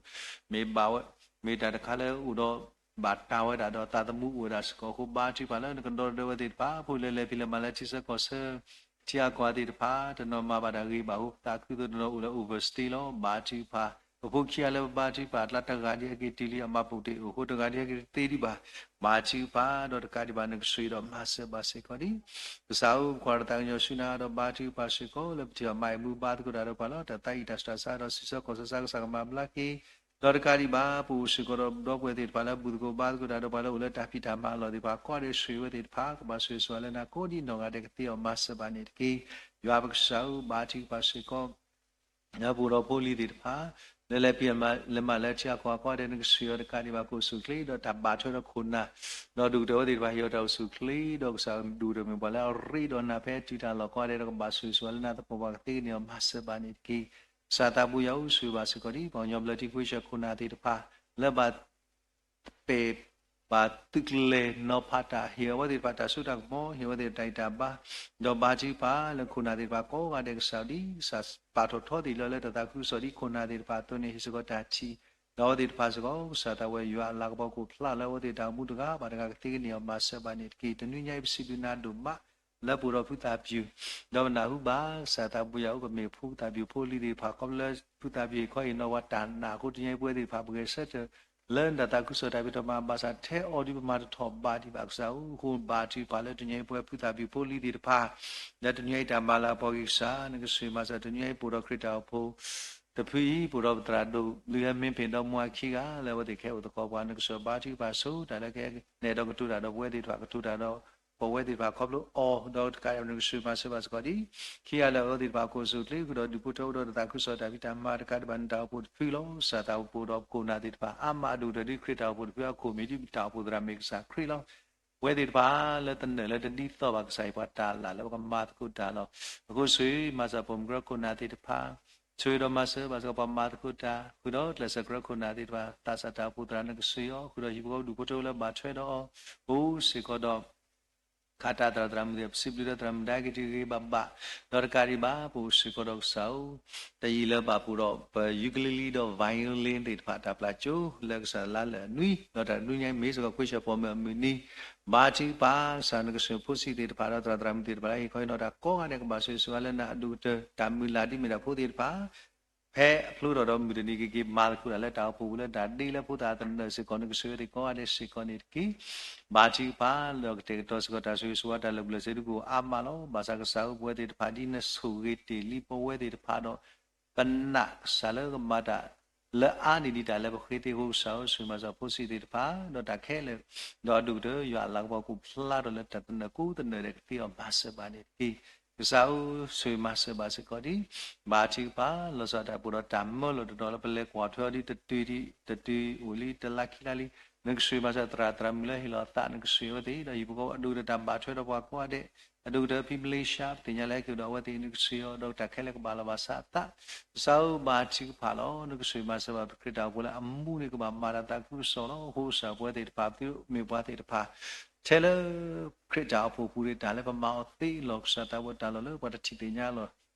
မ့ၢ်ဘၣ်ဝဲ မ့ၢ်တၢ်တခါလၢအိၣ်ဒီး ဘၣ်တၢ်ဝဲဒၣ်ဒီးသးသမူအိၣ်ဝဲဒၣ်စ့ၢ်ကီးအဃိ ဘါထုကဖၣ်လၢနကဒီဒီဝဲသ့ၣ်တဖၣ် ဖိလၢလဲၤဖံးလဲၤမၤလၢထံဆၢကီၢ်ဆၢ ထံအကီၢ်သ့ၣ်တဖၣ် တနီၤမၤဘၣ်တၢ်ဂ့ၤဘၣ်အဃိ သးခုသိးတနီၤအိၣ်လၢ overstay လီၤ. ဘါထုကဖၣ် ပဖိခံဂၤလၢပဘါထုကဖၣ်အကျါ တဂၤဒံးဟဲက့ၤတုၤလံ အမၤပိာ်တ့ၢ်အိၣ်အဃိ တဂၤဒံးဟဲက့ၤတသ့ဒံးဘၣ်. ဘါထုကဖၣ်ဒီးတကးဒံးဘၣ် နကဆှၢဒီးမၤစၢၤဘၣ်စ့ၢ်ကီးဒံး ကစၢ်ဧၢ ပကွၢ်တၢ်သးကညီၤဆူနၤဒီး ဘါထုကဖၣ်စ့ၢ်ကီးလၢပထံၣ်အီၤမၤအံၤမူဘါသကိးတၢ်ဒီးပှၤလီၤ. တၢ်သးအံၤတၢ်ဆူးတၢ်ဆါဒီးထံဆၢကီၢ်ဆၢ ကစၢ်ကမၤဘျါက့ၤ ဒီးတကးဒံးဘၣ် ပအိၣ်စ့ၢ်ကီးဒီးဒီပုၢ်ဝဲၢ်သ့ၣ်တဖၣ်လၢဘူၣ်သကိးဘါသကိးတၢ်ဒီးပှၤလၢ အိၣ်လၢတၢ်ဖံးတၢ်မၤအလီၢ်သ့ၣ်တဖၣ် ကိးဂၤဒဲးဆှၢဝဲသ့ၣ်တဖၣ် ကဘၣ်ဆိၣ်ဂ့ၤဆိၣ်ဝါလၢနၤ ကိးဒံနီၢ်ဂၤဒဲးကသ့အီၤမၤစၢၤဘၣ်န့ၣ်တက့ၢ်. ယွၤပကစၢ်ဧၢ ဘါထုကဖၣ်စ့ၢ်ကီး လၢပအိၣ်ဒီးဖိလံၤသ့ၣ်တဖၣ် လၢလဲၤဖံးလဲၤမၤလၢထံအကီၢ်အကိးဂၤဒဲး နကဆှၢအီၤတကးဒံးဘၣ် ကအိၣ်ဆူၣ်အိၣ်ချ့ ဒီးတၢ်ဘၣ်ထွဲဒီးခိၣ်နၢ် ဒီးဒူၣ်ကတၢၢ်ဝဲသ့ၣ်တဖၣ် ဟ့ၣ်အီၤတၢ်အိၣ်ဆူၣ်အိၣ်ချ့ ဒီးကစၢ်ဒူၣ်ကတၢၢ်မ့ၢ်ပှၤလၢအရ့ဒီးနၤ ဖဲတုၤတၢ်လီၢ်ကိးဂၤဒဲး ဒီးကဘၣ်ဆိၣ်ဂ့ၤဆိၣ်ဝါလၢနၤသပှၢ်ပှၢ်ကသ့ကန့ၢ်အီၤမၤစၢၤဘၣ်န့ၣ်တက့ၢ်. ကစၢ်သးဘိယွၤဧၢ ဆိၣ်ဂ့ၤဘၣ်စ့ၢ်ကီးဒံး ပှၤကညီဘျၢထံခဝ့ၡၢၣ်ခိၣ်နၢ်သ့ၣ်တဖၣ် လၢဘၣ် ပဲာ် ဘၣ်သုးကျဲၤနီၤဖးတၢ် ဟ့ၣ်အဝဲသ့ၣ်တဖၣ်တၢ်စိတၢ်ကမီၤ ဟ့ၣ်အဝဲသ့ၣ်တၢ်ဂံၢ်တၢ်ဘါ ဒီးဘါထုကဖၣ်လၢခိၣ်နၢ်သ့ၣ်တဖၣ်ကိးဂၤဒဲး ကစၢ်ဒ်ကစၢ်ပာ်ထီၣ်ထီသ့ၣ်လၢ လၢတၢ်သးခုကစီၣ်ဒ်ခိၣ်နၢ်သ့ၣ်တဖၣ်အသိးန့ၣ် ဟ့ၣ်စ့ၢ်ကီးတၢ်ထံၣ် ဒီးအဝဲသ့ၣ်တဖၣ်စ့ၢ်ကီး ကစၢ်သးဝဲယွၤအလၤကပီၤကအိၣ်ဖျါလၢအဝဲသ့ၣ်တၢ်အိၣ်မူတဂၤဘၣ်တဂၤကသ့ကန့ၢ်အီၤမၤစၢၤဘၣ်န့ၣ်တက့ၢ်. တနွံညါအံၤပစံးဘျုးနၤဒိၣ်မး လၢပအိၣ်ဒီးဖုသၣ်ပျူၤ ဒီးပနၢ်ဟူဘၣ် ကစၢ်သးဘိယွၤဧၢ ပမ့ၢ်ဖုသၣ်ပျူၤဖိလံၤသ့ၣ်တဖၣ် ခီဖျိလၢဖုသၣ်ပျူၤဟ့ၣ်ခီဟ့ၣ်နီၤဝဲတၢ်နာ်အဃိ တနံၤအံၤပဝဲသ့ၣ်တဖၣ် ပဂဲၤဆၢထၢၣ် လၢနတၢ်သးခုကစီၣ်တၢ်ဖံးတၢ်မၤဘၣ်ဆၣ် ထဲအီၤဒ်ပမၤတထီၣ်ဘးဒံးဘၣ်ကစၢ်ဧၢ အဃိဘါထုကဖၣ်လၢတနံၤအံၤပဝဲဖုသၣ်ပျူၤဖိလံၤသ့ၣ်တဖၣ် လၢတနံၤအံၤတၢ်မၤလၤကပီၤက့ၤကစၢ် နကဆိၣ်ဂ့ၤမၤစၢၤ တနံၤအံၤပအိၣ်ဒီးခရံာ်တၢ်အိၣ်ဖှိၣ် တဖုအံၤ ပအိၣ်ဒီးပသရၣ်ဒိၣ် လုၢ်ဟဲမ့ၢ်ဖ့ၣ်ဒီမါခံဂၤ လၢအဝဲသ့ၣ်ကဟဲအိၣ်သကိးပှၤ နကစၢ်ဘါထုကဖၣ်ဆိ တၢ်လၢကဟဲနဲၣ်ဒီးကတိၤတၢ်ဒီးပဝဲသ့ၣ်တဖၣ် ကတိၤတၢ်ဒီး ပဝဲသ့ၣ်တဖၣ်ခီဖျိအီၤ ဒီးတကးဒံးနကဆိၣ်ဂ့ၤမၤစၢၤဘၣ်စ့ၢ်ကီးဒံး ခံဂၤလၢအဝဲသ့ၣ်တဖၣ်ကအိၣ်ဆူၣ်အိၣ်ချ့ ဃုာ်ဒီးဒူၣ်ဖိထၢဖိဒီးတၢ်သးခုကစီၣ်တၢ်ဖံးတၢ်မၤတကးဒံးဘၣ် နတၢ်အိၣ်ဖှိၣ်တဖုလီၤ. ကစၢ်သးပအိၣ်ဒီးပခိၣ်နၢ်သ့ၣ်တဖၣ် အါမးအဒိၣ်ကတၢၢ်ဒ်ခရံာ်တၢ်အိၣ်ဖှိၣ်တဖုအခိၣ်မ့ၢ်ဒ်ပတၢ်အိၣ်ဖှိၣ်သရၣ်မ့ၢ်ကစၢ်ခရံာ်လီၤ. ပဝဲသ့ၣ်တဖၣ်လၢတနၢၤလၢတဒ်သိးဘၣ်ကစၢ်အံၤပှၤတၢ်လၢ်လၢပကမၤသကိးတၢ်လီၤ. အဃိဆိၣ်ဂ့ၤမၤစၢၤပိာ်မုၣ်ကရၢခိၣ်နၢ်သ့ၣ်တဖၣ် ဆိၣ်ဂ့ၤဒီးမၤစၢၤဘၣ်စ့ၢ်ကီးပှၤမၤသကိးတၢ် ဃုာ်ဒီးကျဲးစၢးကရၢခိၣ်နၢ်သ့ၣ်တဖၣ် သးစၢ်တၢ်အိၣ်ဖှိၣ်သရၣ်နကဆိၣ်ဂ့ၤအီၤ ဃုာ်ဒီးဟံၣ်ဖိဃီဖိဒူၣ်ဖိထၢဖိလၢဘၣ်ထွဲဒီးအီၤ အိၣ်စ့ၢ်ကီးဒီး ခးတၢ်သရၣ်သရၣ်မုၣ်သ့ၣ် ပစံးဘျုးဒီးသရၣ်မုၣ်ဒါက့ၤတဂ့ၤဂ့ၤဘၣ်ဘၣ် ဒီးတကးဒံးဘၣ် ပအိၣ်စ့ၢ်ကီးဒီးကစၢ်ဧၢ တယံာ်လၢဘၣ်ပအိၣ်ဒီးပ ukulele ဒီး violin သ့ၣ်တဖၣ်တၢ်ပျၢ်ကၠိ လၢကစၢ်လါလၢာ်အနွံ ဒီးတၢ်တနွံညါအံၤမ့ၢ်စ့ၢ်ကီးခွ့ဆၢၣ်ပိာ်မုၣ်အမုၢ်နံၤ ဘါထုကဖၣ် ကစၢ်နကဆိၣ်ဂ့ၤဖိဆံးသ့ၣ်တဖၣ်ဒီးသရၣ်သရၣ်မုၣ်သ့ၣ်တဖၣ်လၢဟ့ၣ်ခီဟ့ၣ်နီၤတၢ်ကိးဂၤဒဲး ကဘၣ်ဆိၣ်ဂ့ၤဆိၣ်ဝါလၢနၤအဒိၣ်ကတၢၢ် တၢ်မုၢ်လၢ်ဒ်မ့ၢ်ဒၣ်ဖိသ့ၣ်တဖၣ် ဖဲအဖျိထီၣ်ဒီးမုၢ်တနံၤက့ၤက့ၤ မၤသကိးတၢ်လၢတၢ်အိၣ်ဖှိၣ်ပူၤလၢတၢ်ဒ့လၢဖိသၣ်သနၢၣ်စ့ၢ်ကီး နကဆိၣ်ဂ့ၤသ့ၣ်ကိးဂၤဒဲးစ့ၢ်ကီးန့ၣ်တက့ၢ်. ဘါထုကဖၣ် လၢကတဲာ်ကတီၤစ့ၢ်ကီးတၢ်ဆိၣ်ဂ့ၤဆိၣ်ဝါတၢ်လၢာ်ဘူၣ်လၢာ်စ့ၢ်ဒုကအိၣ်အါမးလီၤ. ဘၣ်ဆၣ်ကစၢ်ဧၢ ပဝဲသ့ၣ်တဖၣ်ဒ်နဆိၣ်ဂ့ၤတ့ၢ်လံပဝဲသ့ၣ်တဖၣ်ဒီး ပနာ်ကစၢ်လၢကမၤတၢ် လၢအါန့ၢ်ဒံးတၢ်လၢပဃ့သ့အဃိ ကစၢ်ဧၢ, ဆိၣ်ဂ့ၤမၤစၢၤဖိဆံးသ့ၣ်တဖၣ် ဒီးတၢ်ခဲလၢာ်, ဒီးအဒိၣ်ကတၢၢ် ယွၤအလၤကပီၤကအိၣ်ဖျါထီၣ်လၢတၢ်တနၢၤကိးတနၢၤဒဲးကသ့အီၤ မၤစၢၤဘၣ်န့ၣ်တက့ၢ်. ကစၢ်ဧၢ, ဆိၣ်ဂ့ၤမၤစၢၤဘၣ်စ့ၢ်ကီးဒံး, ဘါထုကဖၣ် လီၤဆီဒၣ်တၢ်ပူၤဒီးတၢ်မၢလီၤတတီၤလၢပလဲၤကွၢ်ထွဲအီၤဒ်တတုၤ, တတုၤအိၣ်လံ တလါခံလါလံ, နကဆိၣ်ဂ့ၤမၤစၢၤသရၣ်သရၣ်မုၣ်လၢဟ့ၣ်လီၤသး နကဆိၣ်ဂ့ၤအဝဲသ့ၣ်, ဒီးဟံၣ်ဖိဃီဖိအဒိၣ်ကတၢၢ်တၢ်ဘၣ်ထွဲဒီးပှၤကိးဂၤဒဲး, အဒိၣ်ကတၢၢ်ဖံမလ့ၡါ ပသ့ၣ်ညါလၢဟဲက့ၤဒီးအဝဲသ့ၣ် နကဆိၣ်ဂ့ၤအီၤဒီးတၢ်ခဲလၢာ်ကဘၣ်လီၤဘၣ်စးအသး, ကစၢ်ဧၢ ဘါထုကဖၣ်လီၤ. နကဆိၣ်ဂ့ၤမၤစၢၤဘၣ်ပခရံာ်တၢ်အိၣ်ဖှိၣ်လၢအမူန့ၣ် ကဘၣ်မၤတၢ်သးခုကစီၣ်လီၤ. အဃိကစၢ် ပဝဲသ့ၣ်တဖၣ် ပသုမ့ၢ်ပှၤသ့ၣ်တဖၣ် ထဲလၢ ခရံာ်တၢ်အိၣ်ဖှိၣ်အပူၤန့ၣ် တၢ်လၢပမၤအီၤသ့လီၤ. ကစၢ်သးဝဲတၢ်လီၢ်လၢပှၤတထံၣ်သ့ၣ်ညါလီၤ.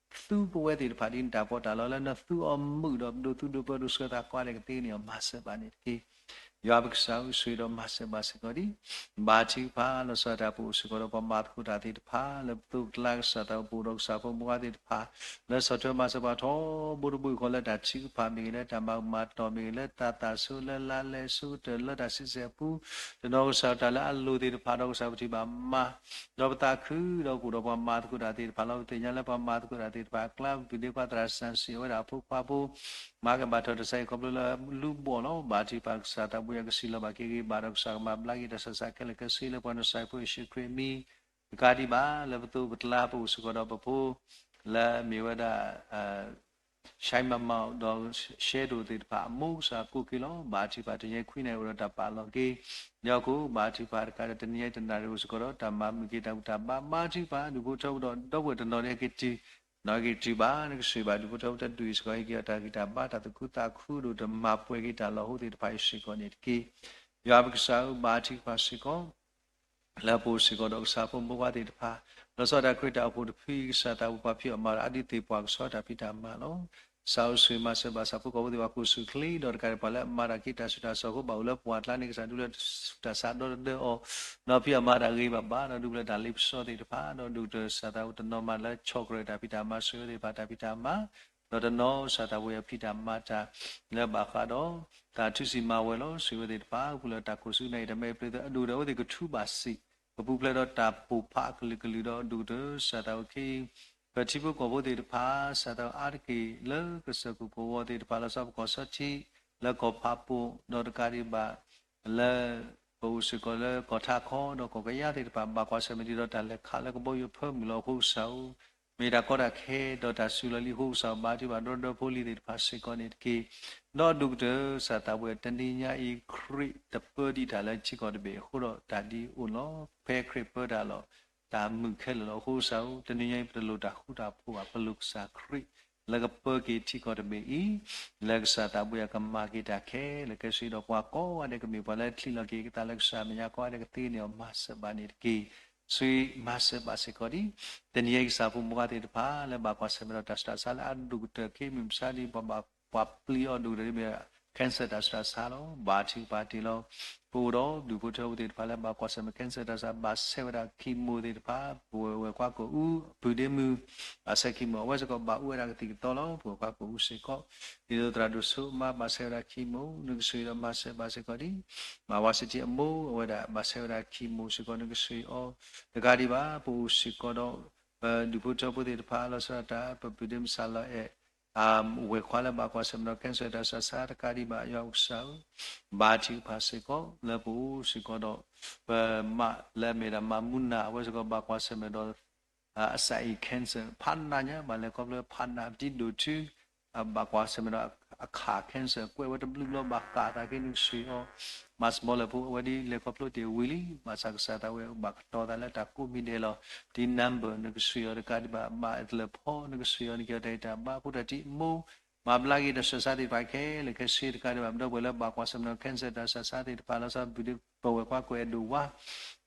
သူပဝဲသ့ၣ်တဖၣ်ဒ်နတၢ်ပီးတၢ်လီလၢနသူအီၤမုာ်ဒီး ပဒိးသူဒိးပၢဒိးဆှၢသးကိးဂၤဒဲးကသ့န့ၣ်အီၤ မၤစၢၤဘၣ်န့ၣ်တက့ၢ်. ယွၤပကစၢ်ဧၢ, ဆိၣ်ဂ့ၤဒီးမၤစၢၤဘၣ်စ့ၢ်ကီးဒံး, ဘါထုကဖၣ် လီၤဆီဒၣ်တၢ်ပူၤစ့ၢ်ကီးဒီးပှၤမၤသကိးတၢ်သ့ၣ်တဖၣ် လၢပသိးပကျါ ကစၢ်သးဝဲပအိၣ်ဒီးကစၢ်ဖိမုၣ်ဖိခွါသ့ၣ်တဖၣ် လၢဆီၣ်ထွဲမၤစၢၤပှၤထီဘိတဘိယူၢ်ဃီ လၢတၢ်ထုကဖၣ်မ့ၢ်ဂ့ၤ, လၢတၢ်မၤမၤတီၢ်မ့ၢ်ဂ့ၤ, လၢတၢ်သးဆိ လၢလါလဲစိကတၢၢ် လၢတၢ်ဆံဆဲၣ်ပူ တနီၤကစၢ်တၢ်လၢအလိၤသ့ၣ်တဖၣ်ဒီးကစၢ်ပထံၣ်ဘၣ်မၤ ဒီးပသးခုဒီးကအိၣ်ဒီးပှၤမၤသကိးတၢ်သ့ၣ်တဖၣ်လီၤ. ပသ့ၣ်ညါလၢပှၤမၤသကိးတၢ်သ့ၣ်တဖၣ်အကျါ ပပုၢ်ဒ့ခွါသရၣ်စံးစံး အဝဲဒၣ်အဖိခွါဖိ မၤကဘၣ်ထီၣ်တၢ်ဆါဟံၣ်ခီဖျိလၢလူၤဘှီၣ်လီၤ. ဘါထုကဖၣ် ကစၢ်သးဘိယွၤကစံးလီၤဘၣ်က့ၤဂ့ၤဘၣ်ဒီး ကစၢ်ကမၤဘျါက့ၤတၢ်ဆၢကတီၢ်ခဲလၢာ်ခဲဆ့လၢပှၤနီၢ်ကစၢ်ဖိယ့ၣ်ၡူးခရံာ်အမံၤ တကးဒံးဘၣ် လၢပသိးပကျါပအိၣ်စ့ၢ်ကီးဒီးပဖိ လၢအမ့ၢ်ဝဲဒၣ် ရှဲမၤမၤဒီး ရှဲဒိၣ်သ့ၣ်တဖၣ်အမိၢ် ကစၢ်ကိးက့ၤလီၤ. ဘါထုကဖၣ် တနံၤအံၤခွံနၣ်ရံၣ်အိၣ်ဒီးတၢ်ပာ်လီၤက့ၤ ဒီးအခိၣ် ဘါထုကဖၣ်တကးဒီး တနံၤအံၤတနၣ်ရံၣ်အိၣ်စ့ၢ်ကီးဒီး တၢ်မၤမုာ်က့ၤတၢ်ဘူၣ်တၢ်ဘါ ဘါထုကဖၣ် ဒူၣ်ဖိထၢဖိဒီး ဒီပုၢ်ဝဲၢ်တနီၤဒ်ဟဲက့ၤတုၤ နီၢ်ဟဲက့ၤတုၤဘၣ် နကဆိၣ်ဂ့ၤဘၣ်ဒူၣ်ဖိထၢဖိတဒူၣ်အံၤစ့ၢ်ကီး ဟ့ၣ်က့ၤအီၤတၢ်ဂံၢ်တၢ်ဘါ တၢ်သူၣ်ခုသးခုဒိၣ် တမၤပှဲၤက့ၤတၢ်လီၢ်ဟိသ့ၣ်တဖၣ်အံၤစ့ၢ်ကီးန့ၣ်တက့ၢ်. ယွၤပကစၢ်ဧၢ ဘါထုကဖၣ်စ့ၢ်ကီး လၢပအိၣ်စ့ၢ်ကီးဒီးကစၢ်ဖိမုၣ်ဖိခွါသ့ၣ်တဖၣ် လီၤဆီဒၣ်တၢ်ခရံာ်တၢ်အိၣ်ဖှိၣ်တဖု ကစၢ်သးဝဲပှၤဖံးအီၣ်မၤအီၣ်ဒီး အဒုးသ့ၣ်ပှၢ်ကဆှီတၢ်ဖံးတၢ်မၤလီၤ. ကစၢ်ဧၢ ဆိၣ်ဂ့ၤမၤစၢၤဘၣ် ဆၣ်ဖိကီၢ်ဖိသ့ၣ်တဖၣ်ကိးဆူၣ်ချ့ ဒီးတကးဒံးပှၤလၢအမၤတၢ်ခ့တၢ်ဆူးတၢ်ဆါအဃိ ဘၣ်အိၣ်လၢပှၢ်ကျါန့ၣ် ကစၢ်ဒုးလၢတၢ်ဆူးတၢ်ဆါဒီတဒၢအီၤ ဒီးဖံးအီၣ်မၤတၢ်ဂ့ၤဘၣ်ဘၣ် ဒီးဒုးလၢတၢ်လ့ပစီသ့ၣ်တဖၣ် ဒီးဒိၣ်ကတၢၢ် ကစၢ်သးဝဲတနီၤမၤလၢဆီၣ်ကြၢးတၢ်ဖံးတၢ်မၤ ဆိၣ်ဂ့ၤဝဲသ့ၣ်တဖၣ်တၢ်ဖံးတၢ်မၤ ဒီးတနီၤ ကစၢ်သးဝဲအဖံးတၢ်မၤတၢ် လၢဘၣ်ဃးဒီး တၢ်ထုးစံၣ်မၤဝဲၤလီၤ ဆိၣ်ဂ့ၤဝဲသ့ၣ်တဖၣ် ပူၤလၢတၢ်ခိၣ်ဆူနၢ်အံၤ တၢ်မဲအံၤ ပျ့ၤသၢအဒိၣ်ဒီး အဝဲသ့ၣ်ကထူးဘၣ်စ့ၢ် ကပူၤဖျဲးဒီးတၢ်ပိာ်ဖးအကလုာ်ကလုာ်ဒီး ဒိၣ်ကတၢၢ် ကစၢ်သးဝဲခ့ ပထံဖိကီၢ်ဖိသ့ၣ်တဖၣ် ကစၢ်သးဝဲအါတက့ၢ် လၢကစၢၢ်ခိၣ်ကဝီၤသ့ၣ်တဖၣ် လီၤဆီပကီၢ်ဆီထံ လၢကီၢ်ဖးပိာ် ဒီးတကးဒံးဘၣ် လၢ ပအိၣ်စ့ၢ်ကီးလၢကီၢ်ထးခီ ဒီးကီၢ်ကယါသ့ၣ်တဖၣ် ဘၣ်ကွၢ်ဆၢၣ်မဲာ်ဒံးဒီးတၢ်လဲၤခးလၢကဘီယူၤဖၢမုၢ်လီၤ အဃိကစၢ်ဧၢ မ့ၢ်တၢ်ကီတၢ်ခဲ ဒီးတၢ်စူၤလီၤလံအဃိကစၢ်ဧၢ ဘါထုကဖၣ်ဒီဒီဖိလံၤသ့ၣ်တဖၣ်စ့ၢ်ကီးန့ၣ်တက့ၢ်. ဒီးဒိၣ်ကတၢၢ် ကစၢ်သးဝဲ တနံၤညါအံၤ ခရံာ်တပၢဒံးတၢ်လၢထံကီၢ်တဘ့ၣ်အဃိဒီး တၢ်ဒ်အံၤအိၣ်လီၤ. ဖဲခရံာ်ပၢတၢ်လီၤ တၢ်မုာ်ခဲလၢာ်လီၤ. အဃိကစၢ်ဧၢ တနံၤညါအံၤ ပတလိၣ်တၢ်ဃူတၢ်ဖိးဘၣ် ပလိၣ်ကစၢ်ခရံာ် လၢကပၢက့ၤထံကီၢ်တဘ့ၣ်အံၤ လၢကစၢ်သးဘိယွၤကမၤက့ၤတၢ်ခဲလၢာ်ခဲဆ့ဒီး ပှၤကိးဂၤဒဲးကမ့ၢ်ပှၤလၢချံးလီၤက့ၤကသးလၢကစၢ်အမဲာ်ညါ ကိးဂၤဒဲးကသ့န့ၢ်အီၤ မၤစၢၤဘၣ်န့ၣ်တက့ၢ်. ဆိၣ်ဂ့ၤမၤစၢၤဘၣ်စ့ၢ်ကီးဒံး တနံၤညါအံၤကစၢ်ဖိမုၣ်ဖိခွါသ့ၣ်တဖၣ် လၢဘၣ်ကွၢ်ဆၢၣ်မဲာ်ဒီးတၢ်ဆူးတၢ်ဆါလၢအဒိၣ်ကတၢၢ် ကမ့ၢ်မဆါဒ်ပှၤဘၣ်ပှၤပျံၤအီၤဒိၣ်ကတၢၢ်ဒ်မ့ၢ် cancer တၢ်ဆူးတၢ်ဆါလီၤ. ဘါထုကဖၣ်တ့ၢ်လီၤ. ပအိၣ်ဒီးဒူၣ်ဖိထၢဖိသ့ၣ်တဖၣ်လၢဘၣ်ကွၢ်ဆၢၣ်မဲာ် cancer တၢ်ဆူးတၢ်ဆါ ဘၣ်ဆဲးဝဲဒၣ် chemo သ့ၣ်တဖၣ် ပဝဲၢ်ဝဲၢ်ခွါကအိၣ် ပုၢ်ဒ့မုၣ် ဘၣ်ဆဲး chemo အဝဲစ့ၢ်ကီးဘၣ်အိၣ်ဝဲဒၣ်ကသံၣ်ကသီလီၤ. ပဝဲၢ်ခွါကအိၣ်စ့ၢ်ကီး ဒ်သိးသရၣ်ဒိၣ်စိမါ ဘၣ်ဆဲးဝဲဒၣ် chemo နကဆိၣ်ဂ့ၤဒီးမၤစၢၤဘၣ်စ့ၢ်ကီးဒံး မၤဝါစံးထံအမိၢ် အဝဲဒၣ်ဘၣ်ဆဲးဝဲဒၣ် chemo စ့ၢ်ကီး နကဆိၣ်ဂ့ၤအီၤ တကးဒံးဘၣ် ပအိၣ်စ့ၢ်ကီးဒီး ပဒူၣ်ဖိထၢဖိသ့ၣ်တဖၣ် လီၤဆီဒၣ်တၢ် ပပုၢ်ဒ့မုၣ်စၢ်လီၤအဲၣ် ဝဲၢ်ခွါလၢဘၣ်ကွၢ်ဆၢၣ်မဲာ်ဒီး cancer တၢ်ဆူးတၢ်ဆါ တကးဒံးဘၣ် ယွၤကစၢ်ဧၢ ဘါထုကဖၣ်စ့ၢ်ကီး လၢပအိၣ်စ့ၢ်ကီးဒီး ပမါလၢအမ့ၢ်ဒၣ်မၤမူနၢ် အဝဲစ့ၢ်ကီးဘၣ်ကွၢ်ဆၢၣ်မဲာ်ဒီး အစၢ်အံၤ cancer ဖးနးညါ ဘၣ်လဲၤခီဖျိဖးနး တံဒိၣ်ထု ဘၣ်ကွၢ်ဆၢၣ်မဲာ်ဒီး အခး cancer ကွဲးဝဲတဘျုးဘျီ ဘၣ်ဃးသးက့ နကဆိၣ်ဂ့ၤအီၤ မၤစမီလၢဖိ အဝဲဒ်လဲၤခီဖျိတ့ၢ်ဝံၤလံ ဘၣ်ဆၣ်ကစၢ်သးဝဲ ဘၣ်ကတီၤသးလၢတၢ်ကိးမံၤဒဲးလီၤ. တံ number နကဆိၣ်ဂ့ၤအီၤ တကးဒံးဘၣ် မါအဲၣ်တလၢၣ်ဖီ နကဆိၣ်ဂ့ၤအီၤ နက့ၤအီၤတၢ်ဂံၢ်တၢ်ဘါ ဖိတၢ်တံအမိၢ် မၤဘျါက့ၤတၢ်ဆူးတၢ်ဆါသ့ၣ်တဖၣ်ခဲလၢာ်ခဲဆ့ တကးဒံးဘၣ် ပဒီပုၢ်ဝဲၢ်လၢဘၣ်ကွၢ်ဆၢၣ်မဲာ်ဒီး cancer တၢ်ဆူးတၢ်ဆါသ့ၣ်တဖၣ် လီၤဆီ ပုၢ်ဒ့ပဝဲၢ်ခွါကွဲးအဒိၣ်ဝါ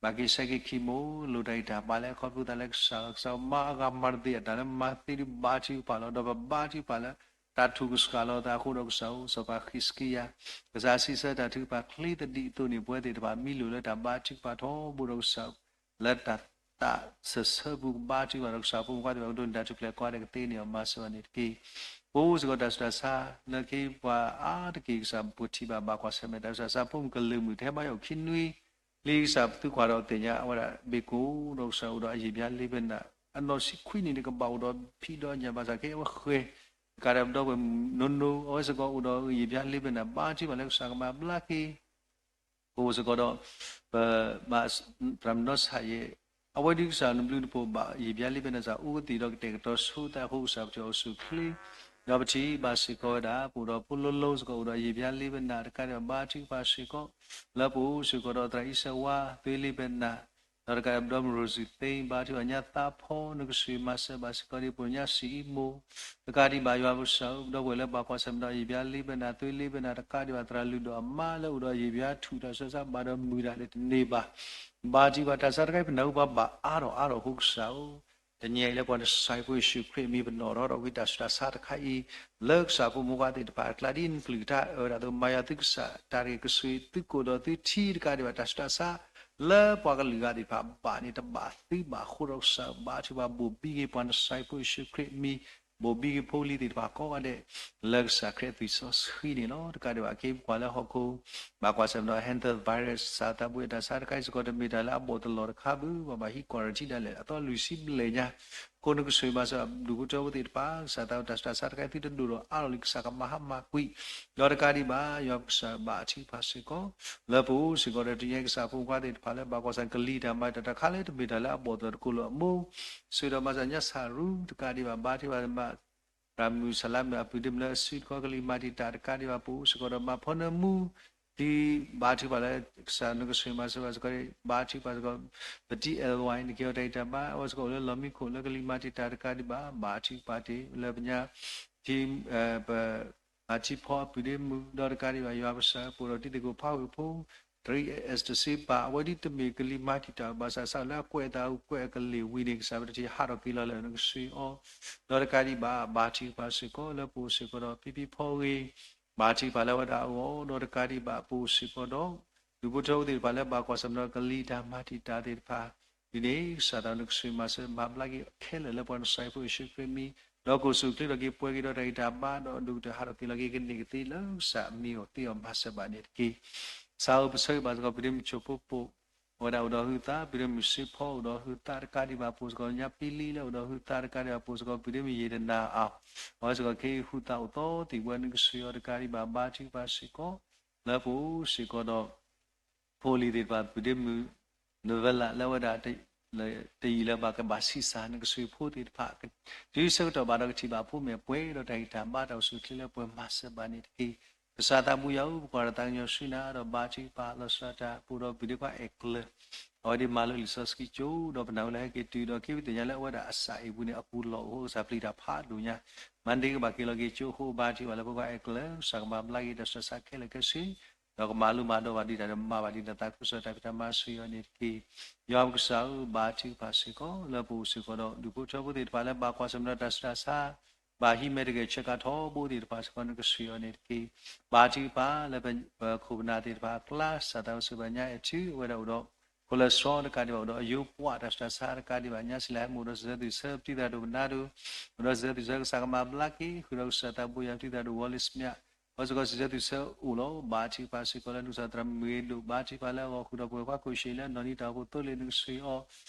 ဘၣ်က့ၤဆဲးက့ၤ chemo လိၣ်တၢ်ဂံၢ်တၢ်ဘါလၢခီဖျိသးလၢကစၢ်လီၤ. ကစၢ်ဧၢ မၤအဂၤမၤတသ့အတၢ်လၢမၤသ့ဒုးဘါထုကဖၣ်လီၤ. ဒီးပဘါထုကဖၣ်လၢ တၢ်ထူၣ်ကဆှၣ်လီၤသးအဃိဒီးကစၢ်ဧၢ စီၤပၤဟံးစကံယၤ ကစၢ်စံးဆၢတၢ်ထုကဖၣ်ချ့သဒံးအသိးန့ၣ် ပဝဲသ့ၣ်တဖၣ်မံလိာ်လၢတၢ်ဘါထုကဖၣ်ထီဘိဒီးကစၢ်ဧၢ လၢတၢ်သးစၢၢ်ဆၢပူၤကဘါထုကဖၣ်ဒီးကစၢ်ဖိမုၣ်ဖိခွါသ့ၣ်တဖၣ် ကဒိးန့ၢ်တၢ်ထူၣ်ဖျဲးကိးဂၤဒဲးကသ့န့ၢ်အီၤ မၤစၢၤဘၣ်န့ၣ်တက့ၢ်. ပအိၣ်စ့ၢ်ကီးတၢ်ဆူးတၢ်ဆါ လၢခံပှၤအါတက့ၢ်ကစၢ်ပထံၣ်ဘၣ်ဘၣ်ကွၢ်ဆၢၣ်မဲာ်တၢ်ဆူးတၢ်ဆါ ဖိမုၣ်ကလုာ်မုၣ် တဟဲဘါယွၤအိၣ်ခံနွံ လံကစၢ်ပသူကွၢ်ဒီးသ့ၣ်ညါအဝဲဒၣ် ဘ့ၣ်ကိၣ်ဒီးကစၢ်အိၣ်ဒီးအယံာ်ဘျါလံဖဲနၤ အနီၢ်ဆံခွံနံၣ်န့ၣ် ကဘၣ်အိၣ်ဒီးဖံးဒီးညၣ်ဘၣ်ဆၣ်က့ အဝဲဃဲၤ တကးဒံးပဒီပုၢ်ဝဲၢ်နီၢ်နီၢ် အဝဲစ့ၢ်ကီးအိၣ်ဒီးယံာ်ဘျါလ့ဘဲနၤ ဘါထုကဖၣ်လၢကစၢ်ကမၤဘျါက့ၤ ပအိၣ်စ့ၢ်ကီးဒီး ပမၤ သရၣ်မုၣ်နီၢ်ဆၣ်ယဲၢ် အဝဲဒုးကစၢ်နဘျုးနဖှိၣ်ဘၣ်ယံာ်ဘျါလ့ဘဲနၤစ့ၢ် အိၣ်ကသံၣ်ဒီးကတဲာ်ကတီၤဆူသးအဃိ ကစၢ်ပထံၣ်အီၤအိၣ်ဆူၣ်အိၣ်ချ့ ဒီးပထံၣ်ဘၣ်စ့ၢ်ကီးဝဲဒၣ် ပအိၣ်ဒီးဖိလိၤလိၤစ့ၢ်ကီးအိၣ်ဒီးယံာ်ဘျါလ့ဘဲနၤတကးဒံးဘၣ် ဘါထုကဖၣ်စ့ၢ်ကီး လၢပအိၣ်စ့ၢ်ကီးဒီးသရၣ်အံၤစဲဝါ သုလ့ဘဲနၤ ဒီးတကးဒံးဘၣ် ပဒီပုၢ်ဝဲၢ်မုၢ်ရိၣ်စံသ့ ဘါထုကဖၣ်ညါသးဖီ နကဆှံမၤစၢၤဘၣ်စ့ၢ်ကီးဒ်ပှၤကညီစံးအံၤမိၢ် တကးဒံးဘၣ်ယွၤပကစၢ်ဧၢ ပဒီပုၢ်ဝဲၢ်လၢဘၣ်ကွၢ်ဆၢၣ်မဲာ်ဒီးယံာ်ဘျါလ့ဘဲနၤ သုလ့ဘဲနၤတကးဒံးဘၣ် သရၣ်လုၢ်ဒိၣ်အမါလၢအိၣ်ဒီးယံာ်ဘျါထူၣ်တၢ်ဆူးတၢ်ဆါဘၣ်ဒီးမုာ်ဒၣ်လဲာ်တန့ၢ်ဘၣ် ဘါထုကဖၣ်တၢ်ဆါတခါအံၤပနၢ်ဟူဘၣ်ဘၣ်အါထီၣ်အါထီၣ်အဃိကစၢ်ဧၢ တနံၤအံၤလၢပှၤနစၢ်ဖိယ့ၣ်ၡူးခရံာ်အမံၤ ပနီၣ်ထီၣ်ထီၣ်ကွံာ်တၢ်ဆူးတၢ်ဆါတခါအံၤ လၢကစၢ်ဖိမုၢ်ခွါသ့ၣ်တဖၣ်အကျါ ဒ်နကလုၢ်ကထါအၢဒၣ်သိး မၤယွၤသုကစၢ်တၢ်ဂ့ၢ်ကစူၢ် သုကိၣ်ဒီးသုထံတကးဒံးဘၣ် တၢ်ဆူးတၢ်ဆါ လၢပှၤကလုာ်ဂၤသ့ၣ်တဖၣ်ဘၣ်န့ၣ် တဘၣ်သုဘၣ်အဃိဒီးကစၢ်ဘါထုကဖၣ်ဘိၣ်ဘံက့ၤပှၤနစၢ်ဖိယ့ၣ်ၡူးခရံာ်အမံၤ ဘိၣ်ဘံက့ၤဖိလံၤသ့ၣ်တဖၣ်ကိးဂၤဒဲး လၢကစၢ်ခရံာ်အသွံၣ်စီဆှံန့ၣ်လီၤ. တကးဒံးဘၣ် က့ၤပကွၢ်လၢဟီၣ်ခိၣ် ဘၣ်ကွၢ်ဆၢၣ်မဲာ်ဒီး hantavirus ကစၢ်သးဘိယွၤတၢ်ဆါတခါအံၤစ့ၢ်ကီး တမ့ၢ်တၢ်လၢအဘီၣ်တလီၢ်တခါဘၣ် ပှၤဘၣ်ဟံး quarantine ဒၣ်လဲာ် အသီလွံၢ်ဆံဘျဲၣ်ညါ အဃိနကဆှံမၤစၢၤဒူၣ်ဖိထၢဖိသ့ၣ်တဖၣ် ကစၢ်သးဘိတၢ်ဆူးတၢ်ဆါတခါအံၤ သုတဒိၣ်ထီၣ်အါထီၣ်လံ ကစၢ်ကမၤဟါမၢ်ကွံာ် ဒီးတကးဒံးဘၣ် ယွၤပကစၢ်ဘါထုကဖၣ်စ့ၢ်ကီး လၢပအိၣ်စ့ၢ်ကီးဒီးတနံၤအံၤ ကစၢ်ဖိခွါသ့ၣ်တဖၣ်လၢဘၣ်ကွၢ်ဆၢၣ်မဲာ် ကလံၤတၢ်မၤတၢ်တခါလၢတမ့ၢ်တၢ်လၢအဘီၣ်သီၣ်တကိးလိာ်အမိၢ် ဆှၢဒီးမၤစၢၤညါဆၣ်ရူ တကးဒံးဘၣ် ဘါထုကဖၣ် သရၣ်မုၣ်စၢ်လါမုၣ်အပုၢ်ဒ့မုၣ်လၢအစုတခီ ကလံၤမၤတံာ်တာ်တကးဒံးဘၣ် ပအိၣ်စ့ၢ်ကီးဒီးမၤဖီနၢမူ ဒ်ဘါထုကဖၣ်လၢ ကစၢ်နကဆှံမၤစၢၤဘၣ်စ့ၢ်ကီး ဘါထုကဖၣ်စ့ၢ်ကီး ပတံၤ L Y နကဟ့ၣ်အီၤတၢ်ဂံၢ်တၢ်ဘါ အဝဲစ့ၢ်ကီးအိၣ်လၢလီၢ်မံခိၣ်လၢကလံၤမၤတံာ်တာ်တကးဒံးဘၣ် ဘါထုကဖၣ်တ့ၢ်လၢပညါ ထံ ပ မၤထံဖီအပုၢ်ဒ့မုၣ် ဒီးတကးဒံးဘၣ် ယွၤပကစၢ် ပအိၣ်ဒီးတံၤသကိးဖးဝ့ၢ်ဖိ တရံး S တဆ့ပၢ် အဝဲဒ်တမ့ၢ်ကလံၤမၤတံာ်တာ်ဘၣ်ဆၣ် စးလၢအကွဲးအသးအူကွဲးအကလ့ၢ်ဝံၤန့ၣ် ကစၢ်ပတထံၣ်ဟးထီၣ်က့ၤလီၤလၢနကဆှံအီၤ ဒီးတကးဒံးဘၣ် ဘါထုကဖၣ်စ့ၢ်ကီး လၢပအိၣ်စ့ၢ်ကီးဒီးဖံဖံဖီဂ့ၤ ဘါထုကဖၣ်လၢဝဲဒၣ်အဂီၢ် ဒီးတကးဒံးဘၣ် ပအိၣ်စ့ၢ်ကီးဒီး ဒူၣ်ဖိထၢဖိသ့ၣ်တဖၣ်လၢဘၣ်ကွၢ်ဆၢၣ်မဲာ်ဒီးကလံၤတၢ်မၤတံာ်တာ်သ့ၣ်တဖၣ် ဒ်န့ၣ် ကစၢ်သးနကဆှံမၤစၢၤမၤဘျါက့ၤခဲလၢာ်လၢပှၤနစၢ်ဖိယ့ၣ်ၡူးခရံာ်အမံၤ ဒီးကအိၣ်ဆူၣ်အိၣ်ချ့ထီၣ်က့ၤပှဲၤက့ၤဒီးတၢ်ဂံၢ်တၢ်ဘါ ဒီးဒိၣ်ကတၢၢ်ဟးထီၣ်က့ၤလီၤက့ၤကန့ၢ်ကသ့လၢကစၢ်အမံၤအဃိ သ့အီၤမၤစၢၤဘၣ်န့ၣ်တက့ၢ်. ကစၢ်ဧၢ ပဆၢဂ့ၤဘၣ်စ့ၢ်ကီး ပုၢ်ဒ့မုၣ်ဆိၣ်ဖိပိာ် အဝဲဒၣ်အိၣ်ဒီးဟုသး ပုၢ်ဒ့မုၣ်စ့ဖီအိၣ်ဒီးဟုသးတကးဒံးဘၣ် ပအိၣ်စ့ၢ်ကီးညါပံလံလၢအိၣ်ဒီးဟုသးတကးဒံးဘၣ် ပအိၣ်စ့ၢ်ကီး ပုၢ်ဒ့မုၣ်ယံာ်တနၤအီၤ အဝဲစ့ၢ်ကီး ခ့ဟုသးအိၣ်သီသံၣ်ဝဲ နကဆှံအီၤတကးဒံးဘၣ် ဘါထုကဖၣ်စ့ၢ်ကီး လၢပအိၣ်စ့ၢ်ကီးဒီး ဖိလံၤသ့ၣ်တဖၣ် ပုၢ်ဒ့မုၣ် နဝဲလၢ် လၢအဝဲဒၣ် တယံာ်လၢဘၣ်ကဘၣ်ဆံးစၢ် နကဆှံဖိသ့ၣ်တဖၣ် တုၤဆၢကတီၢ်ဘၣ်ဒီးကထံၣ်ဘၣ်ဖိမဲာ်ပှဲၤဒီးတၢ်ဂံၢ်တၢ်ဘါ တၢ်အိၣ်ဆူၣ်အိၣ်ချ့လၢပှဲၤမၤစၢၤဘၣ်န့ၣ်တက့ၢ်. ကစၢ်သးဘိယွၤဧၢ ပကွၢ်တၢ်သးကညီၤဆူနၤ ဒီးဘါထုကဖၣ်လီၤစှၤတၢ် ပအိၣ်ဒီးပုၢ်ဒ့ခွါအဲၣ်ကျၢၤ အဝဲဒၣ်မၤလိလံာ်စီဆှံကၠိ ဒီးပနၢ်ဟူလၢဟဲက့ၤတုၤဒီး က့ၤပသ့ၣ်ညါလၢအဝဲဒၣ်အစၢ်အံၤပူၤန့ၣ် အပူၤလီၢ်အိၣ် ကစၢ်ပျံၤတၢ်ဖးဒိၣ်ညါ မၤန့ၢ်ကဘၣ်က့ၤလီၤက့ၤကၠိအဃိ ဘါထုကဖၣ်လၢပကွၢ်အဲၣ်ကျၢၤ ကစၢ်ကမၤဘျါက့ၤတၢ်ဆူးတၢ်ဆါခဲလၢာ်ခဲဆ့ ဒီးကမၤလိမၤဒိးဘၣ်ဒံးတၢ်ဒီးမၤဘၣ်ဒံးတၢ်သးခုကစီၣ်တၢ်ဖံးတၢ်မၤဆူအံၤန့ၣ်တက့ၢ်. ယွၤပကစၢ်ဧၢ ဘါထုကဖၣ်စ့ၢ်ကီး လၢပအိၣ်စ့ၢ်ကီးဒီး ဒူၣ်ဖိထၢဖိသ့ၣ်တဖၣ်လၢဘၣ်ကွၢ်ဆၢၣ်မဲာ်ဒီးတၢ်ဆူးတၢ်ဆါ ဘၣ်ဟံးမဲာ်တဂဲၤဆၢကတီၢ်ဘိသ့ၣ်တဖၣ်စ့ၢ်ကီး နကဆှံအီၤန့ၣ်တက့ၢ်. ဘါထုကဖၣ်လၢပခိၣ်ပနၢ်သ့ၣ်တဖၣ်အကျါ ကစၢ်သးဝဲစံးဘၣ်ညါအဲၣ်ထု အဝဲဒၣ်အိၣ်ဒီး ခိၣ်လၢစှီတကးဒံးဘၣ် အိၣ်ဒီးအယိပှၤတၢ်ဆူးတၢ်ဆါတကးဒံးဘၣ် ညါစံးလၢဟဲမူဒီးစံးဆၢသုးဆၢပတံၤသရၣ်ဒိၣ်ပနၢ်ဒိၣ် အိၣ်ဒီးစံးဆၢသုးဆၢကစၢ်ကမၤဘျါက့ၤ ဃုာ်ဒီးကစၢ်သးဘိယွၤပတံၤသရၣ်ဒိၣ် Wallace Smith အဝဲစ့ၢ်ကီးစံးဆၢသုးဆၢအိၣ်လီၤ. ဘါထုကဖၣ်စ့ၢ်ကီးလၢနကစၢ်သရၣ်မုၢ်ဂ့ၤဒိၣ် ဘါထုကဖၣ်လၢအဂီၢ်ဃုာ်ဒီးပဝဲခွါခိၣ်ရှ့ၣ်လၢနီၢ်နံၤတၢ်အိၣ်ဖှိၣ်သိလ့ၣ် နကဆှံအီၤ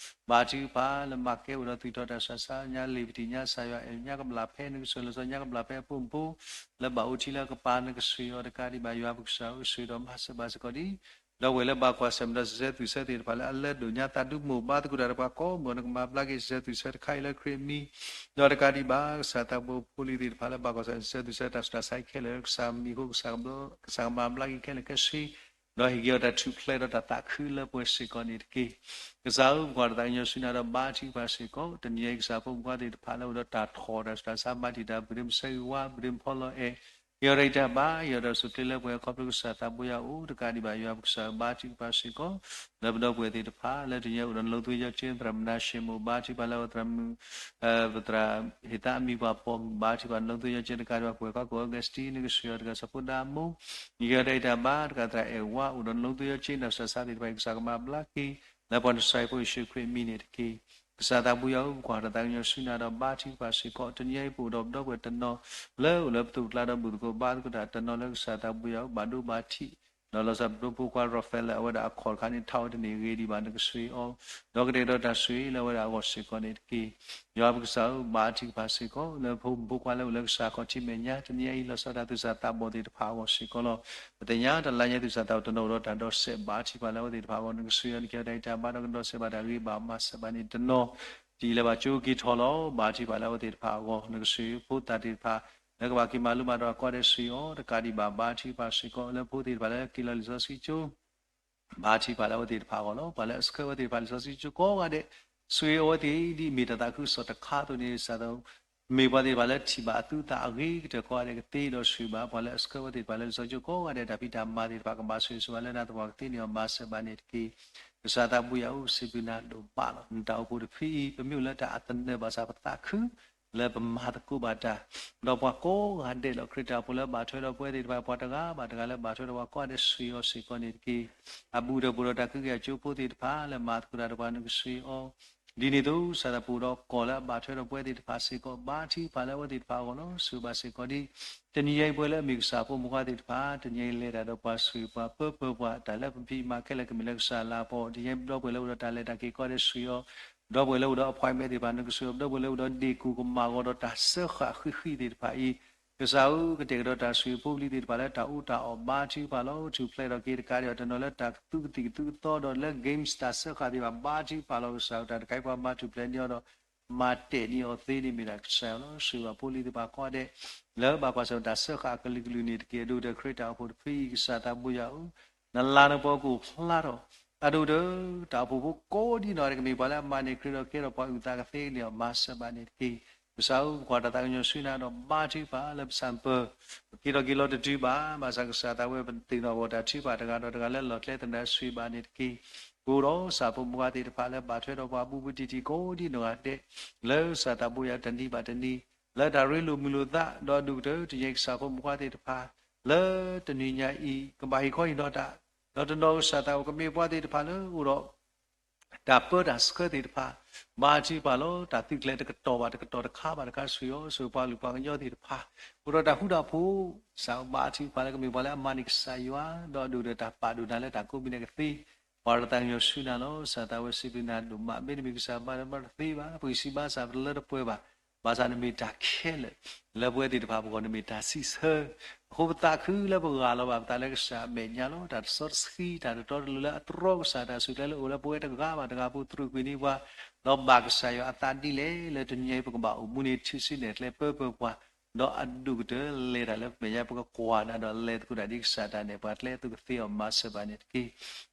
ဘါထုကဖၣ်လၢမၤကဲအိၣ်ဒီးသွံၣ်ထီၣ်တၢ်ဆူးတၢ်ဆါ ညါလ့ၤပတံၢ်ညါစၢ်ယွၤအဲၣ်ညါကဘျၣ်ဖဲ နကစၢၢ်လီၤစီညါကဘျၣ်ဖဲအဖိမုၣ်ဖိ လၢဘၣ်အိၣ်ထံလၢကပၤ နကဆှံအီၤတကးဒံးဘၣ် ယွၤပကစၢ်ဧၢ ဆှံဒီးမၤစၢၤဘၣ်စ့ၢ်ကီးဒံး ဒီပုၢ်ဝဲၢ်လၢဘၣ်ကွၢ်ဆၢၣ်မဲာ်ဒီးစံးဆၢသုးဆၢသ့ၣ်တဖၣ်လၢအလၢဒိၣ်ညါသးဒူမိၢ်ဘါသကိးတၢ်တပှၤကိးမုၢ် နကမၤဘျါက့ၤစံးဆၢသုးဆၢတခါအံၤလၢခရံာ်အမံၤ ဒီးတကးဒံးဘၣ် ကစၢ်သးဘိဖိလံၤသ့ၣ်တဖၣ်လၢဘၣ်ကွၢ်ဆၢၣ်မဲာ်စံးဆၢသုးဆၢတၢ်ဆူးတၢ်ဆါခဲလၢာ် ကစၢ်မံၤအဃိ ကစၢ်ကမၤဘျါက့ၤခဲလၢာ်ခဲဆ့ ဒီးဟ့ၣ်က့ၤအီၤတၢ်ထူၣ်ဖျဲးဒီးတၢ်သးခုလၢပှဲၤစ့ၢ်ကီးန့ၣ်တက့ၢ်. ကစၢ်ဧၢ ပကွၢ်တၢ်သးကညီၤဆူနၤဒီးဘါထုကဖၣ်စ့ၢ်ကီး တနံၤအံၤကစၢ်ဖိမုၣ်ခွါသ့ၣ်တဖၣ်လၢအိၣ်ဒီးတၢ်ထီၣ်တၢ်ဆူးတၢ်ဆါမၤတံာ်တာ် ပုၢ်ဒ့မုၣ်ဆၢဂ့ၤဝါ ပုၢ်ဒ့မုၣ်ဖီလီၤအဲၣ် ဟ့ၣ်အီၤတၢ်ဂံၢ်တၢ်ဘါ ဟ့ၣ်အီၤတၢ်အိၣ်ဆူၣ်အိၣ်ချ့လၢပှဲၤ ခီဖျိကစၢ်သးဘိယွၤအိၣ်တကးဒံးဘၣ် ယွၤပကစၢ်ဘါထုကဖၣ်စ့ၢ်ကီး လၢပဒီပုၢ်ဝဲၢ်သ့ၣ်တဖၣ် လၢတနံၤအံၤအိၣ်ဒီးနလိသဝ့ယီၢ်ကၠ့ သရၣ်မုၣ်နၤၡ့ၣ်မိၣ် ဘါထုကဖၣ်လၢအဝဲသရၣ်မုၣ် ပသရၣ်ဟ့ၣ်သးအမံၤပှၤပိာ်မုၣ် ဘါထုကဖၣ်နလိသဝ့ယီၢ်ကၠ့တကးဒံးဘၣ် ပဝဲခွါခိၣ်အီကဲစတံ နကဆှံအီၤတဂၤစီၤဖိဒါမိၢ် ဟ့ၣ်အီၤတၢ်ဂံၢ်တၢ်ဘါ တကးသရၣ်အဲၣ်ဝါ အိၣ်ဒီးနလိသဝ့ယီၢ်ကၠ့ တၢ်ဆူးတၢ်ဆါသ့ၣ်တဖၣ်အံၤ ကစၢ်ကမၤဘျါက့ၤ လၢပှၤနစၢ်ဖိယ့ၣ်ၡူးခရံာ်အမံၤန့ၣ်တက့ၢ်. ကစၢ်သးဘိယွၤဧၢ ပကွၢ်တၢ်သးကညီၤဆူနၤဒီးဘါထုကဖၣ်စ့ၢ်ကီး တနံၤအံၤပအိၣ်ဒီးပဒီပုၢ်ဝဲၢ်တနီၤ လၢအိၣ်လၢပသိးပကျါဒီးဘူၣ်သကိးဘါသကိးတၢ်တနီၤလၢကစၢ်သးဘိယွၤဧၢ ဘၣ်ဒိဘၣ်ထံး ဒီးလီၤဆီဒၣ်တၢ်ပဒိၣ်ဖိခွါ Raphael လၢအဝဲဒၣ်အခီၣ်တခါန့ၣ် ထီၣ်ဝဲတန့ၢ်ဂ့ၤဒံးဘၣ် နကဆှၢအီၤ, ဒီးကတဲာ်ကတီၤတၢ်ဆှၢလၢအဝဲဒၣ်အဂီၢ်စ့ၢ်ကီးန့ၣ်တက့ၢ်. ယွၤပကစၢ်ဧၢ, ဘါထုကဖၣ်စ့ၢ်ကီး လၢဖိမုၣ်ဖိခွါလၢအိၣ်လၢကစၢ်ခီၣ်ထံးမဲာ်ညါ တနံၤညါအံၤ လီၤဆီဒၣ်တၢ်သူၣ်စၢ်သးဘီၣ်သ့ၣ်တဖၣ်အဂီၢ်စ့ၢ်ကီးလီၤ. ပသ့ၣ်ညါတၢ်လၢညါသူၣ်စၢ်သးဘီၣ်တနီၤအိၣ်ဒီးတၢ်ဒီးစဲး ဘါထုကဖၣ်လၢအဝဲသ့ၣ်တဖၣ်အဂီၢ် နကဆှၢအီၤ နကဲထီၣ်တၢ်အံးတၢ်ဘါ ဒီးကဒီးစဲးဘၣ်တၢ်ဂ့ၤဘၣ်မၤစၢၤဘၣ်န့ၣ်တနီၤ ဒ်လဲၣ်ဘၣ်ကၠိက့ၤထီၣ်လီၤ. ဘါထုကဖၣ်လၢအဝဲသ့ၣ်တဖၣ်အဂီၢ် နကဆှၢဖိသၣ်သ့ၣ်တဖၣ် လၢကဘၣ်က့ၤမၤလိမၤဒိးကိးဂၤဒဲးဆှၢအီၤ တကးဒံးဘၣ် ဘါထုကဖၣ်စ့ၢ်ကီး လၢဖိသ့ၣ်တဖၣ်လၢက့ၤလီၤလံာ်စီဆှံကၠိ ဘါထုကဖၣ်လၢအဝဲသ့ၣ်တဖၣ်အဂီၢ်လီၤ. ပှၤလၢအဆှၢဝဲသ့ၣ်တဖၣ်လံာ်စီဆှံကၠိကိးဂၤဒဲး ဆှၢအဝဲသ့ၣ်ဒ်အမ့ၢ်တၢ်သးခုကစီၣ်တခါအသိးန့ၣ် စၢ်သး မ့ၢ်ပှၤသ့ၣ်တဖၣ်လၢထံၣ်ဘၣ်အသုသးအဂ့ၤကတၢၢ်ကိးဂၤဒဲးကသ့ဒီးဆှၢဘၣ် ပှၤလၢအဆှၢဝဲသ့ၣ်တဖၣ်လၢလံာ်စီဆှံကၠိကိးဂၤဒဲး တၢ်ဖံးတၢ်မၤသ့ၣ်တဖၣ်ကဘၣ်ဆိၣ်ဂ့ၤဆိၣ်ဝါလၢနၤသပှၢ်ကသ့န့ၢ်အီၤ မၤစၢၤဘၣ်န့ၣ်တက့ၢ်. ကစၢ်သးဘိယွၤဧၢ ပစံးဘျုးနၤဒိၣ်မးလီၤ. နတၢ်အိၣ်ဖှိၣ်တဖုအံၤ ပမ့ၢ်အိၣ်လၢတၢ်အသနၢၣ်ဘၣ်ဆၣ်ပသးခု လၢပမၤသကိးဘၣ်တၢ် ဒီးပှၤကိးဂၤဒဲးလီၤ. ခရံာ်တၢ်အိၣ်ဖှိၣ်လၢဘၣ်ထွဲဒီးပဝဲသ့ၣ်တဖၣ် ပှၤတဂၤဘၣ်တဂၤလၢဘၣ်ထွဲဒီးပှၤကိးဂၤဒဲးဆှၢအီၤစ့ၢ်ကီးန့ၣ်တက့ၢ်. အဘူးဒီးဘူးဒီးတၢ်ကဟုကယာ်ကၠိဖိသ့ၣ်တဖၣ် လၢမၤသကိးတၢ်ဒီးပှၤနကဆှၢအီၤ ဒ်န့ၣ်အသိး စၢ်သးပူၤဒီးကီၢ်လၢအဘၣ်ထွဲဒီးပဝဲသ့ၣ်တဖၣ်စ့ၢ်ကီး ဘါထုကဖၣ်လၢအဝဲသ့ၣ်တဖၣ်အဂီၢ်လီၤ. ဆိၣ်ဂ့ၤဘၣ်စ့ၢ်ကီးဒ် တနံၤညါအံၤပဝဲလၢအမ့ၢ်ကစၢ်ဖိမုၣ်ဖိခွါသ့ၣ်တဖၣ် တနံၤညါအံၤလဲၤတၢ်ဒီးပှၤဆိၣ်ဂ့ၤပှၤပၢပၢၤပှၤ တၢ်လၢပဖံးမၤခဲလၢာ်ကမ့ၢ်လၢကစၢ်လၤအပီၢ် တနံၤညါအံၤဒီပုၢ်ဝဲၢ်လၢအိၣ်ဒီးတၢ်လဲၤတၢ်က့ၤကိးဂၤဒဲးဆှၢအီၤ ဒီပုၢ်ဝဲၢ်လၢအိၣ်ဒီး appointment သ့ၣ်တဖၣ် နကဆှၢအီၤ ဒီပုၢ်ဝဲၢ်လၢအိၣ်ဒီးဒ့ၣ်ကူၣ်ကမၣ်ဂီၤဒီးတၢ်စၢဃာ်ဃံးဃံးသ့ၣ်တဖၣ်အံၤ ကစၢ်ဧၢ ကတဲာ်ကတီၤတၢ်ဆိၣ်ဂ့ၤဖိလံၤသ့ၣ်တဖၣ်လၢတၢ်အူတၢ်အီၣ် ဘါထုကဖၣ်လီၤ. ထူၣ်ဖျဲးထီၣ်က့ၤတကးဒံးအီၤ တနီၤလၢတၢ်ကသူကသံၣ်ကသူအသီဒီးလၢ games တၢ်စၢဃာ်သ့ၣ်တဖၣ် ဘါထုကဖၣ်လီၤ. ကစၢ်ဧၢ တၢ်တခါအံၤပှၤမၤထူၣ်ဖျဲးန့ၢ်အီၤဒီး မၤတဲာ်န့ၢ်အီၤသ့န့ၣ်မ့ၢ်ဒၣ်ကစၢ်ယွၤလီၤ. ဆိၣ်ဂ့ၤဘၣ်ဖိလံၤသ့ၣ်တဖၣ်ကိးဂၤဒဲး လၢဘၣ်ကွၢ်ဆၢၣ်တၢ်စၢဃာ်အကလုာ်ကလုာ်န့ၣ်တက့ၢ်. အဒိၣ်ကတၢၢ်ခရံာ်တၢ်အိၣ်ဖှိၣ်တဖုအံၤ ကစၢ်သးဘိယွၤဧၢ နလၤနပီၢ်ကအိၣ်ဖျါထီၣ် အဒိၣ်ကတၢၢ် တၢ်အိၣ်ဖှိၣ်ဖိကိးဒ်နီၢ်ဂၤဒဲး ကမ့ၢ်ပှၤလၢအမၤန့ၢ်ခရံာ်ဒီးကဲထီၣ်ပှၤအုၣ်သးကသ့န့ၣ်အီၤ မၤစၢၤဘၣ်န့ၣ်တက့ၢ်. ကစၢ်ဧၢ ပကွၢ်တၢ်သးကညီၤဆူနၤဒီးဘါထုကဖၣ်လၢပဆၣ်ပၢၤ ပက့ၤထီၣ်က့ၤလီၤတတုၤဘၣ် ဘၣ်ဆၣ်ကစၢ်သးဝဲ ပသ့ၣ်နီၣ်ဘၣ်တၢ်ထုကဖၣ်တဂၤဒီးတဂၤလၢလီၢ်ကျဲသနၢၣ် ဆိၣ်ဂ့ၤဘၣ်န့ၣ်တက့ၢ်. ပအိၣ်ဒီးစၢ်ဖိမုၣ်ဖိခွါသ့ၣ်တဖၣ်လၢဘၣ်ထွဲဒီးပှၤဘူးဘူးတံၢ်တံၢ်ကိးဒ်နီၢ်ဂၤဒဲး လၢစၢ်သးဘိယွၤတနံၤဘၣ်တနံၤ လၢတၢ်ရ့လိာ်မုာ်လိာ်သး ဒီးအဒိၣ်ကတၢၢ် တနံၤအံၤကစၢ်ဖိမုၣ်ဖိခွါသ့ၣ်တဖၣ် လၢတနံၤညါအံၤ ကဘၣ်ဟ့ၣ်ခီဟ့ၣ်နီၤတၢ် ဒီးတနီၤကစၢ်သးဘိကမ့ၢ်ပှၤသ့ၣ်တဖၣ်လၢအိၣ်ဒီး တၢ်ပၢတၢ်ဆှၢသ့ၣ်တဖၣ် ဘါထုကဖၣ်လီၤ. တၢ်သုးကျဲၤတကတီၢ်ဘၣ်တကတီၢ် တခါဘၣ်တခါ ဆိၣ်ဂ့ၤအီၤ ဆိၣ်ဂ့ၤပှၤကလုာ်ပှၤကညီသ့ၣ်တဖၣ် အိၣ်ဒီးတၢ်ဃူတၢ်ဖိး ကစၢ်ဘါထုကဖၣ်လၢကမ့ၢ်ပှၤလၢအမၤန့ၢ်ကစၢ်ယွၤ ဒီးအဒိၣ်ကတၢၢ်တၢ်ပာ်ဒိၣ်နၤလၢတၢ်ကိးမံၤဒဲးကသ့ ပှၤတသးကညီၤဆူနၤလီၤ. စၢ်သးဝဲစံးဘျုးနၤဒိၣ်မး မ့တမ့ၢ်ကစၢ်ဘါထုကဖၣ်တသ့ဘၣ် ပဂံၢ်ဆံးဘါစၢ်ပတလၢတပှဲၤဘၣ် ဘၣ်ဆၣ်နမ့ၢ်တၢ်ခဲလၢာ် လၢပဝဲသ့ၣ်တဖၣ်ပဂီၢ် နမ့ၢ်တၢ်စံးဆၢ အဃိပသးခုလၢပဂၢ်လီၤဘၣ်ပသးလၢကစၢ်အမဲာ်ညါလီၤ. တၢ်တစီတဆှံ တၢ်တတီတလိၤလၢအတြီကစၢ်တၢ်စူၢ်ကျဲၤလၢအိၣ်လၢပဝဲတဂၤဘၣ်တဂၤအပူၤ တြူာ်ကွံာ်န့ၢ်ပှၤ ဒီးဘၣ်ကစၢ်ယွၤအသးဒ်လဲၣ် လၢတနံၤအံၤပကဘၣ်အိၣ်မူန့ၣ် ထုးစုနဲၣ်ကျဲပၢပၢၤပှၤ ဒီးအဒိၣ်ကတၢၢ်လဲၤတၢ်လၢပမဲာ်ညါ ပကကွၢ်နၤဒီးလဲၤသကိးတၢ်ဒ်ကစၢ်တၢ်နဲၣ်ပှၤကျဲ အသိးကသ့အီၤ မၤစၢၤဘၣ်န့ၣ်တက့ၢ်.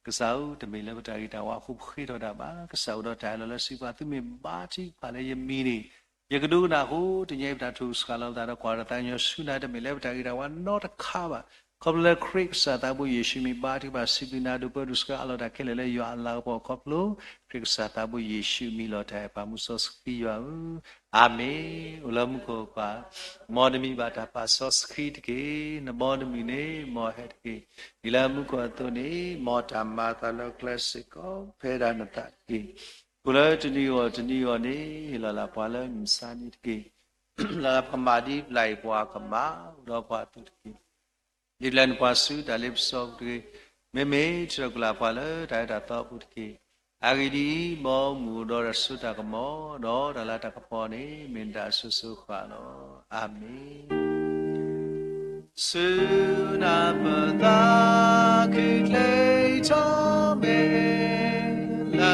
ကစၢ်ဧၢ တမ့ၢ်လၢပတၢ်ဂ့ၤတၢ်ဝါအဃိပဃ့ထီၣ်တၢ်ဘၣ် ကစၢ်အိၣ်ဒီးတၢ်အဲၣ်လီၤလၢစုပှၤ သုမ့ၢ်ဘါထုကဖၣ်လၢယမံၤန့ၣ် ယကဒိကနၣ်အဃိ တနံၤအံၤပတၢ်ထုကဖၣ်စှၤလီၤပသးဒီးကွၢ်ဒီးသးကညီၤဆူနၤ တမ့ၢ်လၢပတၢ်ဂ့ၤတၢ်ဝါနီတခါဘၣ် ခီဖျိလၢခရံာ်ကစၢ်သးဘိယ့ၣ်ၡူးမံၤ ဘါထုကဖၣ်စံးဘျုးနၤ ဒိးပၢဒိးဆှၢအးလီၤတၢ်ခဲလၢာ်လၢယွၤအလၤကပီၤခီဖျိ ခရံာ်ကစၢ်သးဘိယ့ၣ်ၡူးမံၤလီၤတၢ်အဲၣ်ပှၤမူစီဆှံယွၤဧၢ အၤမ့ၣ်. အိၣ်လၢမူခိၣ်ပှၢ် မ်နမံၤဘၣ်တၢ်ပာ်စီဆှံတက့ၢ်. နဘီနမုၢ်န့ၣ် မ်အဟဲတက့ၢ်. ဒ်လၢမူခိၣ်အသိးန့ၣ် မ်တၢ်မၤအသးလၢကျဲစ့ၢ်ကီး ဖဲဒၣ်နသးတက့ၢ်. အိၣ်လၢတနံၤအဂီၢ်တနံၤအဂီၢ်န့ၣ် ဟ့ၣ်လီၤလၢပှၤလၢမုၢ်ဆါနံၤတက့ၢ်. လၢပကမၣ်ဒ်ပျၢ်အံၤပှၤကမၣ် အိၣ်ဒီးပှၤအသိးတက့ၢ်. ဒ်ပျၢ်န့ၢ်ပှၤဆူတၢ်လ့ပစီပူၤတဂ့ၤ, မ့မ့ၢ်ထုးထီၣ်ကလာ်ပှၤလၢတၢ်အၢတၢ်သီအပူၤတက့ၢ်. အဂ့ၢ်ဒ်အံၤ, မ်မုၢ်အိၣ်ဒီးတၢ်စိတၢ်ကမီၤ, ဒီးတၢ်လၤတၢ်ကပီၤန့ၣ် မ့ၢ်နတၢ်အစိၤစိၤဃၣ်ဃၣ်လီၤ. အၤမ့ၣ်. ဆူနၢ်ပၢၢ်သးခုချ့ထီၣ်မဲာ်, လၢ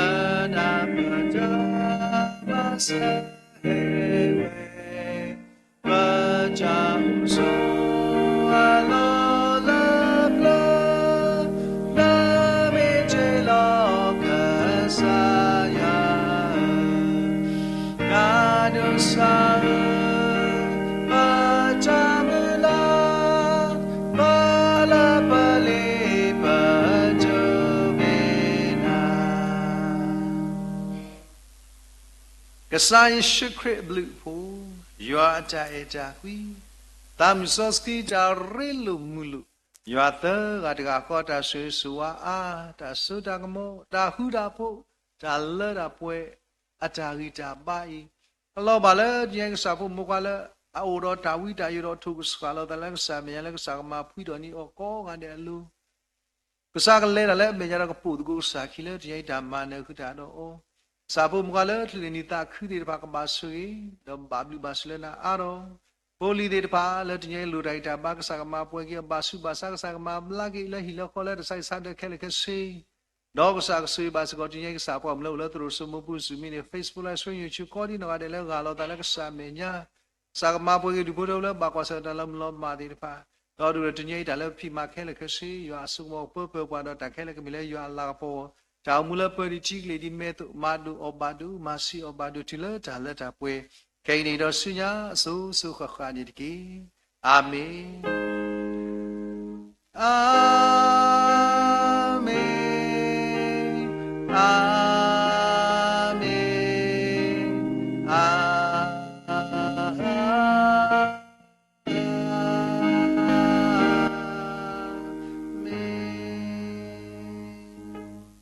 နၢ်ပၢၢ်တၢ်မၤစၢၤဟဲဝဲ, ပတၢ်အိၣ်ဆိးအလီၢ်လၢပျၢၤ, လၢမ့ၢ်တ့ၢ်လီၤကစၢ်ယွၤ, နၤဒိၣ်စၢ်ဧၢ, ပတၢ်မုၢ်လၢ်, ပလၢပလ့ပတုၤမ့ၢ်နၤ ကစၢ်ယ့ၣ်ၡူးခရံာ်အဘျုးအဖှိၣ်, ယွၤအတၢ်အဲၣ်တၢ်ကွံ, သးမုၢ်စီဆှံတၢ်ရ့လိာ်မုာ်လိာ်, ယွၤသၢဂၤတဂၤဃီတၢ်ဆိၣ်ဂ့ၤဆိၣ်ဝါအါ, တၢ်စိတၢ်ကမီၤ, တၢ်ဃူတၢ်ဖိး, တၢ်လၢတၢ်ပှဲၤ, အတၢ်ဂံၢ်တၢ်ဘါအံၤ, အလီၤဘၣ်လၢတနံၤအံၤကစၢ်ဖိမုၣ်ဖိခွါလၢ အအိၣ်ဒီးတၢ်ဝံတၢ်ယိးဒီးထိၣ်ကဆှၣ်လီၤသးလၢကစၢ်မဲာ်ညါလၢကစၢ်ကမၤဖှံထီၣ်န့ၢ်အီၤကိးဂၤဒဲးအလိၤ ကစၢ်ကလဲၤတၢ်လၢအမဲာ်ညါဒီး ကပိာ်သကိးကစၢ်ခံလၢတနံၤအံၤ တၢ်မၤနၢၤဃုာ်တၢ်ဒီးအီၤ, ကစၢ်ဖိမုၣ်ခွါလၢ ချုးန့ၢ်နံၣ်သးခုသ့ၣ်တဖၣ် ကဘၣ်ဆိၣ်ဂ့ၤ ဒီးဘၣ်ဘျုးဘၣ်ဆိၣ်လၢနၤအါထီၣ်, ဖိလံၤသ့ၣ်တဖၣ်လၢတနံၤအံၤ လိၣ်တၢ်ဂံၢ်တၢ်ဘါ ကစၢ်ကမၤပှဲၤက့ၤအီၤ ဘၣ်ဆူးဘၣ်ဆါ ကစၢ်ကမၤဘျါက့ၤအီၤလၢဟံၣ်လၢဃီလၢတၢ်ဆါဟံၣ်ဆါဒၢးခဲလၢာ်ခဲဆ့ ဒီးကစၢ်ကဆိၣ်ဂ့ၤဘၣ်စ့ၢ်ကီး တနံၤအံၤ ကစၢ်ပှၤမၢလၢအိၣ်လၢသရိာ်စိမိၢ်ပူၤ Zoom မ့ၢ်န့ၢ် Facebook Live Stream ယူၡူး ကိးဒံနီၢ်ဂၤဒဲးလၢဂၢ်လီၤသးလၢကစၢ်အမဲာ်ညါ, ကစၢ်ကမၤပှဲၤက့ၤဒူၣ်ဖိထၢဖိလၢဘၣ်ကွၢ်ဆၢၣ်တၢ်လၢမုၢ်လီၤမၢ်သ့ၣ်တဖၣ်, ဒီးဒ်တနံၤအံၤတၢ်လၢပဖံးမၤခဲလၢာ်ခဲဆ့ ယွၤအစိကမီၤကပၢပၢၤပှၤဒီးတၢ်ခဲလၢာ်ကမ့ၢ်လၢယွၤအလၤကပီၤ, တၢ်အိၣ်မူလၢပၢၤဒံးထံကလံၤဒံးမဲာ်သိး မၤဒိၣ်အီၣ်ဘၣ်ဒိၣ် မၤဆံးအီၣ်ဘၣ်ဒိၣ်တုၤလၢတၢ်လၢတၢ်ပှဲၤ, ခဲအံၤန့ၣ်ဒီးဆူညါအစိၤစိၤဃၣ်ဃၣ်န့ၣ်တက့ၢ်. အၤမ့ၣ်, အၤမ့ၣ်, အၤမ့ၣ်, အၤမ့ၣ်.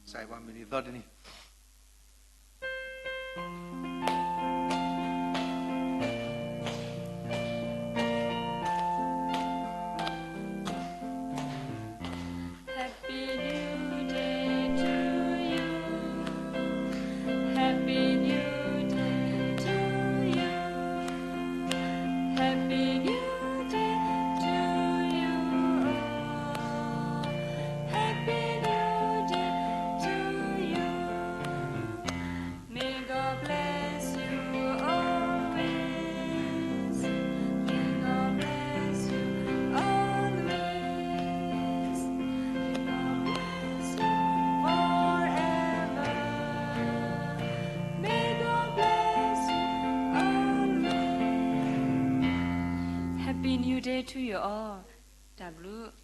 ကစၢ်ယွၤမၤနၢၤသီတနံၤ Happy New Day to you. Happy New Day to you. Happy New Day to you all. Happy New Day to you. May God bless you always. May God bless you always. May God bless you forever. May God bless you always. Happy New Day to you all. တၢ်ဘျုး